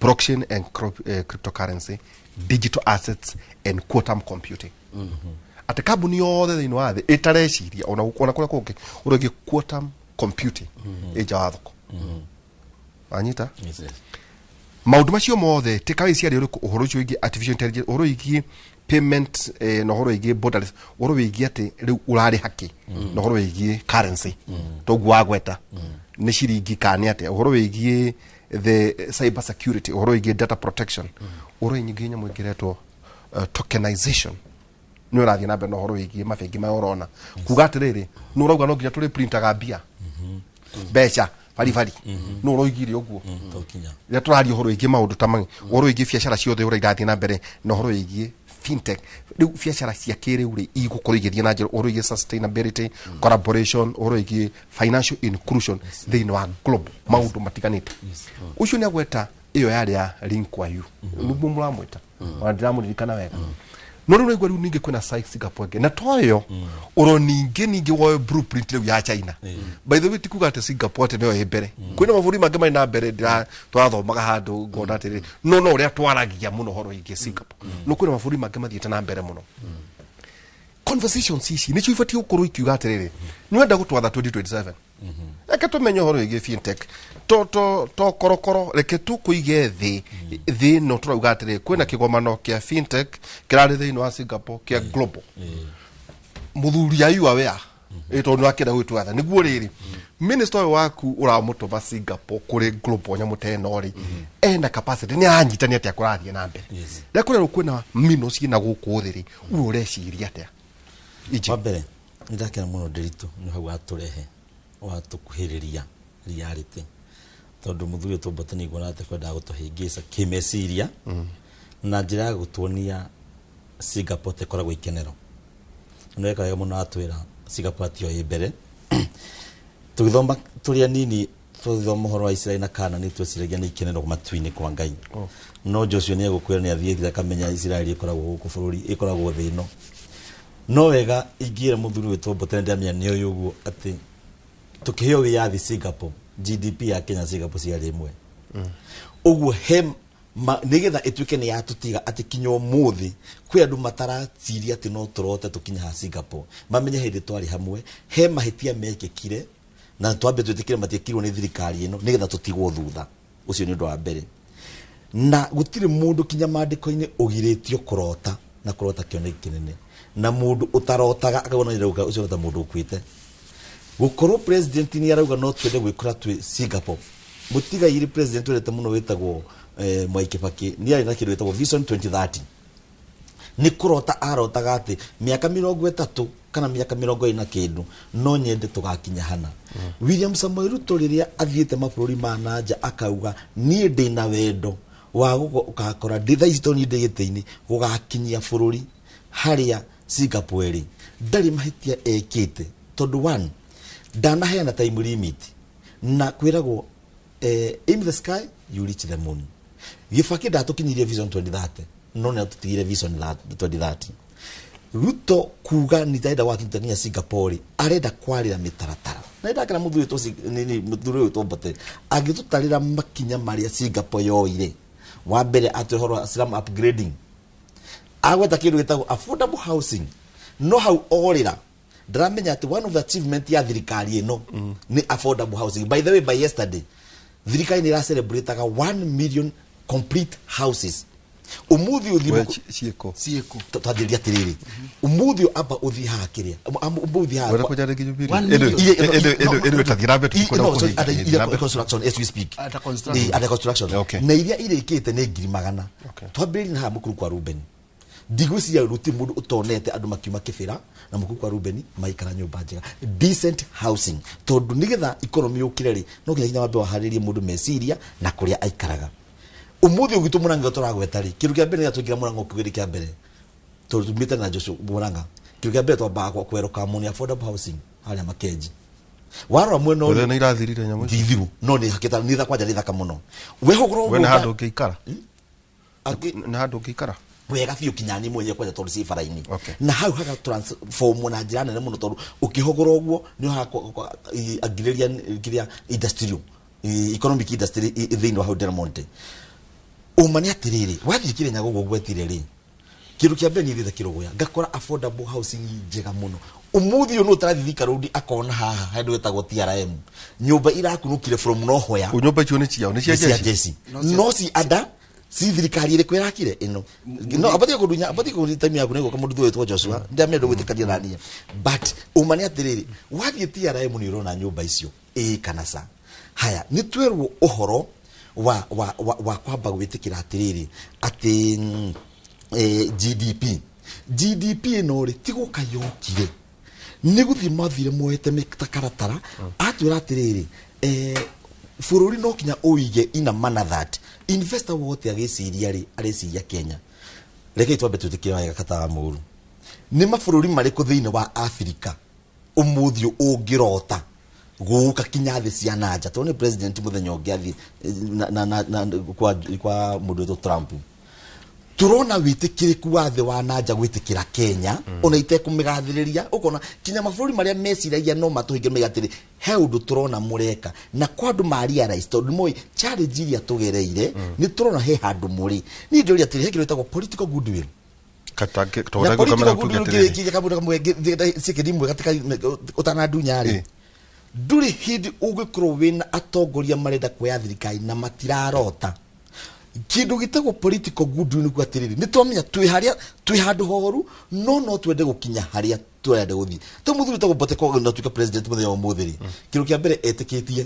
blockchain and cryptocurrency, digital assets and quantum computing. Atĩ kambuni yothe thĩinĩ wa thĩ ĩtareciria ona kũrĩa kũngĩ ũhoro wĩgiĩ quantum computing ĩ nja wa thoko. Wanyita? Yes. Maũndũ macio mothe takeaway ciarĩ ũrĩkũ ũhoro ũcio wĩgiĩ artificial intelligence, ũhoro wĩgiĩ payment na ũhoro wĩgiĩ borderless, ũhoro wĩgiĩ atĩ rĩu ũrarĩha kĩ na ũhoro wĩgiĩ currency toguo wagweta nĩ ciringi kana nĩ atĩa, ũhoro wĩgiĩ the cyber security, ũhoro wĩgiĩ data protection, ũhoro wĩgiĩ nyamũ ĩngĩ ĩretwo tokenization nĩ ũrathiĩ na mbere na ũhoro wĩgiĩ mabengi maya ũrona kuga atĩrĩrĩ nĩ ũrauga no nginya tũrĩ printaga mbia mbeca baribari no ũroigire ũguo rĩrĩa tũraria ũhoro wĩgiĩ maũndũ ta mau ũhoro wĩgiĩ biacara ciothe ũrĩa irathiĩ na mbere na ũhoro wĩgiĩ fintech rĩu biacara cia kĩrĩu rĩ igũkorwo igĩthiĩ na njĩra ũhoro wĩgiĩ sustainability, collaboration, ũhoro wĩgiĩ financial inclusion thĩinĩ wa global maũndũ matiganĩte. Ũcio nĩ agweta ĩyo yarĩ ya Lee Kuan Yew nĩguo mũramwĩta ona ndiramũririkana wega no rĩu naigua rĩu ningĩ kwĩna Singapore ĩngĩ na toyo oro ningĩ woe blueprint rĩu ya China. By the way ti kuga atĩ Singapore atĩ nĩyo ĩ mbere kwĩna mabũrũri mangĩ marĩ na mbere tũrathomaga handũ ngona atĩrĩrĩ no ũrĩa twaragia mũno ũhoro wĩgiĩ Singapore no kwĩna mabũrũri mangĩ mathiĩte na mbere mũno. Conversations ici nĩcio ibatiĩ gũkorwo ikiuga atĩrĩrĩ nĩwenda gũtwatha 2027 reke tũmenye ũhoro wĩgiĩ fintech to korokoro reke tũkũige thĩ thĩ ĩno tũrauga atĩrĩrĩ kwĩna kĩgomano kĩa fintech kĩrarĩ thĩinĩ wa Singapore kĩa global mũthuri are you aware tondũ nĩwakĩenda gwĩtwatha nĩguo rĩrĩ minister ũyũ waku ũramũtũma Singapore kũrĩ global nyamũ ta ĩno rĩ ena capacity nĩ aranyitania atĩa kũrathiĩ na mbere rĩrĩa kũrerwo kwĩna mino ciĩna gũkũ thĩ rĩ we ũreciria atĩa? Wa mbere nĩ ndakena mũno Ndiritu nĩ hau watũrehe watũkuhĩrĩria reality tondũ mũthuri ũyũ Tũmbote nĩ nguona atĩ kwendaga gũtũhĩngĩca kĩmeciria Na njĩra ya gũtuonia Singapore tekoragwo ikenero. Nĩ wega mũno atwĩra Singapore tiyo ĩ mbere. Tũgĩthoma tũrĩ anini tũgĩthoma ũhoro wa Israeli na Kana nĩ tweciragia nĩ ikenero matu-inĩ kwa Ngai. No Joshua nĩ egũkwĩra nĩ athiĩte akamenya Israeli ĩkoragwo gũkũ bũrũri, ĩkoragwo thĩ ĩno. No wega ingĩra mũthuri wĩtwo Mbote ndamenya nĩ ũyũ ũguo atĩ tukiheo wĩyathi Singapore, GDP ya Kenya Singapore ciarĩ ĩmwe. Ũguo he nĩgetha ĩtuĩke nĩ yatũtiga atĩ kinya ũmũthĩ kwĩ andũ mataraciria atĩ no tũrote tũkinye ha Singapore, mamenye hĩndĩ twarĩ hamwe he mahĩtia mekĩkire na twambe twĩtĩkĩre matiĩkirwo nĩ thirikari ĩno nĩgetha tũtigwo thutha. Ũcio nĩ ũndũ wa mbere. Na gũtirĩ mũndũ kinya maandĩko-inĩ ũgirĩtio kũrota na kũrota kĩoneki kĩnene, na mũndũ ũtarotaga akauga no nyende ũcio ta mũndũ ũkuĩte. Gũkorwo president nĩ arauga no twende gwĩkora twĩ Singapore, mũtigairĩ president wendete mũno wĩtagwo Mwai Kibaki nĩ arĩ na kĩndũ gĩtagwo Vision 2030. Nĩ kũrota arotaga atĩ mĩaka 30 kana mĩaka 40 na kĩndũ no nyende tũgakinya hana. William Samoei Ruto rĩrĩa athiĩte mabũrũri ma nanja akauga niĩ ndĩna wendo wa gũgakora ndĩ thaa ici tondũ niĩ ndĩ gĩtĩ-inĩ gũgakinyia bũrũri harĩa Singapore ĩrĩ. Ndarĩ mahĩtia ekĩte tondũ one, ndanaheana time limit na kwĩragwo aim the sky you reach the moon. Gĩbakĩ ndatũkinyirie Vision 2030 no nĩ atũtigire Vision 2030. Ruto kuga nĩ arenda gwakinya Singapore, arenda kwarĩra mĩtaratara na ndakĩra mũthuri mũthuri wĩtwo Mbote angĩtũtarĩra makinya marĩa Singapore yoire. Wa mbere atĩ ũhoro wa slum upgrading, agweta kĩndũ gĩtagwo affordable housing, no hau orĩra ndaramenya atĩ one of the achievement ya thirikari ĩno nĩ affordable housing. By the way, by yesterday thirikari nĩ ĩracelebrataga 1 million complete houses. Umuthi uthi ciĩko ciĩko twanjĩrĩria atĩrĩrĩ, umuthi amba uthi haha kĩrĩa umuthi haha wera kũnjarĩria Jubilee ĩndĩ ĩtathiĩ na mbere tũtikwenda construction as we speak, under construction na iria irĩkĩte nĩ 100,000. Twambĩrĩrie na haha mũkuru kwa Ruben, ndigwĩciria gũtirĩ mũndũ ũtonete andũ makiuma Kĩbĩra na mũkuru kwa Ruben maikara nyũmba njega, decent housing, tondũ nĩgetha economy yũkĩre rĩ no nginya wambe waharĩrie mũndũ meciria na kũrĩa aikaraga. Umuthi ũgitũ Murang'a tũragweta rĩ, kĩndũ kĩa mbere gĩatũingĩra Murang'a ũkĩgĩrĩ kĩa mbere tondũ tumĩte na Joshua Murang'a, kĩndũ kĩa mbere twambaga kwerũka mũno affordable housing harĩa Makenji. Warora mwena ũrĩa nĩ irathirire nyamũ icio ndithiru no nĩ hakĩta nĩ kwanja nĩ thaka mũno we hũgũrwo we nĩ handũ ũngĩikara, nĩ handũ ũngĩikara wega biũ kinya ni mwenyewe kwanja tondũ ci bara-inĩ na hau haga transform na njĩra nene mũno tondũ ũkĩhũgũra ũguo nĩ agrarian kĩrĩa industrial economic industry thĩinĩ wa hau Del Monte. Ũma nĩ atĩrĩrĩ, wathiĩ Kĩrĩnyaga ũguo ngwetire rĩ, kĩndũ kĩa mbere niĩ thiĩte Kĩrũgũya ngakora affordable housing njega mũno. Ũmũthĩ ũyũ nũ ũtarathiĩ Thika Road akona haha handũ hetagwo TRM nyũmba irakunũkire from nowhere. Nyũmba icio nĩ ciao, nĩ cia jeshi no ci ada si thirikari ĩrĩkũ ĩrakire ĩno no abatie kũndunya abatie kũndunya time yaku nĩgũka mũndũ wĩtwo Joshua ndamenya ndũgwĩtĩkania na niĩ, but ũma nĩ atĩrĩrĩ, wathiĩ TRM nĩ ũrona nyũmba icio ĩĩ kana ca. Haya nĩ twerwo ũhoro wa wa wa, wa kwamba gwĩtĩkĩra atĩrĩrĩ atĩ GDP ĩno rĩ ti gũka yokire, nĩ gũthiĩ mathire moete mĩtakaratara atwĩra atĩrĩrĩ bũrũri no kinya ũige ina manner that investor wote agĩciria rĩ areciria Kenya. Rekei twambe twĩtĩkĩre wega kata wa mũru, nĩ mabũrũri marĩkũ thĩinĩ wa Afrika ũmũthĩ ũngĩrota gũka kinya thĩ cia nanja tondũ nĩ president mũthenya ũngĩ athiĩ kwa mũndũ wĩtwo Trump. Turona wĩtĩkĩrĩku wa thĩ wa nanja gwĩtĩkĩra Kenya ona itekũmĩgathĩrĩria, ũkona kinya mabũrũri marĩa meciragia no matũhinge maiga atĩrĩ he ũndũ tũrona mũreka na kwa andũ ma realize tondũ moĩ challenge iria tũgereire nĩ tũrona he handũ mũrĩ. Niĩ ndĩũria atĩrĩ, he kĩndũ gĩtagwo political goodwill na political goodwill kĩrĩkĩria kamũndũ kamwe cikĩri imwe gatika ũtanandunya rĩ, ndũrĩ hĩndĩ ũngĩkorwo wĩna atongoria marenda kuoya thirikari na matirarota kindu gitagwo political goodwill. Nĩ atĩrĩrĩ, nĩ twamenya twĩ harĩa twĩ handũ horu no no twende gũkinya harĩa tũrenda gũthiĩ. To mũthuri wĩtagwo Mbote na tuĩka president mũthenya wa ũmũthĩ rĩ, kĩndũ kĩa mbere etĩkĩtie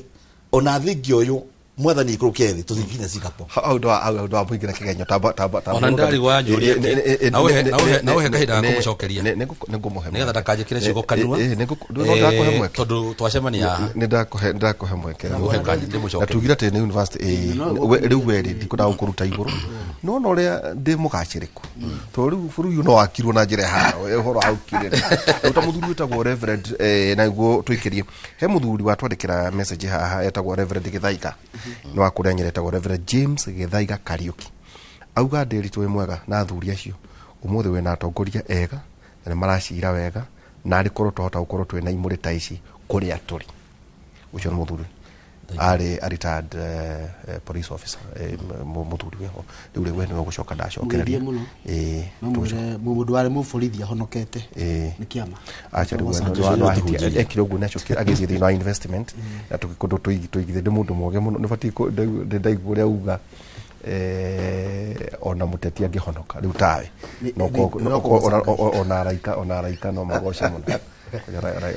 ona thingi ũyũ Mwathani ikũrũke thĩ tũthiĩ Singapore. Hau ndo mũingĩra kĩgenyo tamba tamba tamba. Ona ndari wa njũria na uhe kahinda ga kũmũcokeria. Nĩngũmũhe nĩgetha ndakanjĩkĩre ciugo kanua. Nĩndakũhe mweke tondũ twacemania haha. Nĩndakũhe mweke. Ndĩmũcokerie. Na tugire atĩ nĩ university rĩu we rĩ ndikwenda gũkũruta igũrũ. No na ũrĩa ndĩ mũgacĩrĩku. Tondũ rĩu bũrũri ũyũ no wakirwo na njĩra ĩhana ũhoro wa ũkirĩre. Rĩu ta mũthuri wĩtagwo Reverend na nĩguo tũikĩrie. He mũthuri watwandĩkĩra message haha etagwo Reverend Gĩthaiga. Nĩ wa kũrĩa Nyeri etagwo Reverend James Gĩthaiga Kariũki. Auga Ndĩritũ wĩ mwega na athuri acio ũmũthĩ wĩna atongoria ega na nĩ maracira wega na arĩ korwo twahota gũkorwo twĩna imũrĩ ta ici kũrĩa tũrĩ. Ũcio nĩ mũthuri arĩ a retired police officer, mũthuri wĩho. Rĩu rĩ we nĩwe ũgũcoka ndacokereria. Mũgeithie mũno. No mwĩre mũndũ warĩ mũborithi ahonokete nĩ kĩama. Acha rĩu Tũhunjĩrie. Ekire ũguo nĩacokire agĩthiĩ thĩinĩ wa investment na tũgĩkũndũ tũigithie. Ndĩ mũndũ mũgĩ mũno, nĩbatiĩ ndaigua ũrĩa uga ona mũteti angĩhonoka rĩu tawe ona araika no magoce mũno.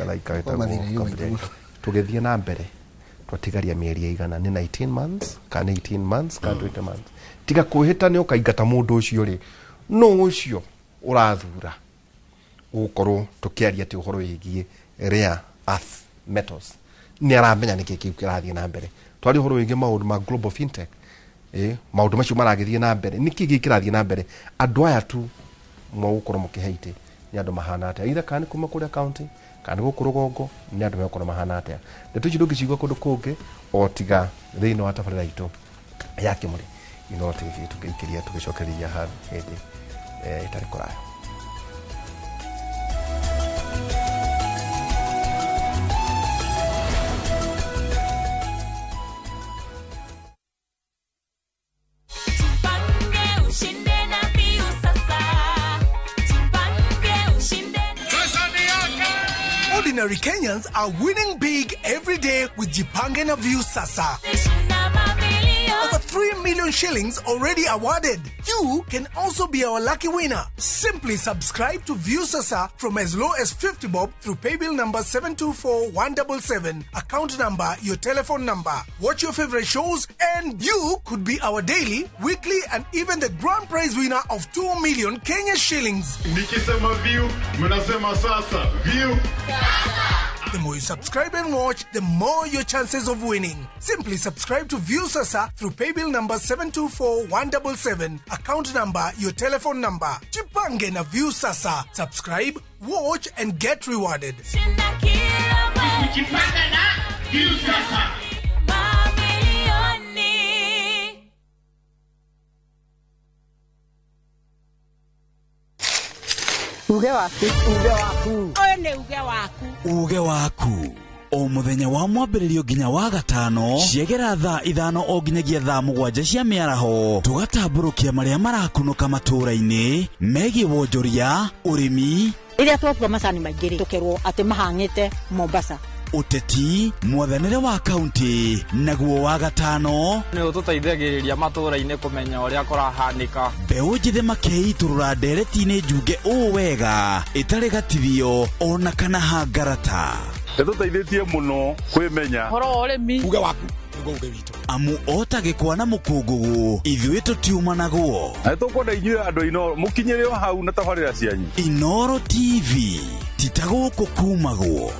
Araika wĩtagwo Mathĩna-inĩ maingĩ Gabriel. mũno. Tũgĩthiĩ na mbere twatigaria mĩeri ĩigana nĩ 19 months kana 18 months kana 20 months, tiga kwĩhĩta nĩ ũkaingata mũndũ ũcio rĩ, nũ ũcio ũrathura gũkorwo tũkĩaria atĩ ũhoro wĩgiĩ rare earth metals nĩ aramenya nĩkĩ kĩu kĩrathiĩ na mbere. Twaria ũhoro wĩgiĩ maũndũ ma global fintech, maũndũ macio maragĩthiĩ na mbere, nĩkĩ gĩkĩ kĩrathiĩ na mbere? Andũ aya tu mũgũkorwo mũkĩhe itĩ nĩ andũ mahana atĩa, either kana nĩ kuma kũrĩa county kana nĩ gũkũ rũgongo, nĩ andũ megũkorwo mahana atĩa? Ndeto ici ndũngĩcigua kũndũ kũngĩ o tiga thĩinĩ wa tabarĩra itũ ya Kĩmũrĩ Inooro TV. Tũgĩikĩria tũgĩcokereria ha hĩndĩ ĩtarĩ kũraya. Jipange ushinde na Viusasa. Jipange ushinde. Ordinary Kenyans are winning big every day with Jipange na Viusasa. Shinda mamilioni. Over 3 million shillings already awarded. You can also be our lucky winner. Simply subscribe to Viusasa from as low as 50 bob through paybill number 724177, account number, your telephone number. Watch your favorite shows and you could be our daily, weekly and even the grand prize winner of 2 million Kenya shillings. Nikisema view, mnasema sasa. View. The more you subscribe and watch, the more your chances of winning. Simply subscribe to Viusasa through paybill number 724177, account number, your telephone number. Jipange na Viusasa. Subscribe, watch and get rewarded. Shinda kila mwezi. Jipanga na Viusasa. Mamilioni. Uge waku. Uge waku. Ũyũ nĩ uge waku. Uge waku o muthenya wa mwambĩrĩrio nginya wa gatano ciegera thaa 5 o nginyagia thaa 7 cia mĩaraho, tũgatambũrũkia marĩa marakunũka matũũra-inĩ megiĩ wonjoria, ũrĩmi, Rĩrĩa twatua macani maingĩ rĩ, tũkerwo atĩ mahang'ĩte Mombasa. Ũteti, mwathanĩre wa kaunti. Naguo wa gatano nĩ ũtũteithagĩrĩria matũũra-inĩ kũmenya ũrĩa kũrahanĩka. Mbeũ njĩthĩ makĩitũrũra ndereti-inĩ njunge ũũ wega ĩtarĩ gatithio ona kana hangarata. Ĩtũteithĩtie mũno kwĩmenya. Ũhoro wa ũrĩmi. Uge waku nĩguo uge witũ. Amu ota gĩkwa na mũkũngũgũ, ithuĩ tũtiumanagwo. Na nĩtũkwenda inyuĩ andũ a Inooro mũkinyĩre o hau na tabarĩra cianyu. Inooro TV ti ta gũkũ kumagwo.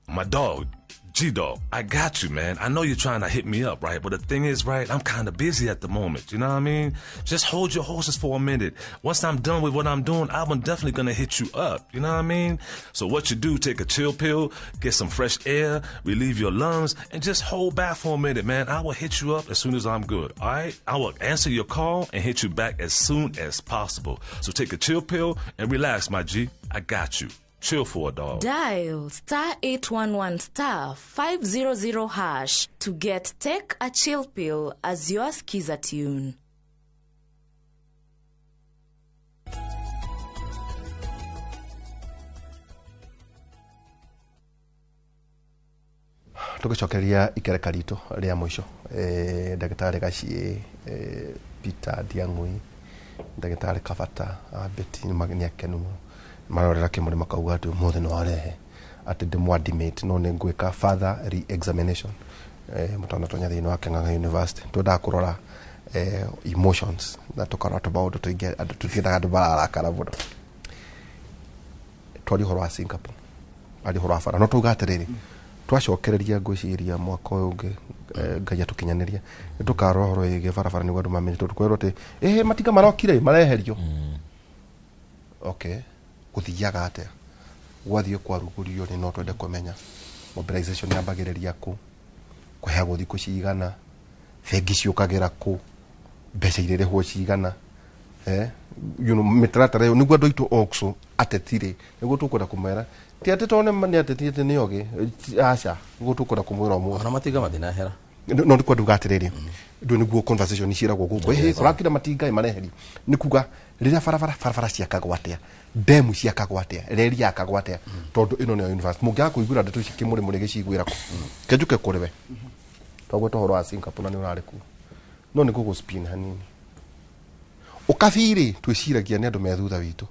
My dog, G Dog, I got you, man. I know you're trying to hit me up, right? But the thing is, right, I'm kind of busy at the moment. You know what I mean? Just hold your horses for a minute. Once I'm done with what I'm doing, I'm definitely gonna hit you up. You know what I mean? So what you do, take a chill pill, get some fresh air, relieve your lungs, and just hold back for a minute, man. I will hit you up as soon as I'm good, all right? I will answer your call and hit you back as soon as possible. So take a chill pill and relax, my G. I got you. Chill for a dog. Dial *811*500# to get Take a Chill Pill as your Skiza tune. Tũgĩcokeria ikereka ritũ rĩa mũico, ndagĩtarĩ Gaciĩ, Peter Ndiang'ui, ndagĩtarĩ Kabata Beti, nĩ akenu mũno marorera Kĩmũrĩ makauga atĩ ũmũthĩ nĩ warehe atĩ ndĩmwadimate no nĩ ngwĩka further re-examination mũtanatonya thĩinĩ wa Keng'ang'a University. Twendaga kũrora emotions na tũkarora tũmaũndũ tũingĩ andũ tũtiendaga andũ mararakara mũno. Twaria ũhoro wa Singapore, aria ũhoro wa bara, no tauga atĩrĩrĩ, twacokereria ngwĩciria mwaka ũyũ ũngĩ, Ngai atũkinyanĩria, nĩ tũkarora ũhoro wĩgiĩ barabara nĩguo andũ mamenye, tondũ kwĩrwo atĩ ĩhĩ matinga marokire mareherio. Okay, gũthiaga atĩa gwathiĩ kwarugũrio nĩ no twende kũmenya mobilization yambagĩrĩria kũ, kũheagwo thikũ cigana, bengi ciũkagĩra kũ, mbeca irĩrĩhwo cigana, you know, mĩtaratara ĩyo nĩguo andũ aitũ oxo ateti-rĩ nĩguo tũkwenda kũmera ti atĩ tondũ nĩ ateti atĩ nĩ ogĩ, aca, nĩguo tũkwenda kũmwĩra ũmũthĩ ona matinga matinahera. No nĩ kwenda atĩrĩrĩ, ndũ nĩguo conversation ciĩragwo gũkũ, ĩhĩ kũrakira matinga mareherio, nĩ kuga rĩrĩa barabara ciakagwo atĩa, ndemu ciakagwo atĩa, reri yakagwo atĩa, tondũ ĩno nĩyo university mũngĩaga kũiguĩra ndeto ici kĩmũrĩ mũrĩ gĩciguĩra kũ kenjuke kũrĩ we. Twagweta ũhoro wa Singapore na nĩ ũrarĩ kuo, no nĩ gũgũ spin hanini. Ũkabirĩ twĩciragia nĩ andũ me thutha witũ,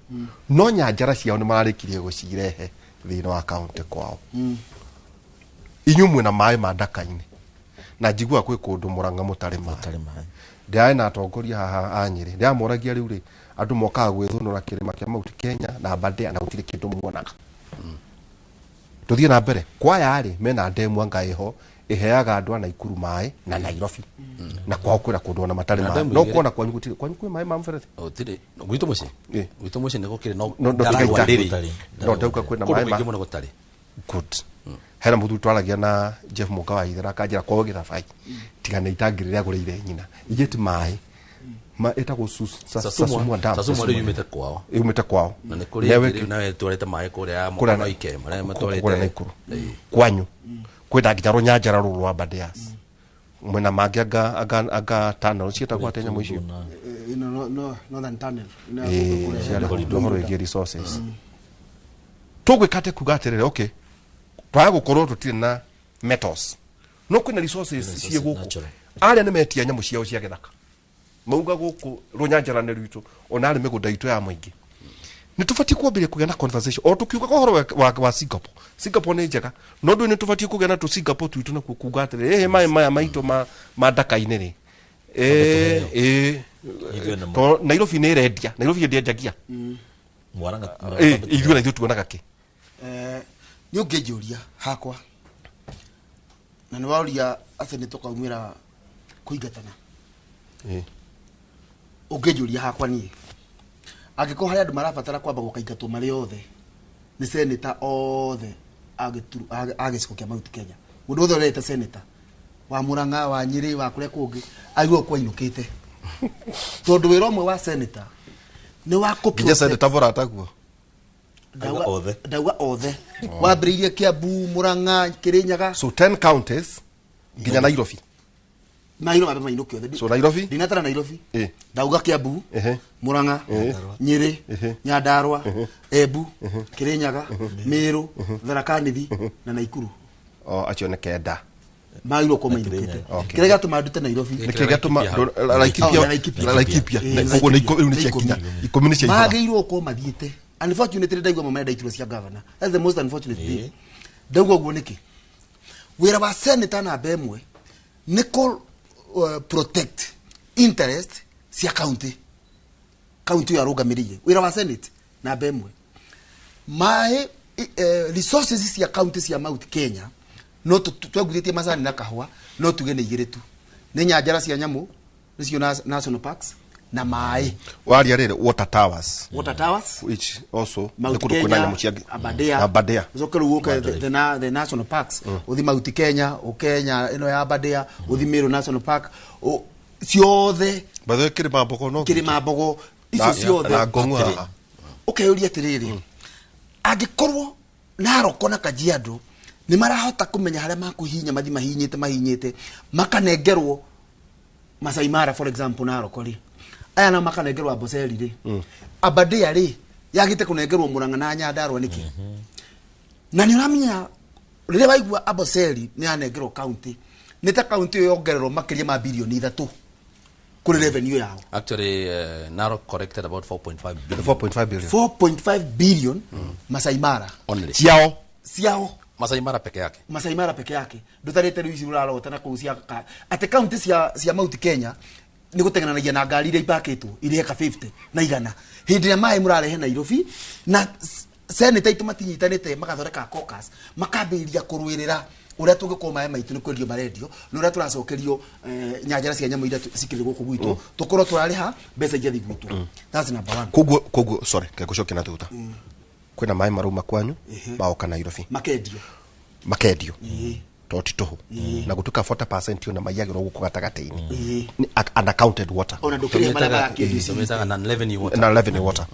no nyanjara ciao nĩ mararĩkirie gũcirehe thĩinĩ wa kaunti kwao. Inyuĩ mwĩna maĩ ma ndaka-inĩ na njiguaga kwĩ kũndũ Mũrang'a mũtarĩ maĩ. Ndĩrarĩ na atongoria haha a Nyĩrĩ, ndĩramoragia rĩu rĩ, andũ mokaga gwĩthũnũra kĩrĩma kĩa Mount Kenya na Aberdare na gũtirĩ kĩndũ muonaga. Tũthiĩ na mbere kwaya rĩ, mena ndemu anga ĩho ĩheaga andũ a Naikuru maĩ na Nairobi, na kwao kwĩna kũndũ ona matarĩ maĩ. No kuona kwanyu gũtirĩ, kwanyu kwĩ maĩ ma mũberethi? Gũtirĩ. Gwitũ mũciĩ? Gwitũ mũciĩ nĩ gũkĩrĩ, no No ndaragwa ndĩrĩ. No ndauga kwĩna Kũndũ maĩ ma kũingĩ mũno gũtarĩ. Good. Hena mũthuri twaragia na Jeff Mũka wa Ithera akanjĩra kwao Gĩthabai tiga nĩ itangi rĩrĩa agũrĩire nyina igĩti maĩ ma ĩtagwo Sasumwa Dam. Sasumwa rĩu yumĩte kwao. Yumĩte kwao. Na nĩ kũrĩ Newe ĩngĩ rĩu nayo ĩtwarĩte maĩ kũrĩa ya Kũrĩa Mũkono Ike, marĩa matwarĩte kũrĩa Naikuru. Kwanyu kwĩna nginya rũnyanjara rũrũ rwa Aberdares, mwena mangĩ anga tunnel ciĩtagwo atĩa nyamũ icio? Ĩno no Northern Tunnel. Ũhoro wĩgiĩ resources tũgwĩka atĩa kuga atĩrĩrĩ, okay, twaga gũkorwo tũtirĩ na metals no kwĩna resources ciĩ gũkũ. Arĩa nĩ metia nyamũ ciao cia gĩthaka mauga gũkũ rũnyanjara nĩ rwitũ, ona arĩ mĩgũnda itũ ya mũingĩ. Nĩ tũbatiĩ kwambĩrĩria kũgĩa na conversation o tũkiugaga ũhoro wa Singapore. Singapore nĩ njega, no ndũĩ nĩ tũbatiĩ kũgĩa na tũ Singapore twitũ nakuo kuga atĩrĩrĩ, ĩhĩ maĩ maya maitũ ma ndaka-inĩ rĩ, tondũ Nairobi nĩ ĩrendia, Nairobi ndĩenjagia. Ithuĩ na ithuĩ tuonaga kĩ? Nĩ ũngĩnjũria hakwa na nĩ waũria atĩ nĩ tũkaumĩra kũingatana. Ũngĩnjũria hakwa niĩ, angĩkorwo harĩ andũ marabatara kwamba gũkaingatwo marĩ othe nĩ seneta othe a gĩcigo kĩa Mount Kenya, mũndũ wothe ũreta seneta wa Murang'a, wa Nyĩrĩ, wa kũrĩa kũngĩ, aigua kwainũkĩte, tondũ wĩra ũmwe wa seneta nĩ wa kũ nginya seneta Borataguo ndauga othe wambĩrĩirie Kiambu, Murang'a, Kirinyaga, so 10 counties nginya Nairobi. Nairobi mambe mainũke othe. So Nairobi? Ndinatara Nairobi. Ndauga Kiambu, Murang'a, Nyĩrĩ, Nyandarua, Embu, Kirinyaga, Meru, Tharaka Nithi na Naikuru. O acio nĩ kenda. Magĩrĩirwo gũkorwo mainũkĩte. Kĩrĩa gĩatũma ndute Nairobi. Nĩkĩo gĩatũma Laikipia, Laikipia. Koguo nĩ rĩu nĩ ciakinya 10 nĩ ciaihũra. Magĩrĩirwo gũkorwo mathiĩte. Unfortunately ndaigua mamwe marenda iturwa cia governor. That's the most unfortunate thing. Ndauga ũguo nĩkĩ? Wĩra wa senator namba ĩmwe nĩ kũ protect interest cia county. County ĩyo arũgamĩrĩire. Wĩra wa senate namba ĩmwe. Maĩ resources cia county cia Mount Kenya no twagurĩtie macani na kahũa no tuge nĩ igĩrĩ tu. Nĩ nyanjara cia nyamũ nĩcio national parks na maĩ. Waria rĩrĩ water towers. Water towers which also Mount nĩ kũndũ kwĩna Kenya, nyamũ cia Aberdare. Aberdare. Ucoke rĩu ũke the national parks. Ũthi Mount Kenya, ũkenya ĩno ya Aberdare, ũthi Meru National Park, ciothe. By the way, Kĩrĩma Mbogo no Kĩrĩma Mbogo icio ciothe. Na Ngong'u haha. Ũkeyũria atĩrĩrĩ, angĩkorwo Narok na Kajiado nĩ marahota kũmenya harĩa makũhihinya mathi mahihinyĩte makanengerwo Masai Mara for example Narok rĩ, aya nao makanengerwo Amboseli rĩ, Aberdare rĩ yagĩte kũnengerwo Murang'a na Nyandarua nĩkĩ? Na nĩ ũramenya rĩrĩa waigua Amboseli nĩ yanengerwo county, nĩ ta county ĩyo yongererwo makĩria ma birioni 3 kũrĩ revenue yao. Actually, Narok collected about 4.5 billion. 4.5 billion. 4.5 billion Masai Mara. Only. Ciao. Ciao Masai Mara peke yake. Masai Mara peke yake. Ndutarite riu ici urarota na kuu cia ati county cia Mount Kenya ni gutengenanagia na ngari iria ipakitwo iria eka 50 na igana. Hindi ya maĩ mũrarehe Nairobi na senator itu matinyitanite magathondeka caucus makambĩrĩria kũrũĩrĩra ũrĩa tũngĩkorwo maĩ maitũ nĩ kwendio marendio na ũrĩa tũracokerio nyanjara cia nyamũ iria cikĩrĩ gũkũ gwitũ tũkorwo tũrarĩha mbeca iria gwitũ. That's number one. Koguo sorry ngũcokia na thutha. Kwĩna maĩ marauma kwanyu maoka Nairobi makendio to ti tũhũ na gũtuĩka 40% ona maiyagĩrwo gũkũ gatagatĩ-inĩ unaccounted water ona ndũkĩrĩha marĩa marakĩendio na revenue water.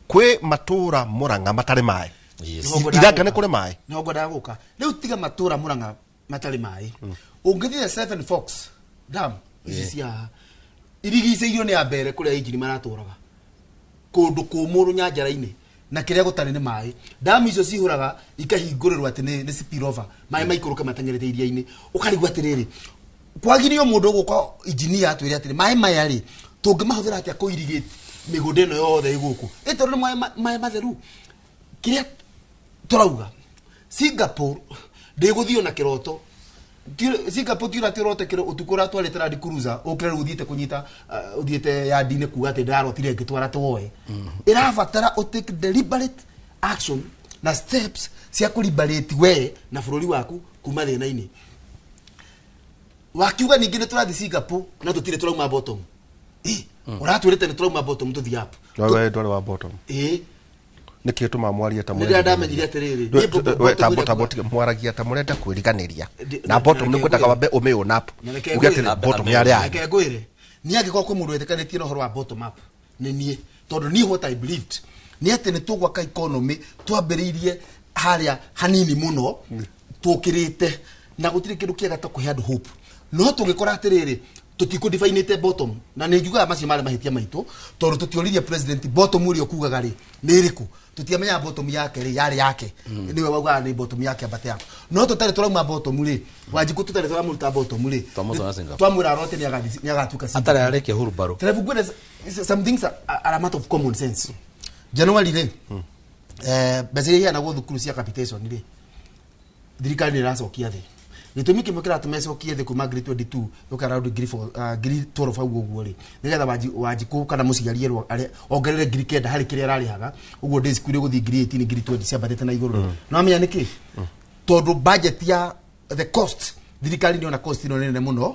Kwĩ matũra Murang'a matarĩ maĩ. Ithanga nĩ kũrĩ maĩ. No ngwendaga gũka rĩu tiga matũra Murang'a matarĩ maĩ. Ũngĩthiĩ Seven Forks Dam ici cia irigicĩirio nĩ ambere kũrĩa injini maratũraga kũndũ kũmũ rũnyanjara-inĩ na kĩrĩa gũtarĩ nĩ maĩ. Damu icio cihũraga ikahingũrĩrwo atĩ nĩ spill over maĩ maikũrũke mateng'erete iria-inĩ. Ũkarigwo atĩrĩrĩ, kwagirio mũndũ ũgũka engineer atwĩre atĩrĩ maĩ maya rĩ tũngĩmahũthĩra atĩa kũirigate mĩgũnda ĩno yothe ĩ gũkũ ĩ tondũ nĩ maĩ matheru. Kĩrĩa tũrauga Singapore ndĩgũthiĩ na kĩroto. Singapore ti ũrĩa ũrote kĩro ũtukũ ũratwarĩte Land Cruiser ũkĩre rĩu ũthiĩte kũnyita ũthiĩte yandi-inĩ kuga atĩ ndĩrarotire ngĩtwara twoe. Ĩrabatara ũ take deliberate action na steps cia kũ liberate we na bũrũri waku kuma thĩna-inĩ. Wakiuga ningĩ nĩ tũrathiĩ Singapore na tũtirĩ tũrauma bottom. Ũratwĩrĩte nĩ tũrauma bottom tũthiĩ up. We ndwarĩ wa bottom. Nĩkĩ tũma mwaria ta mũrenda. Ndamenyire atĩrĩrĩ mwaragia ta mũrenda kwĩriganĩria na bottom nĩ kwendaga wambe ũmĩ own up uge atĩrĩ bottom yarĩ yanyu. Reke ngwĩre niĩ angĩkorwo kwĩ mũndũ wĩtĩkanĩtie na ũhoro wa bottom up nĩ niĩ, tondũ niĩ what I believed nĩ atĩ nĩ tũgwaka economy twambĩrĩirie harĩa hanini mũno tũkĩrĩte na gũtirĩ kĩndũ kĩega ta kũhe andũ hope. No tũngĩkora atĩrĩrĩ tũtikũ-definite bottom na nĩ njugaga macio marĩ mahĩtia maitũ tondũ tũtioririe president bottom ũrĩa ũkugaga rĩ nĩ ĩrĩkũ. Tũtiamenyaga bottom yake rĩ yarĩ yake nĩwe waugaga nĩ bottom yake ambate yako. No tũtarĩ tũrauma bottom rĩ Wanjikũ tũtarĩ tũramũruta bottom rĩ twamwĩra arote nĩ agatuĩka atarĩ arĩkia hurumbarũ. Trebu ngwĩre some things are a matter of common sense. January rĩ mbeca iria iheanagwo thukuru cia capitation rĩ thirikari nĩ ĩracokia thĩ. Gĩtũmi kĩmwe kĩratũma ĩcokie thĩ kuma ngiri 22 gũka around ngiri 12 hau ũguo rĩ nĩgetha Wanjikũ kana mũciari erwo ongerere ngiri 9 harĩ kĩrĩa ararĩhaga ũguo day school ĩgũthiĩ ngiri 18 ngiri 20 ciambatĩte na igũrũ. No amenya nĩkĩ? Tondũ budget ya the cost thirikari nĩona cost ĩno nene mũno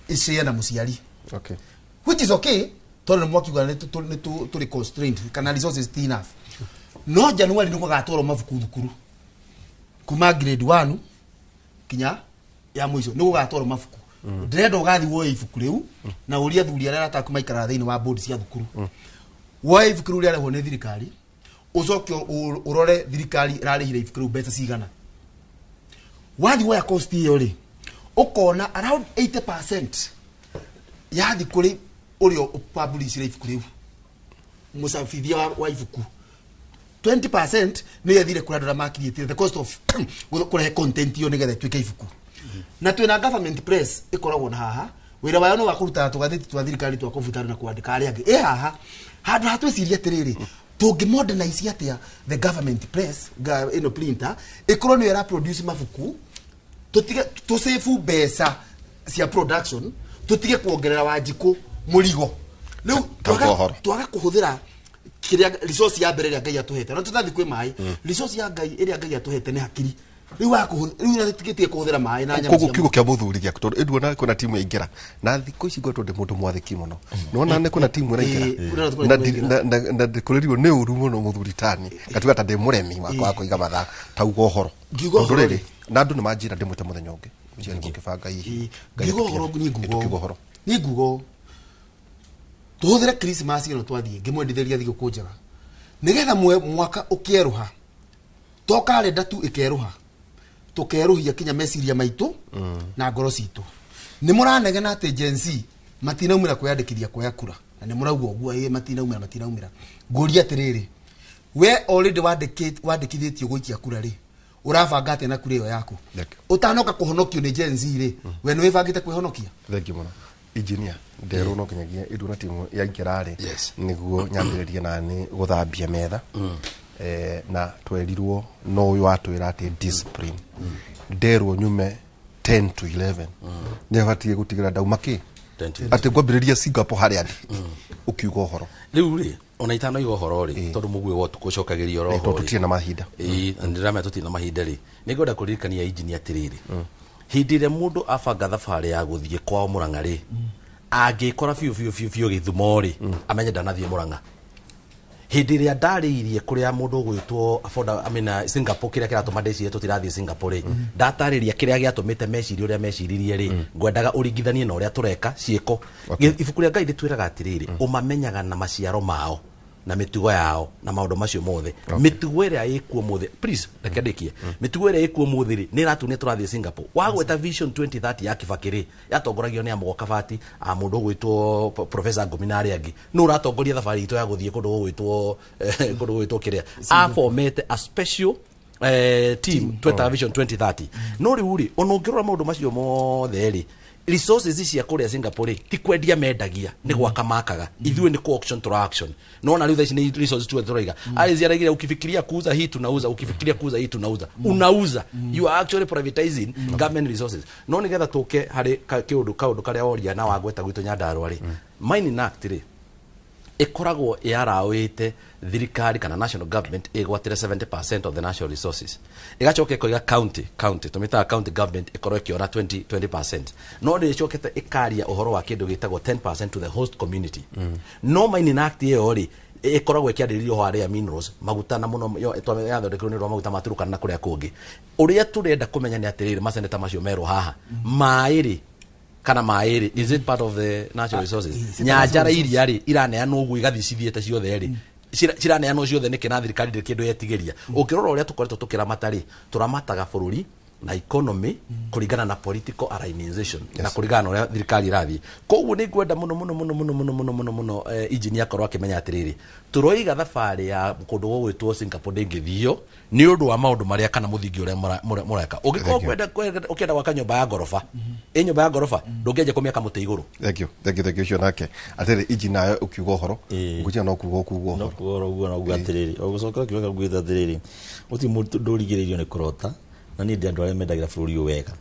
ĩcĩe na mũciari. Okay. Which is okay tondũ nĩ mwakiuga nĩ tũrĩ constrained kana resources ti enough. No January nĩ gũgatwarwo mabuku thukuru kuma grade 1 kinya ya mũico nĩ gũgatwarwo mabuku. Ndĩrenda ũgathiĩ woe ibuku rĩu na ũrie athuri arĩa arata aku maikaraga thĩinĩ wa board cia thukuru. Woe ibuku rĩu rĩarehwo nĩ thirikari ũcoke ũrore thirikari ĩrarĩhire ibuku rĩu mbeca cigana. Wathiĩ woya cost ĩyo rĩ ũkona around 80% yathi kũrĩ ũrĩa ũpublishire ibuku rĩu mũcabithia wa ibuku. 20% nĩ yathire kũrĩ andũ arĩa makiriĩtire the cost of kũrehe content ĩyo nĩgetha ĩtuĩke ibuku. Na twĩna government press ĩkoragwo na haha wĩra wayo no wa kũruta tũgathĩti twa thirikari twa kũbutana na kwandĩka arĩa angĩ ĩ haha handũ ha twĩcirie atĩrĩrĩ tũngĩ modernize atĩa the government press ĩno printer ĩkorwo nĩyo ĩra produce mabuku tũtige tũsave mbeca cia production tũtige kuongerera Wanjikũ mũrigo. Rĩu twaga kũhũthĩra kĩrĩa resource ya mbere ĩrĩa Ngai atũhete na tũtathiĩ kwĩ maĩ. Resource ya Ngai ĩrĩa Ngai atũhete nĩ hakiri. Rĩu rĩu tigĩtie kũhũthĩra maĩ na nyama. Koguo kiugo kĩa mũthuri gĩaku tondũ ĩnduona kwĩna timu yaingĩra na thikũ ici ngwetwo ndĩ mũndũ mwathĩki mũno. Nĩwona nĩ kwĩna timu ĩraingĩra na ndĩkũrĩrio nĩ ũru mũno mũthuri tani ngatuga ta ndĩ mũremi wakwa wa kũiga mathaa tauga ũhoro. Tondũ rĩrĩ na andũ nĩ manjĩra ndĩmwĩte mũthenya ũngĩ mũciari mũkĩbanga hihi ngiuga ũhoro niĩ nguga ũũ tũhũthĩre Christmas ĩno twathiĩ ngĩmwendithĩria thigũkũ njega nĩgetha mwaka ũkĩerũha to karenda tu ĩkerũha tũkerũhia kinya meciria maitũ na ngoro citũ. Nĩ mũranegena atĩ Gen Z matinaumĩra kwĩyandĩkithia kuoya kura na nĩ mũrauga ũguo ĩ matinaumĩra. Ngũria atĩrĩrĩ we already wandĩkithĩtio gũikia kura rĩ ũrabanga atĩa na kura ĩyo yaku ũtanoka kũhonokio nĩ Gen Z rĩ we nĩ wĩbangĩte kwĩhonokia? Thank you mũno engineer nderwo no kinyagia ĩnduona timu yaingĩra rĩ nĩguo nyambĩrĩrie nani gũthambia metha. Na twerirwo no ũyũ watwĩra atĩ discipline. Nderwo nyume 10 to 11. Nĩ batiĩ gũtigĩra ndauma kĩ atĩ ngwambĩrĩria Singapore harĩa ndĩ ũkiuga ũhoro. Rĩu rĩ ona itanoiga ũhoro rĩ tondũ mũguĩ wa ũtukũ ũcokagĩria oro Tondũ tũtirĩ na mahinda. Ĩĩ ndĩramenya tũtirĩ na mahinda rĩ, nĩngwenda kũririkania injinia atĩrĩrĩ, hĩndĩ ĩrĩa mũndũ abanga thabarĩ ya gũthiĩ kwao Mũrang'a rĩ, angĩkora biũ biũ biũ biũ Gĩthumo rĩ, amenye ndanathiĩ Mũrang'a. Hĩndĩ ĩrĩa ndarĩirie kũrĩa mũndũ ũgwĩtwo Afonda, I mean, Singapore, kĩrĩa kĩratũma ndĩcirie tũtirathiĩ Singapore rĩ, ndatarĩria kĩrĩa gĩatũmĩte mecirie ũrĩa meciririe rĩ, ngwendaga ũringithanie na ũrĩa tũreka ciĩko. Ibuku rĩa Ngai rĩtwĩraga atĩrĩrĩ, ũmamenyaga na maciaro mao na mĩtugo yao na maũndũ macio mothe. Mĩtugo ĩrĩa ĩkuo mũthĩ, please reke ndĩkie, mĩtugo ĩrĩa ĩkuo mũthĩ rĩ, nĩ ĩratunia tũrathiĩ Singapore. Wagweta Vision 2030 ya Kibaki rĩ, yatongoragio nĩ Amũgo Kabati, a mũndũ ũgwĩtwo Professor Ngumi na arĩa angĩ. Nũ ũratongoria thabarĩ itũ ya gũthiĩ kũndũ gũgwĩtwo kũndũ gũgwĩtwo kĩrĩa? Afomete a special team twetaga Vision 2030. No rĩu rĩ, ona ũngĩrora maũndũ macio mothe rĩ, resources cia kũrĩa Singapore rĩ, ti kwendia mendagia, nĩ gwaka makaga. Ithuĩ nĩ ku auction tũra auction. No na rĩu thaa ici nĩ resources tuothe tũraiga. Alice araigire ukifikiria kuuza hii tunauza, ukifikiria kuuza hii tunauza. Unauza. You are actually privatizing government resources. No nĩgetha tũke harĩ kĩũndũ kaũndũ karĩa woria na wagweta gwitũ Nyandarua rĩ, Mining Act rĩ, ĩkoragwo yaraũĩte thirikari kana national government ĩgwatĩre 70% of the national resources, ĩgacoka ĩkoiga county tũmĩtaga county government ĩkorwo ĩkĩona 20%, no nĩ ĩcokete ĩkaria ũhoro wa kĩndũ gĩtagwo 10% to the host community. No Mining Act ĩyo rĩ, ĩkoragwo ĩkĩarĩrĩria ũhoro wa rare minerals, maguta, na mũno yathondekirwo nĩ ũndũ wa maguta ma Turkana na kũrĩa kũngĩ. Ũrĩa tũrenda kũmenya nĩ atĩrĩrĩ, maseneta macio merwo haha, maĩ rĩ, kana maĩ rĩ, is it part of the natural resources? Nyanjara iria rĩ, iraneanwo ũguo igathiĩ cithiĩte ciothe rĩ, ciraneanwo ciothe nĩkĩ na thirikari ndĩrĩ kĩndũ yetigĩria? Ũngĩrora ũrĩa tũkoretwo tũkĩramata rĩ, tũramataga bũrũri na economy kũringana na political alignation na kũringana na ũrĩa thirikari ĩrathiĩ. Koguo nĩ ngwenda mũno mũno mũno mũno mũno mũno mũno mũno engineer akorwo akĩmenya atĩrĩrĩ, tũroiga thabarĩ ya kũndũ gũgwĩtwo Singapore ndĩngĩthio nĩ ũndũ wa maũndũ marĩa kana mũthingi ũrĩa mũreka. Ũngĩkorwo ũkĩenda gwaka nyũmba ya ngoroba, ĩ nyũmba ya ngoroba ndũngĩanjia kũmĩaka mũtĩ igũrũ. Thank you, thank you, thank you. Ũcio nake atĩrĩ, inji nayo ũkiuga ũhoro ngũtia no kuga ũkuga No ũhoro. Kuga ũhoro ũguo, na uga atĩrĩrĩ, o gũcokera kiugo kĩu atĩrĩrĩ, gũtirĩ mũndũ ndũrigĩrĩirio nĩ kũrota, na niĩ ndĩ andũ arĩa mendagĩra bũrũri ũyũ wega,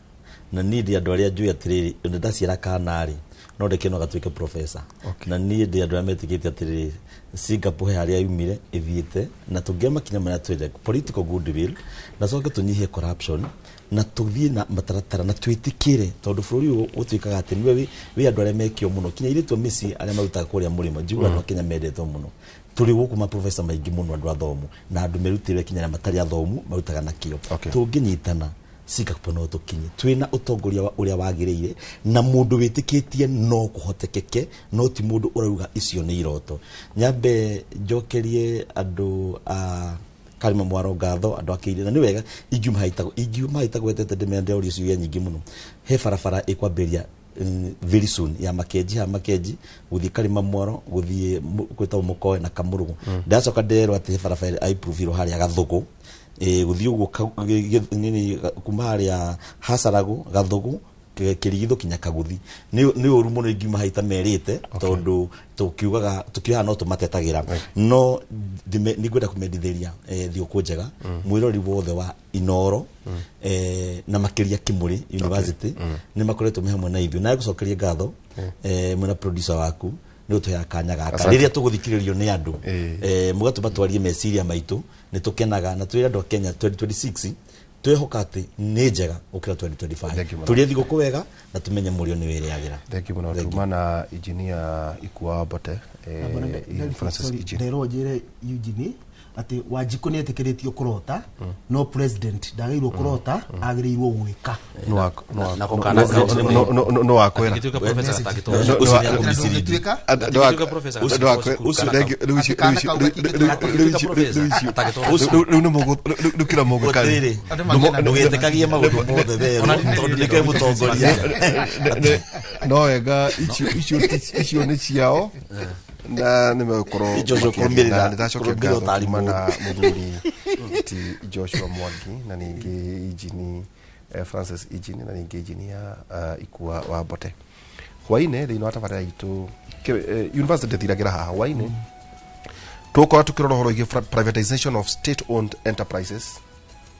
na niĩ ndĩ andũ arĩa njũĩ atĩrĩrĩ, ona ndaciara kana rĩ, no ndeke no gatuĩke professor. Na niĩ ndĩ andũ arĩa metĩkĩtie atĩrĩrĩ, Singapore he harĩa yumire ĩthiĩte, na tũngĩoya makinya marĩa twende, political goodwill, na coke tũnyihie corruption na tũthiĩ na mataratara na twĩtĩkĩre, tondũ bũrũri ũyũ ũtuĩkaga atĩ nĩwe wĩ andũ arĩa mekio mũno, kinya airĩtu a mĩciĩ arĩa marutaga kũrĩa mũrĩmo. Njiguaga andũ a Kenya mendetwo mũno. Tũrĩ gũkũ maprofesa maingĩ mũno, andũ athomu na andũ merutĩire, kinya arĩa matarĩ athomu marutaga na kĩo. Tũngĩnyitana, Singapore no tũkinye. Twĩna ũtongoria wa ũrĩa wagĩrĩire na mũndũ wĩtĩkĩtie no kũhotekeke, no ti mũndũ ũrauga icio nĩ iroto. Nyambe njokerie andũ a Karima Mwaro ngatho, andũ a Kĩirĩ, na nĩ wega ingiuma haitagwetete ndĩmende ũria ciũria nyingĩ mũno. He barabara ĩkwambĩrĩria very soon ya Makenji, ha Makenji gũthiĩ Karima Mwaro, gũthiĩ gwĩtagwo Mũkoe na Kamũrũgũ. Ndacoka nderwo atĩ he barabara ĩimprovirwo harĩa Gathũgũ, gũthiĩ ũguo nini, kuma harĩa Hacaragũ, Gathũgũ, Kĩrigithũ kinya Kaguthi. Nĩ ũru mũno ingiuma haita merĩte, tondũ tũkiugaga tũkiugaga no tũmatetagĩra, no nĩngwenda kũmendithĩria thigũkũ njega mwĩrori wothe wa Inoro, na makĩria Kimuri University. Nĩ makoretwo me hamwe na ithuĩ, na gũcokeria ngatho mwena producer waku nĩ ũtũheaga kanya gaka rĩrĩa tũgũthikĩrĩrio nĩ andũ, mũgatũma twarie meciria maitũ. Nĩ tũkenaga na twĩre andũ a Kenya 2026 twehoka atĩ nĩ njega gũkĩra 2025. Thank you mũno. Tũrĩe thigũkũ wega na tũmenye mũrĩo nĩ wĩrĩagĩra. Thank you mũno. Tuma na engineer Ikua Mbote, Francis Ijini. Nderwo njĩre Eugene atĩ Wanjikũ nĩ etĩkĩrĩtio kũrota, no president ndagĩrĩirwo kũrota, agĩrĩirwo gwĩka. No wakwĩra. Angĩtuĩka professor atangĩtwarwo. Ũcio nĩ akũmĩcirindi. Rĩu nĩ rĩu kĩra mũgũka. Gũtirĩ. Ndũgetĩkagie maũndũ mothe therũ, tondũ nĩkĩo mũtongoria. No wega, icio nĩ ciao na nĩ megũkorwo Joshua makĩaria. kũrũmĩrĩra- Na nĩndacokia kũrũmĩrĩra ngatho ũtaari kuma na mũũru. mũthuri ti Joshua Mwangi na ningĩ injini Francis Ijini na ningĩ injinia Ikua wa Mbote. Hwainĩ thĩinĩ wa tabarĩra itũ university ndĩthiragĩra haha. Hwainĩ Tũgũkorwo tũkĩrora ũhoro wĩgiĩ privatization of state owned enterprises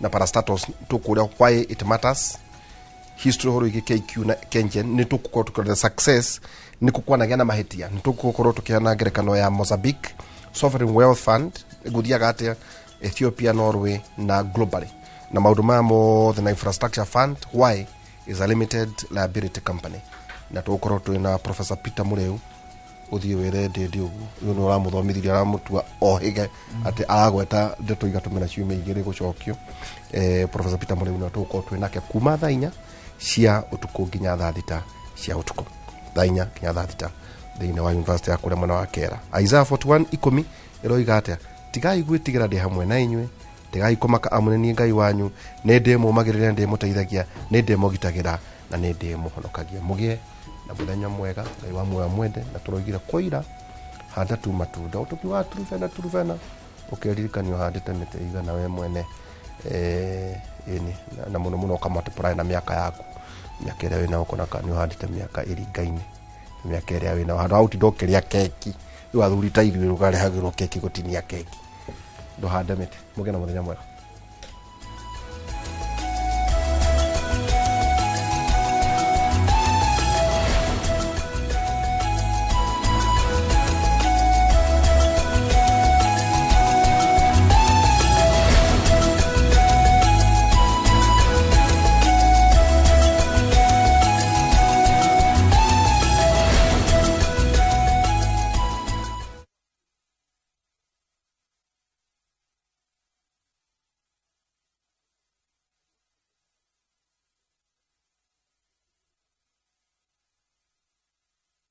na parastatals, tũkũrĩa why it matters, history ũhoro wĩgiĩ KQ na KenGen. Nĩ tũgũkorwo tũkĩrora the success, nĩ kũkwanagĩa na mahĩtia. Nĩ tũgũkorwo tũkĩheana ngerekano ya Mozambique Sovereign Wealth Fund, gũthiaga atĩa Ethiopia, Norway na globally, na maũndũ maya mothe, na infrastructure fund, why is a limited liability company. Na tũgũkorwo twĩna Professor Peter Mũrĩu. Ũthiĩ wĩre ndĩndĩ ũguo, ũyũ nĩ ũramũthomithirie, aramũtua ohĩge atĩ aragweta ndeto igatũmĩra ciumia igĩrĩ gũcokio. Professor Peter Mũrĩu nĩwe tũgũkorwo twĩ nake kuma thaa 4 cia ũtukũ nginya thaa 6 cia ũtukũ, thaa 4 nginya thaa 6, thĩinĩ wa university ya kũrĩa mwena wa Kera. Isaiah 41:10 ĩroiga atĩa? Tigai gwĩtigĩra, ndĩ hamwe na inyuĩ; tigai kũmaka, amu nĩ niĩ Ngai wanyu. Nĩ ndĩmũmagĩrĩra, nĩ ndĩmũteithagia, nĩ ndĩmũgitagĩra na nĩ ndĩmũhonokagia. Mũgĩe na mũthenya mwega. Ngai wa muoyo mwende. Na tũroigire kũira handa tu matunda, ũtũkiugaga turubena turubena, ũkeririkanio ũhandĩte mĩtĩ igana we mwene. Ĩni na mũno mũno ũkamultiply na mĩaka yaku, mĩaka ĩrĩa wĩnayo, ũkona kana nĩ ũhandĩte mĩaka ĩringaine mĩaka ĩrĩa wĩnayo, handũ ha gũtinda ũkĩrĩa keki. Rĩu athuri ta ithuĩ ũkarehagĩrwo keki, gũtinia keki, ndũhande mĩtĩ. Mũgĩe na mũthenya mwega.